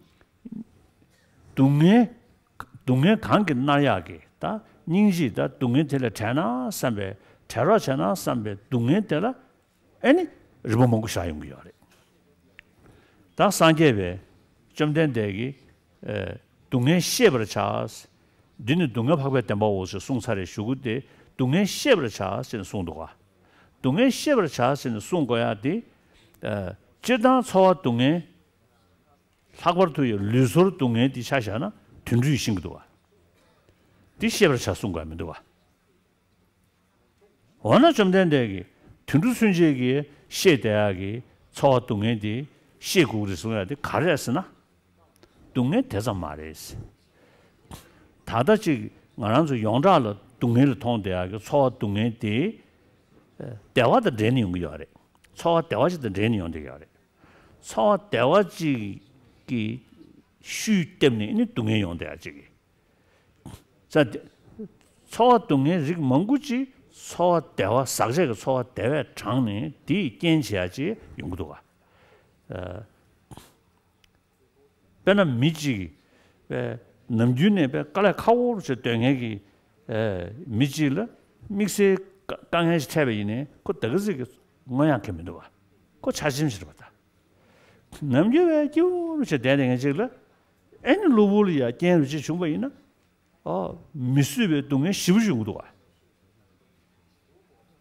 སྡུག་བསྔལ། སྡུག་བསྔལ་གང་གིས་མནར་ཡག་གི། ད་སྙིང་རྗེས་ད་སྡུག་བསྔལ་དེ་ལས་བྲལ་ན་བསམ་པའི། བྲལ་རོགས་བྱས་ན་བསམ་པའི་སྡུག་བསྔལ་དེ་ལ། ཨེ་ནི་རིག་པ་མང་པོ་བཞག་ཡོང་གི་ཡོད་རེད། ད་སངས་རྒྱས་པའི་བཅོམ་ལྡན་འདས་ཀྱིས། ཨེ། སྡུག་བསྔལ་ཤེས་པར་བྱ། འདི་ནི་སྡུག་བསྔལ་འཕགས་པའི་བདེན་པའོ་ཞེས་གསུངས་ཚར་རེད། གཞུག་གུ་དེ་སྡུག་བསྔལ་ཤེས་པར་བྱ་ཞེས་གསུངས་འདུག་ག་སྡུག་བསྔལ་ཤེས་པར་བྱ་ཞེས་གསུངས་དགོས་ཡ་དེ། ཨེ། སྤྱིར་བཏང་ཚོར་བ་སྡུག་བསྔལ། ལྷག་པར་དུ་ཡང་ལུས་ཚོར་སྡུག་བསྔལ་འདི་ཆ་བཞག་ན་དུད་འགྲོས་ཤེས་ཀྱི་འདུག་ག་འདི་ཤེས་པར་བྱ་གསུངས་དགོས་མི་འདུག་ག་འོ་ན་བཅོམ་ལྡན་འདས་ཀྱིས་དུད་འགྲོ་ཚུན་ཆད་ཀྱིས་ཤེས་བསྡད་ཡག་གི་ཚོར་བ་སྡུག་བསྔལ་འདི་ཤེས་དགོས་ཀྱི་རེད་གསུང་ཡག་འདི་ག་རེ་རེད་ཟེར་ན། སྡུག་བསྔལ་དེ་ཙམ་མ་རེད། ད་ལྟ་ཅིག་ང་རང་ཚོ་ཡོངས་གྲགས་ལ་སྡུག་བསྔལ་ལ་མཐོང་བསྡད་ཡག་གི་ཚོར་བ་སྡུག་བསྔལ་དེ། བདེ་བ་དང་འབྲེལ་ནས་ཡོང་གི་ཡོད་རེད། ཚོར་བ་བདེ་བ་ཅིག་དང་འབྲེལ་ནས་ཡོང་བསྡད་ཡོད་རེད། ཚོར་བ་བདེ་བ་ཅིག་གི་ཤུལ་བརྟེན་ནས་ནི་སྡུག་བསྔལ་ཡོང་བསྡད་ཡག་ཅིག་གི། ས་དེ། ཚོར་བ་སྡུག་བསྔལ་རིགས་མང་པོ་ཅིག་ཚོར་བ་བདེ་བ། ཟག་བཅས་ཀྱི་ཚོར་བ་བདེ་བས་དྲངས་ནས་དེས་རྐྱེན་བྱེད་ཡག་ཅིག་ཡོང་གི་འདུག་ག་ཨ། དཔེར་ན་མི་གཅིག་གིས་ནམ་རྒྱུན་ནས་དཔེ་དཀའ་ལས་ཁག་པོ་ཅིག་སྡོད་མཁན་གྱི་མི་གཅིག་ལ་དམིགས་བསལ་དཀའ་ངལ་ཞིག་འཕྲད་པ་ཡིན་ནའི་ཁོ་ད་ག་ཟིག་གི་མངོན་ཡག་གི་མི་འདུག་ག་ཁོ་ཆ་ཆེན་ཞིག་རེད་པ་ད། ནམ་རྒྱུན་བས་སྐྱིད་པོ་ཅིག་བསྡད་བསྡད་མཁན་ཅིག་ལ་ཨེ་ནི་གློ་བུར་ལ་ཡ་རྐྱེན་རུ་ཅིག་བྱུང་བ་ཡིན་ན། ཨོ། མི་བཟོད་པའི་སྡུག་བསྔལ་ཞེ་པོ་ཅིག་ཡོང་གི་འདུག་ག་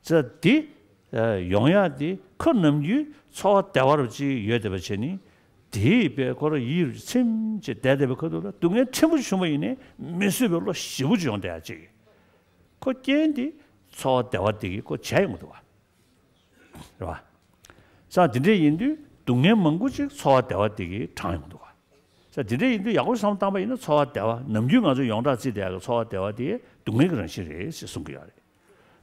ཙ་དེ། ཡོང་ཡག་དེ་ཁོ་ནམ་རྒྱུན་ཚོར་བ་བདེ་བ་རུ་ཅིག་ཡོད་བསྡད་པ་བྱས་ནི། དེའི་དཔེ་ཁོ་རང་ཡིད་རུ་ཚིམ་ཅིག་བསྡད་བསྡད་པའི་ཁ་ཐུག་ལ་སྡུག་བསྔལ་ཕྲན་བུ་ཅིག་བྱུང་བ་ཡིན་ནའི་མི་བཟོད་པའི་བློ་ཞེ་པོ་ཅིག་ཡོང་བསྡད་ཡག་ཅིག་ཁོ་རྐྱེན་དེ་ཚོར་བ་བདེ་བ་དེ་གིས་ཁོ་བྱས་ཡོང་གི་འདུག་ག་རེད་བ། ས་དེ་འདྲ་ཡིན་དུས་སྡུག་བསྔལ་མང་པོ་ཅིག་ཚོར་བ་བདེ་བ་དེ་གིས་དྲངས་ཡོང་གི་འདུག་ག་ས་དེ་འདྲ་ཡིན་དུས་ཡག་པོ་བསམ་བློ་བཏང་པ་ཡིན་ན་ཚོར་བ་བདེ་བ་ནམ་རྒྱུན་ང་ཚོ་ཡོངས་གྲགས་བརྩིས་བསྡད་ཡག་གི་ཚོར་བ་བདེ་བ་དེ་སྡུག་བསྔལ་གྱི་རང་བཞིན་རེད་ཅེས་གསུང་གི་ཡོད་རེད།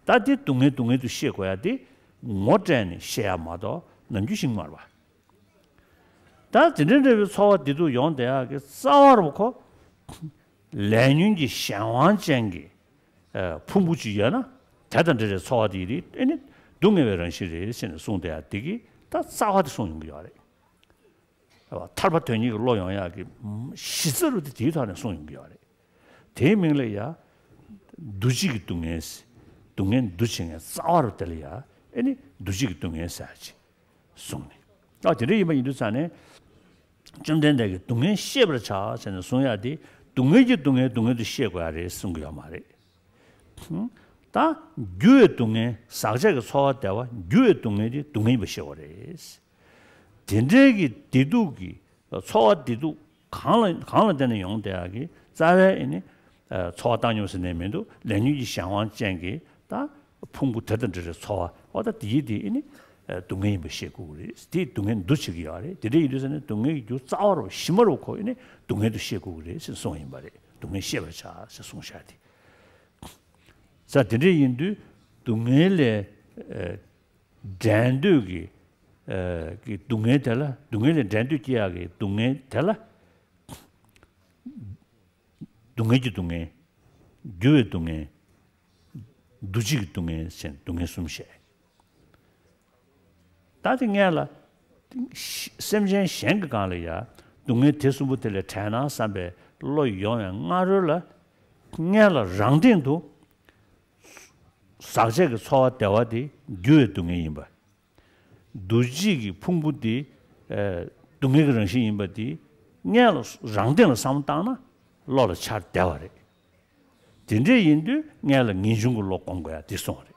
ད་དེ་སྡུག་བསྔལ་སྡུག་བསྔལ་དུ་ཤེས་དགོས་ཡ་དེ་ངོ་སྤྲད་ནས་ཤེས་ཡ་མ་གཏོགས་ནམ་རྒྱུན་ཤེས་ཀྱི་མ་རེད་བ། ད་དེ་འདྲ་འདྲ་བའི་ཚོར་བ་བདེ་སྡུག་ཡོང་བསྡད་ཡག་གི་རྩ་བ་རུ་ཁོ། ལས་ཉོན་གྱི་གཞན་དབང་ཅན་གྱི་ཕུང་པོ་ཅིག་ཡོད་ན་དེ་དང་འབྲེལ་བའི་ཚོར་བ་དེ་རེད། ཨེ་ནི་སྡུག་བསྔལ་བའི་རང་བཞིན་རེད་ཟེར་ནས་གསུངས་བསྡད་ཡག་དེ་གིས་ད་རྩ་བ་དེ་གསུངས་ཡོང་གི་ཡོད་རེད། ཐར་པ་དོན་གཉེར་གྱི་བློ་ཡོང་ཡག་གི་གཞི་རྩ་རུ་དེ་དེའི་ཐོག་ནས་གསུངས་ཡོང་གི་ཡོད་རེད། དེའི་མིང་ལ་ཡ། འདུ་བྱེད་ཀྱི་སྡུག་བསྔལ། སྡུག་བསྔལ་འདུ་བྱེད་མཁན་རྩ་བ་རུ་དེ་ལ་ཡ། ཨེ་ནི་འདུ་བྱེད་ཀྱི་སྡུག་བསྔལ་ཟེར་ཡག་ཅིག་གསུངས་ནས། ཨ་དེ་འདྲ་ཡིན་པ་ཡིན་དུས་ཙང་ནས། བཅོམ་ལྡན་འདས་ཀྱིས་སྡུག་བསྔལ་ཤེས་པར་བྱ་ཟེར་ནས་གསུང་ཡག་དེ་སྡུག་བསྔལ་གྱི་སྡུག་བསྔལ་སྡུག་བསྔལ་དུ་ཤེས་དགོས་ཡག་རེད་གསུང་གི་ཡོད་མ་རེད། ད་འགྱུར་བའི་སྡུག་བསྔལ། ཟག་བཅས་ཀྱི་ཚོར་བ་བདེ་བ་འགྱུར་བའི་སྡུག་བསྔལ་དེ་སྡུག་བསྔལ་ཡིན་པ་ཤེས་དགོས་རེད། དེ་འདྲའི་གི་བདེ་སྡུག་གི་ཚོར་བ་བདེ་སྡུག་ གང་ལ་གང་ལ་བརྟེན་ནས་ཡོང་བསྡད་ཡག་གི་རྩ་བའི་ཨེ་ནི། ཚོར་བ་བཏང་སྙོམས་ཟེར་ནས་མི་འདུག་ལས་ཉོན་གྱི་གཞན་དབང་ཅན་གྱི་ད་ཕུང་པོ་དེ་དང་འབྲེལ་བའི་ཚོར་བ་འོ་ད་དེའི་དེ་ཨེ་ནི། སྡུག་བསྔལ་ཡིན་པ་ཤེས་དགོས་ཀྱི་རེད། དེས་སྡུག་བསྔལ་འདུ་བྱེད་ཀྱི་ཡོད་རེད། དེ་འདྲ་ཡིན་དུས་ཙ་ནས་སྡུག་བསྔལ་གྱི་རྒྱུ་རྩ་བ་རུ་གཞི་མ་རུ་ཁོ་ཨེ་ནི་སྡུག་བསྔལ་དུ་ཤེས་དགོས་ཀྱི་རེད་ཟེར་གསུངས་ཡིན་པ་རེད། སྡུག་བསྔལ་ཤེས་པར་བྱ་ཟེར་གསུངས་བཞག་དེ། ས་དེ་འདྲ་ཡིན་དུས་སྡུག་བསྔལ་ལས་ཨེ་འབྲལ་འདོད་ཀྱི་ཨེ་ཀྱི་སྡུག་བསྔལ་དེ་ལ། སྡུག་བསྔལ་ལས་འབྲལ་འདོད་སྐྱེ་ཡག་གི་སྡུག་བསྔལ་དེ་ལ། སྡུག་བསྔལ་གྱི་སྡུག་བསྔལ། འགྱུར་བའི་སྡུག་བསྔལ། འདུ་བྱེད་ཀྱི་སྡུག་བསྔལ་ཟེར་སྡུག་བསྔལ་གསུམ་བཤད། ད་དེ་སྔོན་ལ་སེམས་ཅན་གཞན་གྱི་སྒང་ལ་ཡ་སྡུག་བསྔལ་དེ་གསུམ་པོ་དེ་ལས་བྲལ་ན་བསམ་པའི་བློ་ཡོང་བའི་སྔ་རོལ་ལ། སྔོན་ལ་རང་སྟེང་དུ་ཟག་བཅས་ཀྱི་ཚོར་བ་བདེ་བ་དེ་འགྱུར་བའི་སྡུག་བསྔལ་ཡིན་པ། འདུ་བྱེད་ཀྱི་ཕུང་པོ་དེ་ཨེ་སྡུག་བསྔལ་གྱི་རང་བཞིན་ཡིན་པ་དེ་སྔོན་ལ་རང་སྟེང་ལ་བསམ་བློ་བཏང་ན་བློ་ལ་འཆར་བདེ་བ་རེད། དེ་འདྲ་ཡིན་དུས་སྔོན་ལ་ངེས་འབྱུང་གི་བློ་སྒོམ་དགོས་ཡ་དེ་སོང་རེད།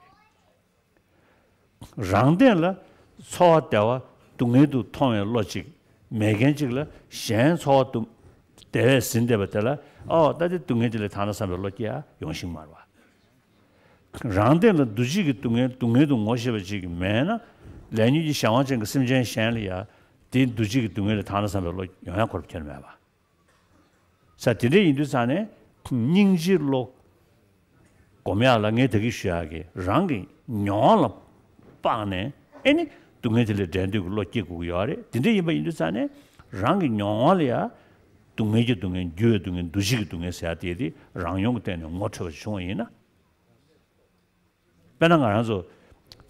རང་སྟེང་ལ་ཚོར་བ་བདེ་བ་སྡུག་བསྔལ་དུ་མཐོང་བའི་བློ་གཅིག་མེད་མཁན་གཅིག་ལ་གཞན་ཚོར་བ་སྡུག་བདེ་བས་ཟིན་བསྡད་པ་དེ་ལ་ཨོ་ད་དེ་སྡུག་བསྔལ་དེ་ལས་ཐར་ན་བསམ་པའི་བློ་སྐྱེ་ཡ་ཡོང་ཤིང་མ་རེད་བ། རང་སྟེང་ལ་འདུ་བྱེད་ཀྱི་སྡུག་བསྔལ་སྡུག་བསྔལ་དུ་ངོ་ཤེས་པ་ཅིག་མེད་ན། ལས་ཉོན་གྱི་གཞན་དབང་ཅན་གྱི་སེམས་ཅན་གཞན་ལ་ཡང་དེའི་འདུ་བྱེད་ཀྱི་སྡུག་བསྔལ་ལས་ཐར་ན་བསམ་པའི་བློ་ཡོང་ཡ་ཁོ་རང་ཁྱོན་མེད་པ། ས་དེ་འདྲ་ཡིན་དུས་ཙང་ནས་སྙིང་རྗེའི་བློ་སྒོམ་ཡག་ལ་ངས་ད་གིན་ཞུ་ཡག་གི་རང་གི་མྱོང་བ་ལ་དཔག་ནས་ཨེ་ནི་སྡུག་བསྔལ་དེ་ལས་འབྲལ་འདོད་ཀྱི་བློ་སྐྱེ་དགོས་ཀྱི་ཡོད་རེད། དེ་འདྲ་ཡིན་པ་ཡིན་དུས་ཙང་ནས་རང་གི་མྱོང་བ་ལ་ཡང་སྡུག་བསྔལ་གྱི་སྡུག་བསྔལ་འགྱུར་བའི་སྡུག་བསྔལ་འདུ་བྱེད་ཀྱི་སྡུག་བསྔལ་ཟེར་ཡག་དེ་དེ་རང་མྱོང་གི་སྟེང་ནས་ངོ་འཕྲོད་པ་བྱུང་བ་ཡིན་ན། དཔེར་ན་ང་རང་ཚོ་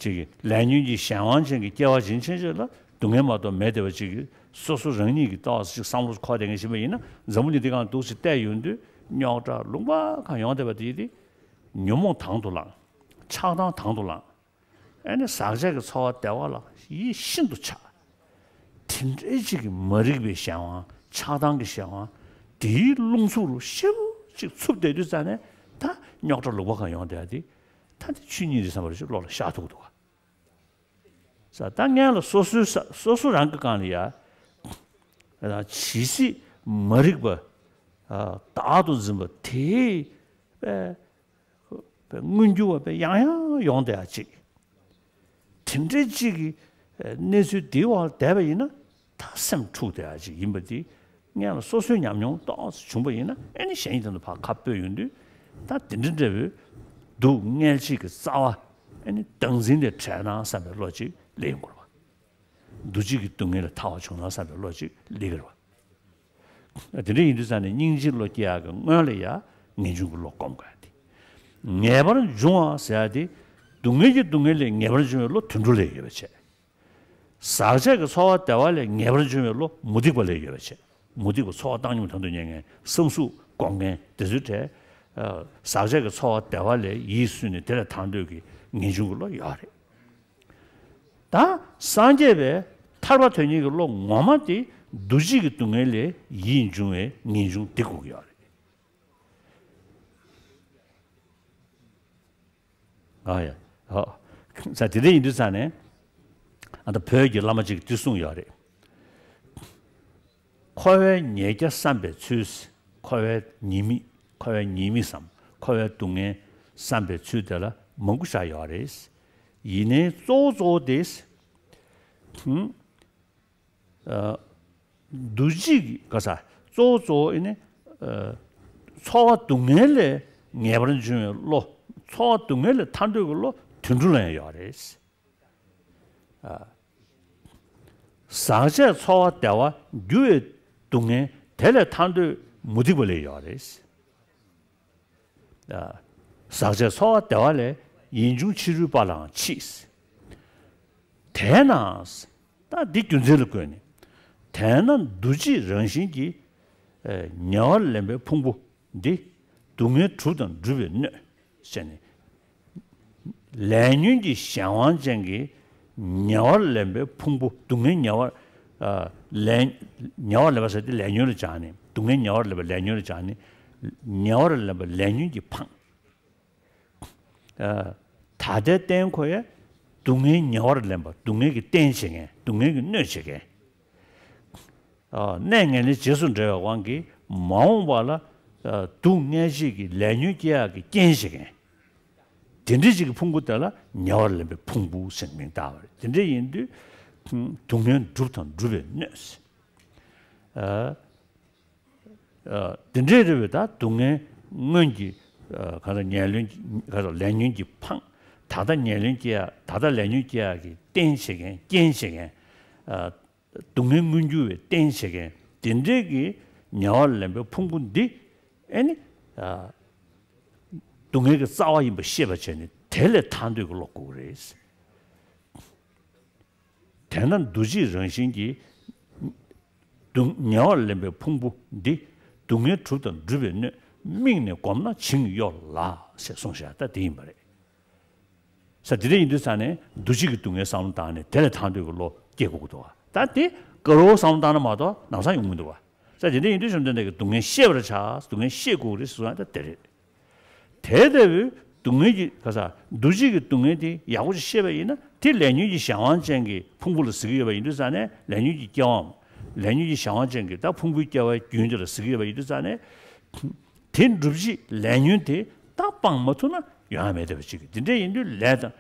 ཅིག་གི་ལས་ཉོན་གྱི་གཞན་དབང་ཅན་གྱི་སྐྱེ་བ་ཕྱིན་ཆད་ལ་སྡུག་བསྔལ་མ་གཏོགས་མེད་བསྡད་པ་ཅིག་གི་སོ་སོ་རང་ཉིད་ཀྱི་ལྟ་བ་ཅིག་བསམ་བློ་འཁོར་བསྡད་མཁན་ཞིག་ཡིན་ན་འཛམ་བུ་གླིང་འདི་སྒང་འདུག་ཅིག་བལྟས་ཡོང་དུས་རྙོག་དྲ་ལུང་པ་གང་ཡོང་བསྡད་པ་དེ་དེ་ཉོན་མོངས་དང་དུ་བླངས། ཆགས་སྡང་དང་དུ་བླངས། ཨ་ནི་ཟག་བཅས་ཀྱི་ཚོར་བ་བདེ་བ་ལ་ཡིད་ཤིན་ཏུ་ཆགས། དེ་འདྲའི་ཅིག་གི་མ་རིག་པའི་གཞན་དབང་ཆགས་སྡང་གི་གཞན་དབང་དེའི་རླུང་འཚུབ་རུ་ཞེ་པོ་ཅིག་འཚུབ་བསྡད་དུས་ཙ་ནས་ད་རྙོག་དྲ་ལུང་པ་གང་ཡོང་བསྡད་དེ་ད་དེ་ཆོས་ཉིད་རེད་བསམ་པ་ཞིག་བློ་ལ་ཤར་ཐུབ་འདུག་ག་ས་ད་སྔོན་ལ་སོ་སོའི་ས་སོ་སོ་རང་གི་སྒང་ལ་ཡ་ཇི་སྲིད་མ་རིག་པ་བདག་ཏུ་འཛིན་པ་དེ་པས། པའི་མངོན་གྱུར་བ་པའི་ཡང་ཡང་ཡོང་བསྡད་ཡ་ཅིག་དེ་འདྲའི་ཅིག་གི་གནས་ཚུལ་འདིའི་འོག་ལ་བསྡད་པ་ཡིན་ན་ད་སེམས་འཁྲུགས་བསྡད་ཡ་ཅིག་ཡིན་པ་འདི་སྔོན་ལ་སོ་སོའི་ཉམས་མྱོང་ཏོག་ཙམ་བྱུང་པ་ཡིན་ན་ཨེ་ནི་གཞན་ཡིད་དུ་ཕར་ཁ་སྤོས་ཡོང་དུས་ད་དེ་འདྲ་འདྲ་བོའི་སྡུག་བསྔལ་གཅིག་གི་རྩ་བ་ཨེ་ནི་བདག་འཛིན་དེ་བྲལ་ན་བསམ་པའི་བློ་ཅིག་སླེབས་ཡོང་དགོས་རེད་བ། འདུ་བྱེད་ཀྱི་སྡུག་བསྔལ་ལས་ཐར་བ་བྱུང་ན་བསམ་པའི་བློ་ཅིག་སླེབས་ཀྱི་རེད་བ། དེ་འདྲ་ཡིན་དུས་ཙང་ནས་སྙིང་རྗེའི་བློ་སྐྱེ་ཡག་གི་སྔོན་ལ་ཡ་ངེས་འབྱུང་གི་བློ་སྒོམ་དགོས་ཡ་དེ། ངེས་པར་འབྱུང་བ་ཟེར་ཡ་དེ་སྡུག་བསྔལ་གྱི་སྡུག་བསྔལ་ལས་ངེས་པར་འབྱུང་བའི་བློ་དུད་འགྲོ་ལས་ཡོད་པ་བྱས། ཟག་བཅས་ཀྱི་ཚོར་བ་བདེ་བ་ལས་ངེས་པར་འབྱུང་བའི་བློ་མུ་སྟེགས་པ་ལས་ཡོད་པ་བྱས། མུ་སྟེགས་པ་ཚོར་བ་བཏང་སྙོམས་དང་དུ་གཉེར་མཁན་བསམ་གཟུགས་སྒོམ་མཁན་དེ་ཚོའི་གྲས། ཨ་ཟག་བཅས་ཀྱི་ཚོར་བ་བདེ་བ་ལས་ཡིད་སུན་ནས་དེ་ལས་ཐར་འདོད་ཀྱི་ངེས་འབྱུང་གི་བློ་ཡོད་རེད། ད་སངས་རྒྱས་པའི་ཐར་པ་དོན་གཉེར་གྱི་བློ་ངོ་མ་དེ་འདུ་བྱེད་ཀྱི་སྡུག་བསྔལ་ལས་ཡིད་འབྱུང་བའི་ངེས་འབྱུང་དེ་དགོས་ཀྱི་ཡོད་རེད། ཨ་ཡ། ཨོ། ས་དེ་འདྲ་ཡིན་དུས་ཙང་ནས་ཨ་ད་བོད་ཀྱི་བླ་མ་ཅིག་གིས་འདི་གསུངས་ཡོད་རེད། འཁོར་བའི་ཉེས་བརྒྱ་བསམ་པའི་ཚུལ། འཁོར་བའི་ཉེས་དམིགས། འཁོར་བའི་ཉེས་དམིགས་སམ། འཁོར་བའི་སྡུག་བསྔལ་བསམ་པའི་ཚུལ་དེ་ལ་མང་པོ་བཞག་ཡོད་རེད། ཡིན་ནའི་གཙོ་བོ་གཙོ་བོ་དེ། ཨ་འདུ་བྱེད་ཀྱི་ག་ས་གཙོ་བོ་གཙོ་བོ་ཨེ་ནི། ཨ་ཚོར་བ་སྡུག་བསྔལ་ལས་ངེས་པར་འབྱུང་བའི་བློ། ཚོར་བ་སྡུག་བསྔལ་ལས་ཐར་འདོད་ཀྱི་བློ་དུད་འགྲོ་ལ་ཡང་ཡོད་རེད། ཨ་ཟག་བཅས་ཚོར་བ་བདེ་བ་འགྱུར་བའི་སྡུག་བསྔལ་དེ་ལས་ཐར་འདོད་མུ་སྟེགས་པ་ལ་ཡོད་རེད། ཨ་ཟག་བཅས་ཚོར་བ་བདེ་བ་ལས་ཡིད་འབྱུང་ཕྱི་རོལ་པ་ལའང་མཆིས། དེས་ན། ད་འདི་རྒྱུ་མཚན་ལ་བཀོད་ནས། དེས་ན་འདུ་བྱེད་རང་བཞིན་གྱིས་ཨེ་ཉེ་བར་ལེན་པའི་ཕུང་པོ་འདི་སྡུག་བསྔལ་གྲུབ་དང་སྒྲུབ་པའི་སྣོད་ཟེར་ནས། ལས་ཉོན་གྱི་གཞན་དབང་ཅན་གྱི་ཉེ་བར་ལེན་པའི་ཕུང་པོ་སྡུག་བསྔལ་ཉེ་བར་ཨ་ལས་ཉེ་བར་ལེན་པ་ཟེར་ཏེ་ལས་ཉོན་ལ་སྦྱར་ནས་སྡུག་བསྔལ་ཉེ་བར་ལེན་པ་ལས་ཉོན་ལ་སྦྱར་ནས་ཉེ་བར་ལེན་པ་ལས་ཉོན་གྱིས་འཕངས། ཨ་ད་ལྟའི་རྟེན་ཁོ་ཡ་སྡུག་བསྔལ་ཉེ་བར་ལེན་པ་སྡུག་བསྔལ་གྱི་རྟེན་བྱེད་མཁན་སྡུག་བསྔལ་གྱི་སྣོད་བྱེད་མཁན། གནས་ངན་ལེན་རྗེས་སུ་འབྲེལ་བའི་དབང་གིས་མ་འོངས་པ་ལ་སྡུག་བསྔལ་བྱེད་ཀྱི་ལས་ཉོན་སྐྱེ་ཡག་གི་རྐྱེན་བྱེད་མཁན། དེ་འདྲའི་ཅིག་གི་ཕུང་པོ་དེ་ལ་ཉེ་བར་ལེན་པའི་ཕུང་པོ་ཟེར་མིང་བཏགས་པ་རེད། དེ་འདྲ་ཡིན་དུས་སྡུག་བསྔལ་འགྲུབ་དང་འགྲུབ་པའི་སྣོད། དེ་འདྲའི་རེད་པས། ད་སྡུག་བསྔལ་སྔོན་གྱི་ག་ལ་ཉེ་ལོན་ག་ལ་ལས་ཉོན་གྱི་ཕངས། ད་ལྟ་ཉེ་ལོན་སྐྱེ་ཡག་ད་ལྟ་ལས་ཉོན་སྐྱེ་ཡག་གི་རྟེན་བྱེད་མཁན་རྐྱེན་བྱེད་མཁན། སྡུག་བསྔལ་མངོན་གྱུར་བའི་རྟེན་བྱེད་མཁན་དེ་འདྲའི་གི་ཉེ་བར་ལེན་པའི་ཕུང་པོ་འདི་ཨེ་ནི་སྡུག་བསྔལ་གྱི་རྩ་བ་ཡིན་པ་ཤེས་པ་བྱས་ནས་དེ་ལས་ཐར་འདོད་ཀྱི་བློ་དགོས་ཀྱི་རེད། དེས་ན་འདུ་བྱེད་རང་བཞིན་གྱིས་སྡུག་ཉེ་བར་ལེན་པའི་ཕུང་པོ་འདི་སྡུག་བསྔལ་གྲུབ་དང་འགྲུབ་པའི་སྣོད་དམིགས་ནས་བསྒོམས་ན་བྱིང་གཡོ་ལ་ཞེས་གསུངས་བཞག་ད་དེ་ཡིན་པ་རེད། ས་དེ་འདྲ་ཡིན་དུས་ཙང་ནས་འདུ་བྱེད་ཀྱི་སྡུག་བསྔལ་བསམ་བློ་བཏང་ནས་དེ་ལས་ཐར་འདོད་ཀྱི་བློ་སྐྱེ་དགོས་ཀྱི་འདུག་བ། ད་དེ་དཀར་པོ་བསམ་བློ་བཏང་ན་མ་གཏོགས་ལམ་སང་ཡོང་མི་འདུག་བ། ས་དེ་འདྲ་ཡིན་དུས་བཅོམ་ལྡན་འདས་ཀྱིས་སྡུག་བསྔལ་ཤེས་པར་བྱ། སྡུག་བསྔལ་ཤེས་དགོས་རེད་ཟེར་བ་ད་དེ་རེད། དེ་ལྟ་བུའི་སྡུག་བསྔལ་གྱི་ག་ས་འདུ་བྱེད་ཀྱི་སྡུག་བསྔལ་དེ་ཡག་པོ་ཞིག་ཤེས་པ་ཡིན་ན་དེ་ལས་ཉོན་གྱི་གཞན་དབང་ཅན་གྱི་ཕུང་པོ་ལ་གཟིགས་ཀྱི་ཡོད་པ་ཡིན་དུས་ཙང་ནས་ལས་ཉོན་གྱི་སྐྱེ་བའམ་ལས་ཉོན་གྱི་གཞན་དབང་ཅན་གྱི་ད་ཕུང་པོའི་སྐྱེ་བའི་རྒྱུན་དེ་ལ་གཟིགས་ཀྱི་ཡོད་པ་ཡིན་དུས་ཙང་ནས། དེ་སྒྲུབ་བྱེད་ལས་ཉོན་དེ་ད་སྤང་མ་ཐུབ་ན་ཡོང་ཡ་མེད་བསྡད་པ་ཅིག་གི་དེ་འདྲ་ཡིན་དུས་ལས་དང་།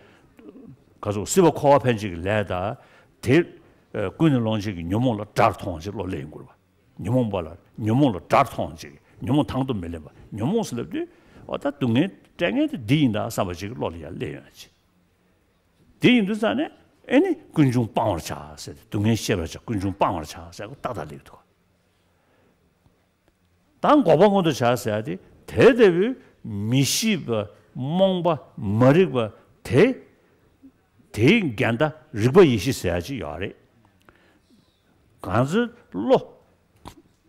ག་ཚོད་སྲིད་པ་འཁོར་བ་འཕེན་བྱེད་ཀྱི་ལས་དང་། དེ་ཀུན་ནས་སློང་བྱེད་ཀྱི་ཉོན་མོངས་ལ་དགྲར་མཐོང་བ་ཅིག་བློ་སླེབས་ཡོང་དགོས་རེད་པ། ཉོན་མོངས་པ་ལ་ཉོན་མོངས་ལ་དགྲར་མཐོང་བ་ཅིག་ཉོན་མོངས་དང་དུ་མི་ལེན་པ་ཉོན་མོངས་ཟེར་ལབ་དུས་འོ་ད་སྡུག་བསྔལ་སྤྲད་མཁན་དེ་འདི་ཡིན་ད་བསམ་པ་ཅིག་བློ་ལ་ཡར་སླེབས་ཡོང་ཡ་ཅིག་དེ་ཡིན་དུས་ཙང་ནས་ཨེ་ནི་ཀུན་འབྱུང་སྤང་བར་བྱ་ཟེར་ཏེ་སྡུག་བསྔལ་ཤེས་པར་བྱ། ཀུན་འབྱུང་སྤང་བར་བྱ་ཟེར་གོ་ཏག་ཏག་སླེབས་འདུག་ད་འགོག་པ་མངོན་དུ་བྱ་ཟེར་ཡ་དེ་དེ་ལྟ་བུའི་མི་ཤེས་པ་རྨོངས་པ་མ་རིག་པ་དེ་དེའི་འགལ་ཟླ་རིག་པ་ཡེ་ཤེས་ཟེར་ཡ་ཅིག་ཡོད་རེད། གང་ཚོའི་བློ་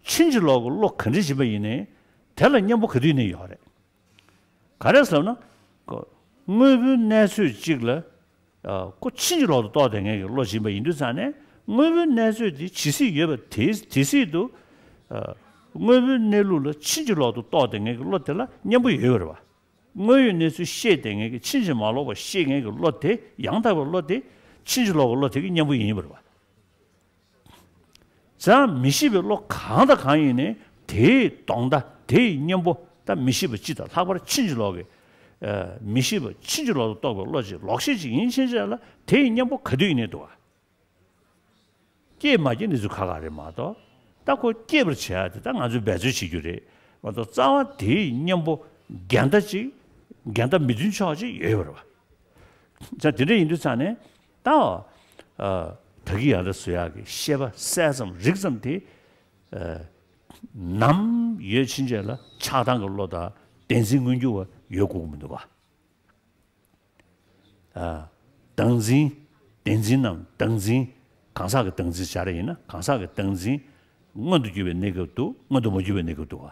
ཕྱིན་ཅི་ལོག་གི་བློ་ག་འདྲ་ཡིན་པ་ཡིན་ནའི་དེ་ལ་གཉེན་པོ་ག་དུས་ནས་ཡོད་རེད། ག་རེ་ཟེར་ན། ཀོ། དངོས་པོའི་གནས་ཚོད་གཅིག་ལ། ཨ། ཀོ་ཕྱིན་ཅི་ལོག་ཏུ་རྟོགས་བསྡད་མཁན་གྱི་བློ་ཡིན་པ་ཡིན་དུས་ཙང་ནས་དངོས་པོའི་གནས་ཚོད་དེ་ཇི་སྲིད་ཡོད་པ་དེ་དེ་སྲིད་དུ། ཨ། དངོས་པོའི་གནས་ལུགས་ལ་ཕྱིན་ཅི་ལོག་ཏུ་རྟོགས་བསྡད་མཁན་གྱི་བློ་དེ་ལ་གཉེན་པོ་ཡོད་པ་རེད་པ། དངོས་ཡོད་གནས་ཚུལ་ཤེས་བསྡད་མཁན་གྱི་ཕྱིན་ཅི་མ་ལོག་པ་ཤེས་མཁན་གྱི་བློ་དེ་ཡང་དག་པའི་བློ་དེ་ཕྱིན་ཅི་ལོག་གི་བློ་དེ་གི་གཉེན་པོ་ཡིན་པ་རེད་པ། ཙང་མི་ཤེས་པའི་བློ་གང་དང་གང་ཡིན་ནའི་དེའི་དོང་བརྡ་དེའི་གཉེན་པོ་ད་མི་ཤེས་པ་སྤྱི་དང་ལྷག་པར་ཕྱིན་ཅི་ལོག་གི། ཨ། མི་ཤེས་པ་ཕྱིན་ཅི་ལོག་ཏུ་རྟོགས་པའི་བློ་ཅིག་ལོག་ཤེས་ཅིག་ཡིན་ཕྱིན་ཆད་ལ་དེའི་གཉེན་པོ་ག་དུས་ཡིན་ནའི་འདུག་ག་སྐྱེས་མ་སྐྱེས་གནས་ཚུལ་ཁག་ཁག་རེད་མ་གཏོགས། ད་ཁོ་སྐྱེས་པར་བྱེད་ཡ་དེ་ད་ང་ཚོས་འབད་རྩོལ་བྱེད་རྒྱུ་རེད་མ་གཏོགས་རྩ་བ་དེའི་གཉེན་པོ་འགལ་ཟླ་ཅིག་འགལ་ཟླ་མི་མཐུན་ཕྱོགས་ཅིག་ཡོད་པ་རེད་པ། ཙང་དེ་འདྲ་ཡིན་དུས་ཙང་ནས་ད། ཨ། ད་གི་ཡར་ལ་བཟོ་ཡག་གི་ཤེས་པ་གསལ་ཙམ་རིག་ཙམ་དེ། ཨ། ནམ་ཡོད་ཕྱིན་ཆད་ལ་ཆགས་སྡང་གི་བློ་དང་བདེན་འཛིན་མངོན་གྱུར་བ་ཡོད་དགོས་ཀྱི་མི་འདུག་ག་ཨ། བདག་འཛིན། བདེན་འཛིན་ནམ་བདག་འཛིན། གང་ཟག་གི་བདག་འཛིན་བྱ་ར་ཡིན་ན་གང་ཟག་གི་བདག་འཛིན་མངོན་དུ་གྱུར་པའི་གནས་སྐབས་འདུག་མངོན་དུ་མ་གྱུར་པའི་གནས་སྐབས་འདུག་ག་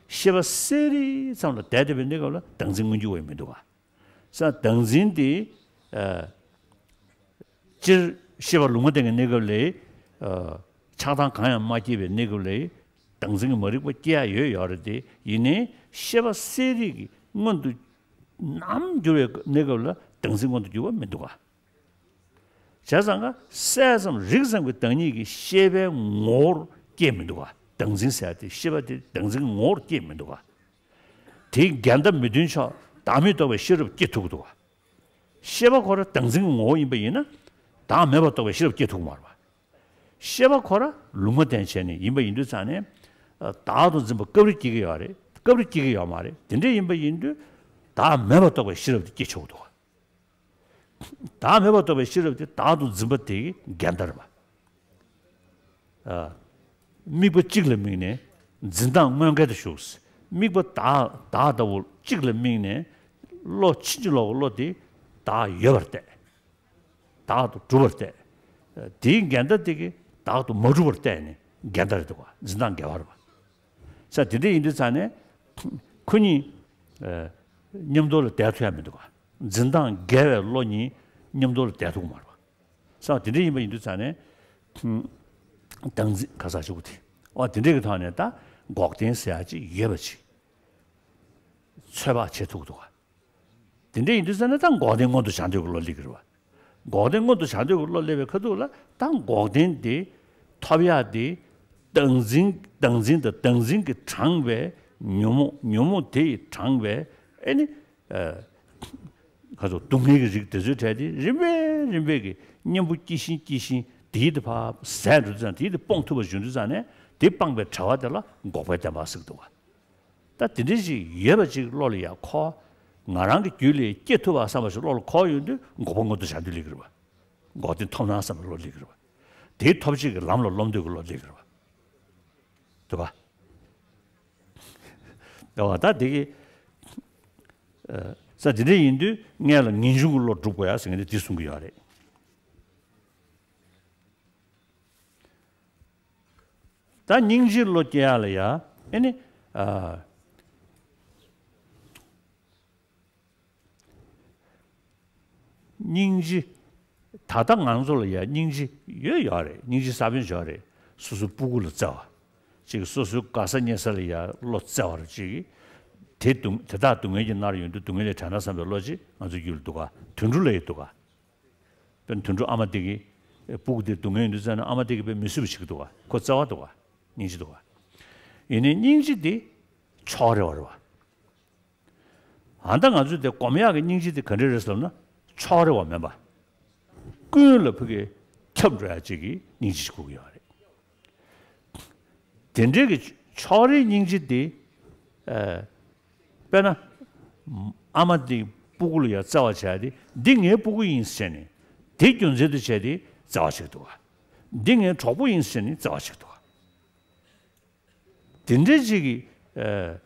ཤེས་པ་གསལ་རིག་ཙམ་ལ་བསྡད་བསྡད་པའི་གནས་སྐབས་ལ་བདག་འཛིན་མངོན་གྱུར་བ་ཡང་མི་འདུག་ག་ས་བདག་འཛིན་དེ། ཨ། སྤྱིར་ཤེས་པ་ལུང་མ་བསྟན་གྱི་གནས་སྐབས་ལས། ཨ། ཆགས་སྡང་གང་ཡང་མ་སྐྱེས་པའི་གནས་སྐབས་ལས། བདག་འཛིན་གྱི་མ་རིག་པ་སྐྱེ་ཡ་ཡོད་ཡོད་རེད་དེ་ཡིན་ནའི་ཤེས་པ་གསལ་རིག་གི་མངོན་དུ་ནམ་གྱུར་བའི་གནས་སྐབས་ལ་བདག་འཛིན་མངོན་དུ་གྱུར་པ་མི་འདུག་ག་བྱས་ཙང་ཀ་གསལ་ཙམ་རིག་ཙམ་གྱི་བདག་ཉིད་ཀྱི་ཤེས་པའི་ངོ་བོར་སྐྱེས་མི་འདུག་ག་བདག་འཛིན་ཟེར་ཡ་དེ་ཤེས་པ་དེ་བདག་འཛིན་གྱི་ངོ་བོར་སྐྱེས་མི་འདུག་ག་དེའི་འགལ་ཟླ་མི་མཐུན་ཕྱོགས་བདག་མེད་རྟོགས་པའི་ཤེས་རབ་སྐྱེ་ཐུབ་ཀྱི་འདུག་ག་ཤེས་པ་ཁོ་རང་བདག་འཛིན་གྱི་ངོ་བོ་ཡིན་པ་ཡིན་ན་བདག་མེད་པར་རྟོགས་པའི་ཤེས་རབ་སྐྱེ་ཐུབ་ཀྱི་མ་རེད་པ། ཤེས་པ་ཁོ་རང་ལུང་མ་བསྟན་བྱས་ནས་ཡིན་པ་ཡིན་དུས་ཙང་ནས། བདག་ཏུ་འཛིན་པ་སྐབས་རེ་སྐྱེ་གི་ཡོད་རེད། སྐབས་རེ་སྐྱེ་གི་ཡོད་མ་རེད། དེ་འདྲ་ཡིན་པ་ཡིན་དུས་བདག་མེད་པར་རྟོགས་པའི་ཤེས་རབ་དེ་སྐྱེ་ཆོག་གི་འདུག་ག་བདག་མེད་པར་རྟོགས་པའི་ཤེས་རབ་དེ་བདག་ཏུ་འཛིན་པ་དེ་གི་འགལ་ཟླ་རེད་པ། ཨ། དམིགས་པ་གཅིག་ལ་དམིགས་ནས་འཛིན་སྟངས་དངོས་འགལ་དུ་ཞུགས། དམིགས་པ་བདག་བདག་ལྟ་བུ་གཅིག་ལ་དམིགས་ནས་བློ་ཕྱིན་ཅི་ལོག་གི་བློ་དེ་བདག་ཡོད་པར་བལྟས། བདག་ཏུ་གྲུབ་པར་བལྟས། དེའི་འགལ་ཟླ་དེ་གིས་བདག་ཏུ་མ་གྲུབ་པར་བལྟས་ནས་འགལ་ཟླ་རེད་འདུག་ག་འཛིན་སྟངས་འགལ་བ་རེད་པ། ས་དེ་འདྲ་ཡིན་དུས་ཙང་ནས་ཁོ་གཉིས། ཨ། མཉམ་དུ་ལ་བསྡད་ཐུབ་ཡ་མི་འདུག་ག་འཛིན་སྟངས་འགལ་བའི་བློ་གཉིས་མཉམ་དུ་ལ་བསྡད་ཐུབ་ཀྱི་མ་རེད་པ། ས་དེ་འདྲ་ཡིན་པ་ཡིན་དུས་ཙང་ནས། བདག་འཛིན་ག་ས་ཞུ་གི་དེ། ཨོ་དེ་འདྲ་གི་ཐོག་ནས་ད་འགོག་བདེན་ཟེར་ཡ་ཅིག་ཡོད་པ་ཅིག་ཚོད་དཔག་བྱེད་ཐུབ་ཀྱི་འདུག་ག་དེ་འདྲ་ཡིན་དུས་ཙང་ནས་ད་འགོག་བདེན་མངོན་དུ་བྱང་འདོད་ཀྱི་བློ་སླེབས་ཀྱི་རེད་པ། འགོག་བདེན་མངོན་དུ་བྱང་འདོད་ཀྱི་བློ་སླེབས་པའི་ཁ་ཐུག་ལ་ད་འགོག་བདེན་དེ་ཐོབ་ཡག་དེ་ བདག་འཛིན་བདག་འཛིན་དང་བདག་འཛིན་གྱིས་དྲངས་པའི་ཉོན་མོངས། ཉོན་མོངས་དེ་ཡིས་དྲངས་པའི་ཨེ་ནི། ཨ། ཁ་ཚོ་སྡུག་བསྔལ་གྱི་རིགས་དེ་ཚོའི་གྲས་དེ་རིམ་པས་རིམ་པས་ཀྱི་གཉེན་པོ་སྐྱེ་བཞིན་སྐྱེ་བཞིན་དེའི་དེ་ཕར་ཟད་འགྲོ་དུས་ཙང་དེའི་དེ་སྤོང་ཐུབ་པ་བྱུང་དུས་ཙང་ནས་དེ་སྤངས་པའི་བྱ་བ་དེ་ལ་འགོག་པའི་བདེན་པ་ཟེར་གྱི་འདུག་ག། ད་དེ་འདྲ་ཞིག་ཡོད་པ་ཅིག་བློ་ལ་ཡར་འཁོར། ང་རང་གི་རྒྱུད་ལ་སྐྱེ་ཐུབ་པ་བསམ་པ་ཞིག་བློ་ལ་འཁོར་ཡོང་དུས་འགོག་པ་མངོན་དུ་བྱ་འདོད་སླེབས་ཀྱི་རེད་པ། འགོག་བདེན་ཐོབ་སྣང་བསམ་པའི་བློ་སླེབས་ཀྱི་རེད་པ། དེའི་ཐོབ་བྱེད་ཀྱི་ལམ་ལ་སློབ་འདོད་ཀྱི་བློ་སླེབས་ཀྱི་རེད་པ། འདུག་ག། འདུག་ག། ད་དེ་གི། ཨ། ས་དེ་འདྲ་ཡིན་དུས་སྔོན་ལ་ངེས་འབྱུང་གི་བློ་སྒྲུབ་དགོས་ཡ་ཟེར་མཁན་དེ་འདི་གསུང་གི་ཡོད་རེད། ད་སྙིང་རྗེའི་བློ་སྐྱེ་ཡ་ལ་ཡ། ཨེ་ནི། ཨ། སྙིང་རྗེ། ད་ལྟ་ང་ཚོ་ལ་ཡ་སྙིང་རྗེ་ཡོད་ཡོད་རེད། སྙིང་རྗེ་ས་བོན་ཡོད་རེད། སོ་སོའི་སྤུ་གུ་ལ་བརྩེ་བ། གཅིག་སོ་སོའི་དགའ་ས་མཉེས་ས་ལ་ཡ་བློ་བརྩེ་བ་རེད་གཅིག་དེ་སྡུག་དེ་དག་སྡུག་བསྔལ་གྱིས་མནར་ཡོང་དུས་སྡུག་བསྔལ་ལས་བྲལ་ན་བསམ་པའི་བློ་གཅིག་ང་ཚོའི་རྒྱུད་ལ་འདུག་ག། དུད་འགྲོ་ལ་ཡང་འདུག་ག། དཔེར་ན་དུད་འགྲོ་ཨ་མ་དེ་གིས་སྤུ་གུ་དེ་སྡུག་བསྔལ་ཡོང་དུས་ཙ་ན་ཨ་མ་དེ་གིས་དཔེ་མི་བཟོད་པ་བྱེད་ཀྱི་འདུག་ག། ཁོ་བརྩེ་བ་འདུག་ག། སྙིང་རྗེ་འདུག་ག། ཡིན་ནའི་སྙིང་རྗེ་དེ་ཕྱོགས་རེ་བ་རེད་བ། ཨ། ད་ང་ཚོས་དེ་སྒོམ་ཡག་གི་སྙིང་རྗེ་དེ་ག་འདྲ་རེད་ཟེར་ན། ཕྱོགས་རེ་བ་མིན་པ། ཀུན་ལ་ཕ་གི་ཁྱབ་འགྲོ་ཡག་ཅིག་གི་སྙིང་རྗེ་ཞིག་དགོས་ཀྱི་ཡོད་རེད། དེ་འདྲའི་གི་ཕྱོགས་རེའི་སྙིང་རྗེ་དེ། ཨ། དཔེར་ན། ཨ་མ་དེ་སྤུ་གུ་ལ་ཡང་བརྩེ་བ་བྱས་ཏེ་འདི་ངའི་སྤུ་གུ་ཡིན་ཟེར་ནས། དེ་རྒྱུ་མཚན་དུ་བྱས་ཏེ་བརྩེ་བ་བྱེད་ཀྱི་འདུག་ག། འདི་ངའི་གྲོགས་པོ་ཡིན་ཟེར་ནས་བརྩེ་བ་བྱེད་ཀྱི་འདུག་ག། དེ་འདྲའི་ཅིག་གི། ཨ།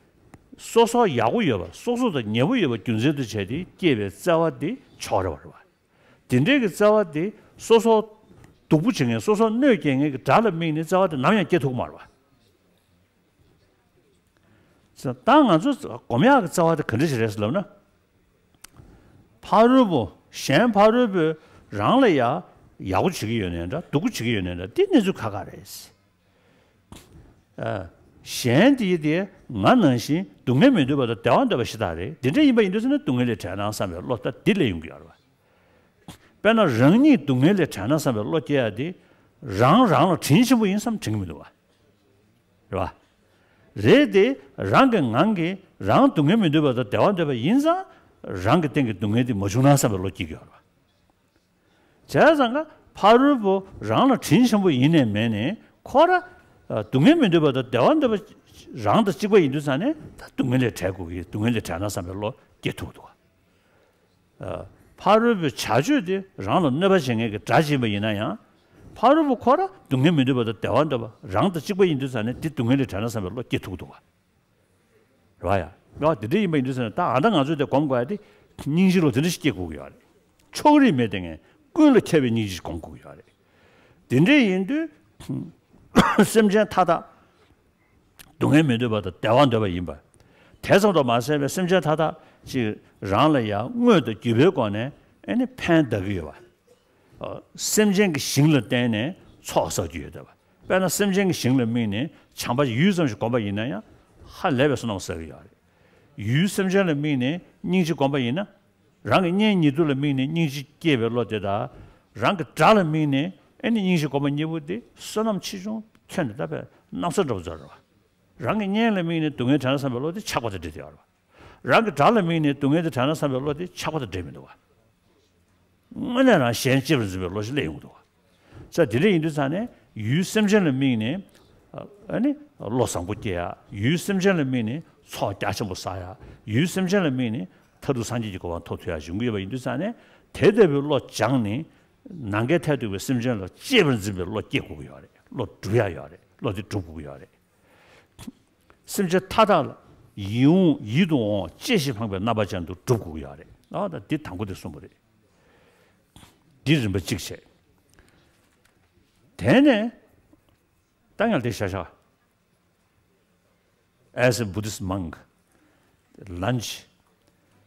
སོ་སོ་ཡག་པོ་ཡོད་པ། སོ་སོ་དང་ཉེ་པོ་ཡོད་པ་རྒྱུ་མཚན་དུ་བྱས་ཏེ་སྐྱེས་པའི་བརྩེ་བ་དེ་ཕྱོགས་རེ་བ་རེད་བ། དེ་འདྲའི་གི་བརྩེ་བ་དེ་སོ་སོ་སྡུག་པོ་བྱེད་མཁན། སོ་སོར་གནོད་སྐྱེལ་མཁན་གྱི་དགྲ་ལ་དམིགས་ནས་བརྩེ་བ་དེ་ནམ་ཡང་སྐྱེ་ཐུབ་ཀྱི་མ་རེད་བ། ད་ང་ཚོ་སྒོམ་ཡག་གི་བརྩེ་བ་དེ་ག་འདྲ་ཞིག་རེད་ཟེར་ལབ་ན། ཕ་རོལ་པོ། གཞན་ཕ་རོལ་པོས་རང་ལ་ཡ་ཡག་པོ་བྱེད་ཀྱི་ཡོད་ནའི་འདྲ། སྡུག་པོ་བྱེད་ཀྱི་ཡོད་ནའི་འདྲ། འདི་གནས་ཚུལ་ཁག་ཁག་རེད། ཨ། གཞན་དེ་དེ་ང་ནང་བཞིན་སྡུག་བསྔལ་མི་འདོད་པ་དང་བདེ་བ་འདོད་པ་ཞེ་དྲག་རེད། དེ་འདྲ་ཡིན་པ་ཡིན་དུས་ཙ་ན་སྡུག་བསྔལ་ལས་བྲལ་ན་བསམ་པའི་བློ་ད་འདི་སླེབས་ཡོང་གི་ཡོད་རེད་བ། དཔེར་ན་རང་ཉིད་སྡུག་བསྔལ་ལས་བྲལ་ན་བསམ་པའི་བློ་སྐྱེ་ཡ་དེ། རང་རང་ལ་དྲིན་ཆེན་པོ་ཡིན་བསམ་དྲན་གྱི་མི་འདུག་བ། རེད་བ། རེད་དེ། རང་གི་ངང་གིས་རང་སྡུག་བསྔལ་མི་འདོད་པ་དང་བདེ་བ་འདོད་པ་ཡིན་ཙང་། རང་གི་སྟེང་གི་སྡུག་བསྔལ་དེ་མ་བྱུང་ན་བསམ་པའི་བློ་སྐྱེ་གི་ཡོད་རེད་བ། བྱས་ཙང་ཀ་ཕ་རོལ་པོ་རང་ལ་དྲིན་ཆེན་པོ་ཡིན་ནའི་མེད་ནའི་ཁོ་ར། ཨ། སྡུག་བསྔལ་མི་འདོད་པ་དང་བདེ་བ་འདོད་པ་རང་དང་གཅིག་པ་ཡིན་དུས་ཙ་ནས་ད་སྡུག་བསྔལ་ལས་བྲལ་དགོས་ཀྱི། སྡུག་བསྔལ་ལས་བྲལ་ན་བསམ་པའི་བློ་སྐྱེ་ཐུབ་འདུག་བ། ཨ། ཕ་རོལ་པོའི་བྱ་སྤྱོད་དེ་རང་ལ་གནོད་པ་བྱེད་མཁན་གྱི་དགྲ་ཅིག་ཡིན་པ་ཡིན་ན་ཡང་། ཕ་རོལ་པོ་ཁོ་ར་སྡུག་བསྔལ་མི་འདོད་པ་དང་བདེ་བ་འདོད་པ། རང་དང་གཅིག་པ་ཡིན་དུས་ཙ་ནས་དེ་སྡུག་བསྔལ་ལས་བྲལ་ན་བསམ་པའི་བློ་སྐྱེ་ཐུབ་འདུག་བ། རེད་བ་ཡ། ཡ། དེ་འདྲ་ཡིན་པ་ཡིན་དུས་ཙ་ན་ད་ཨ་ད་ང་ཚོས་དེ་སྒོམ་དགོས་ཡ་དེ། སྙིང་རྗེའི་བློ་དེ་འདྲ་ཞིག་སྐྱེ་དགོས་ཀྱི་ཡོད་རེད། ཕྱོགས་རིས་མེད་དེ་ངས་ཀུན་ལ་ཁྱབ་པའི་སྙིང་རྗེ་ཞིག་སྒོམ་དགོས་ཀྱི་ཡོད་རེད། དེ་འདྲ་ཡིན་དུས། སེམས་ཅན་མཐའ་དག་སྡུག་བསྔལ་མི་འདོད་པ་དང་བདེ་བ་འདོད་པ་ཡིན་པ། དེ་ཙམ་དུ་མ་ཟད་པའི་སེམས་ཅན་མཐའ་དག་ཅིག་རང་ལ་ཡང་དངོས་དང་བརྒྱུད་པའི་སྒོ་ནས་ཨེ་ནི་ཕན་གདགས་ཀྱི་ཡོད་པ། ཨ། སེམས་ཅན་གྱི་ཞིང་ལ་བརྟེན་ནས་ཚོགས་བསགས་རྒྱུ་ཡོད་བསྡད་པ། དཔེར་ན་སེམས་ཅན་གྱི་ཞིང་ལ་དམིགས་ནས་བྱམས་པ་ཡུད་ཙམ་ཞིག་བསྒོམས་པ་ཡིན་ན་ཡང་ཧ་ལས་པའི་བསོད་ནམས་བསགས་ཀྱི་ཡོད་རེད། ཡུད་སེམས་ཅན་ལ་དམིགས་ནས་སྙིང་རྗེ་བསྒོམས་པ་ཡིན་ན། རང་གི་གཉེན་ཉེ་དུ་ལ་དམིགས་ནས་སྙིང་རྗེ་སྐྱེས་པའི་བློ་དེ་དང་། རང་གི་དགྲ་ལ་དམིགས་ནས་ཨེ་ནི་སྙིང་རྗེ་བསྒོམས་པ་གཉིས་པོ་དེ་བསོད་ནམས་ཆེ་ཆུང་ཁྱོན་ནས་ད་དཔེ་སྣག་ཚ་འདྲ་པོ་ཙམ་རེད་བ། རང་གི་གཉེན་ལ་དམིགས་ནས་སྡུག་བསྔལ་བྲལ་ན་བསམ་པའི་བློ་དེ་ཆགས་པ་དང་འདྲེས་བསྡད་ཡོད་རེད་བ། རང་གི་དགྲ་ལ་དམིགས་ནས་སྡུག་བསྔལ་དེ་བྲལ་ན་བསམ་པའི་བློ་དེ་ཆགས་པ་དང་འདྲེས་མི་འདུག་བ། དངོས་གནས་རང་གཞན་གཅེས་པར་འཛིན་པའི་བློ་ཞིག་སླེབས་ཡོང་གི་འདུག་བ། ས་དེ་འདྲ་ཡིན་དུས་ཙང་ནས་ཡུལ་སེམས་ཅན་ལ་དམིགས་ནས། ཨ་ནི་བློ་བཟང་པོ་སྐྱེ་ཡ། ཡུལ་སེམས་ཅན་ལ་དམིགས་ནས་ཚོགས་རྒྱ་ཆེན་པོ་བསགས་ཡ། ཡུལ་སེམས་ཅན་ལ་དམིགས་ནས་མཐར་ཐུག་སངས་རྒྱས་ཀྱི་གོ་འཕང་ཐོབ་ཐུབ་ཡ་བྱུང་གི་ཡོད་པ་ཡིན་དུས་ཙང་ནས། དེ་ལྟ་བུའི་བློ་སྦྱངས་ནས་ནམ་མཁའི་མཐས་གཏུགས་པའི་སེམས་ཅན་ལ་གཅེས་པར་འཛིན་པའི་བློ་སྐྱེ་དགོས་ཀྱི་ཡོད་རེད། བློ་སྒྲུབ་ཡ་ཡོད་རེད། བློ་དེ་སྒྲུབ་དགོས་ཀྱི་ཡོད་རེད། སེམས་ཅན་མཐའ་དག་ལ་ཡིད་འོང་ཡིད་དུ་འོང་བ་གཅེས་ཤིང་ཕངས་པའི་རྣམ་པ་ཅན་དུ་སྒྲུབ་དགོས་ཀྱི་ཡོད་རེད། ཨ་ད་འདི་དང་པོ་དེ་གསུངས་པ་རེད། འདི་རིམ་པ་གཅིག་བྱས། དེ་ནས་ད་ཡང་དེ་བཞག་བཞག As a Buddhist monk, lunch,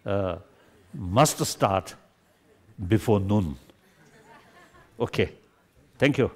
uh, must start before noon. Okay. Thank you.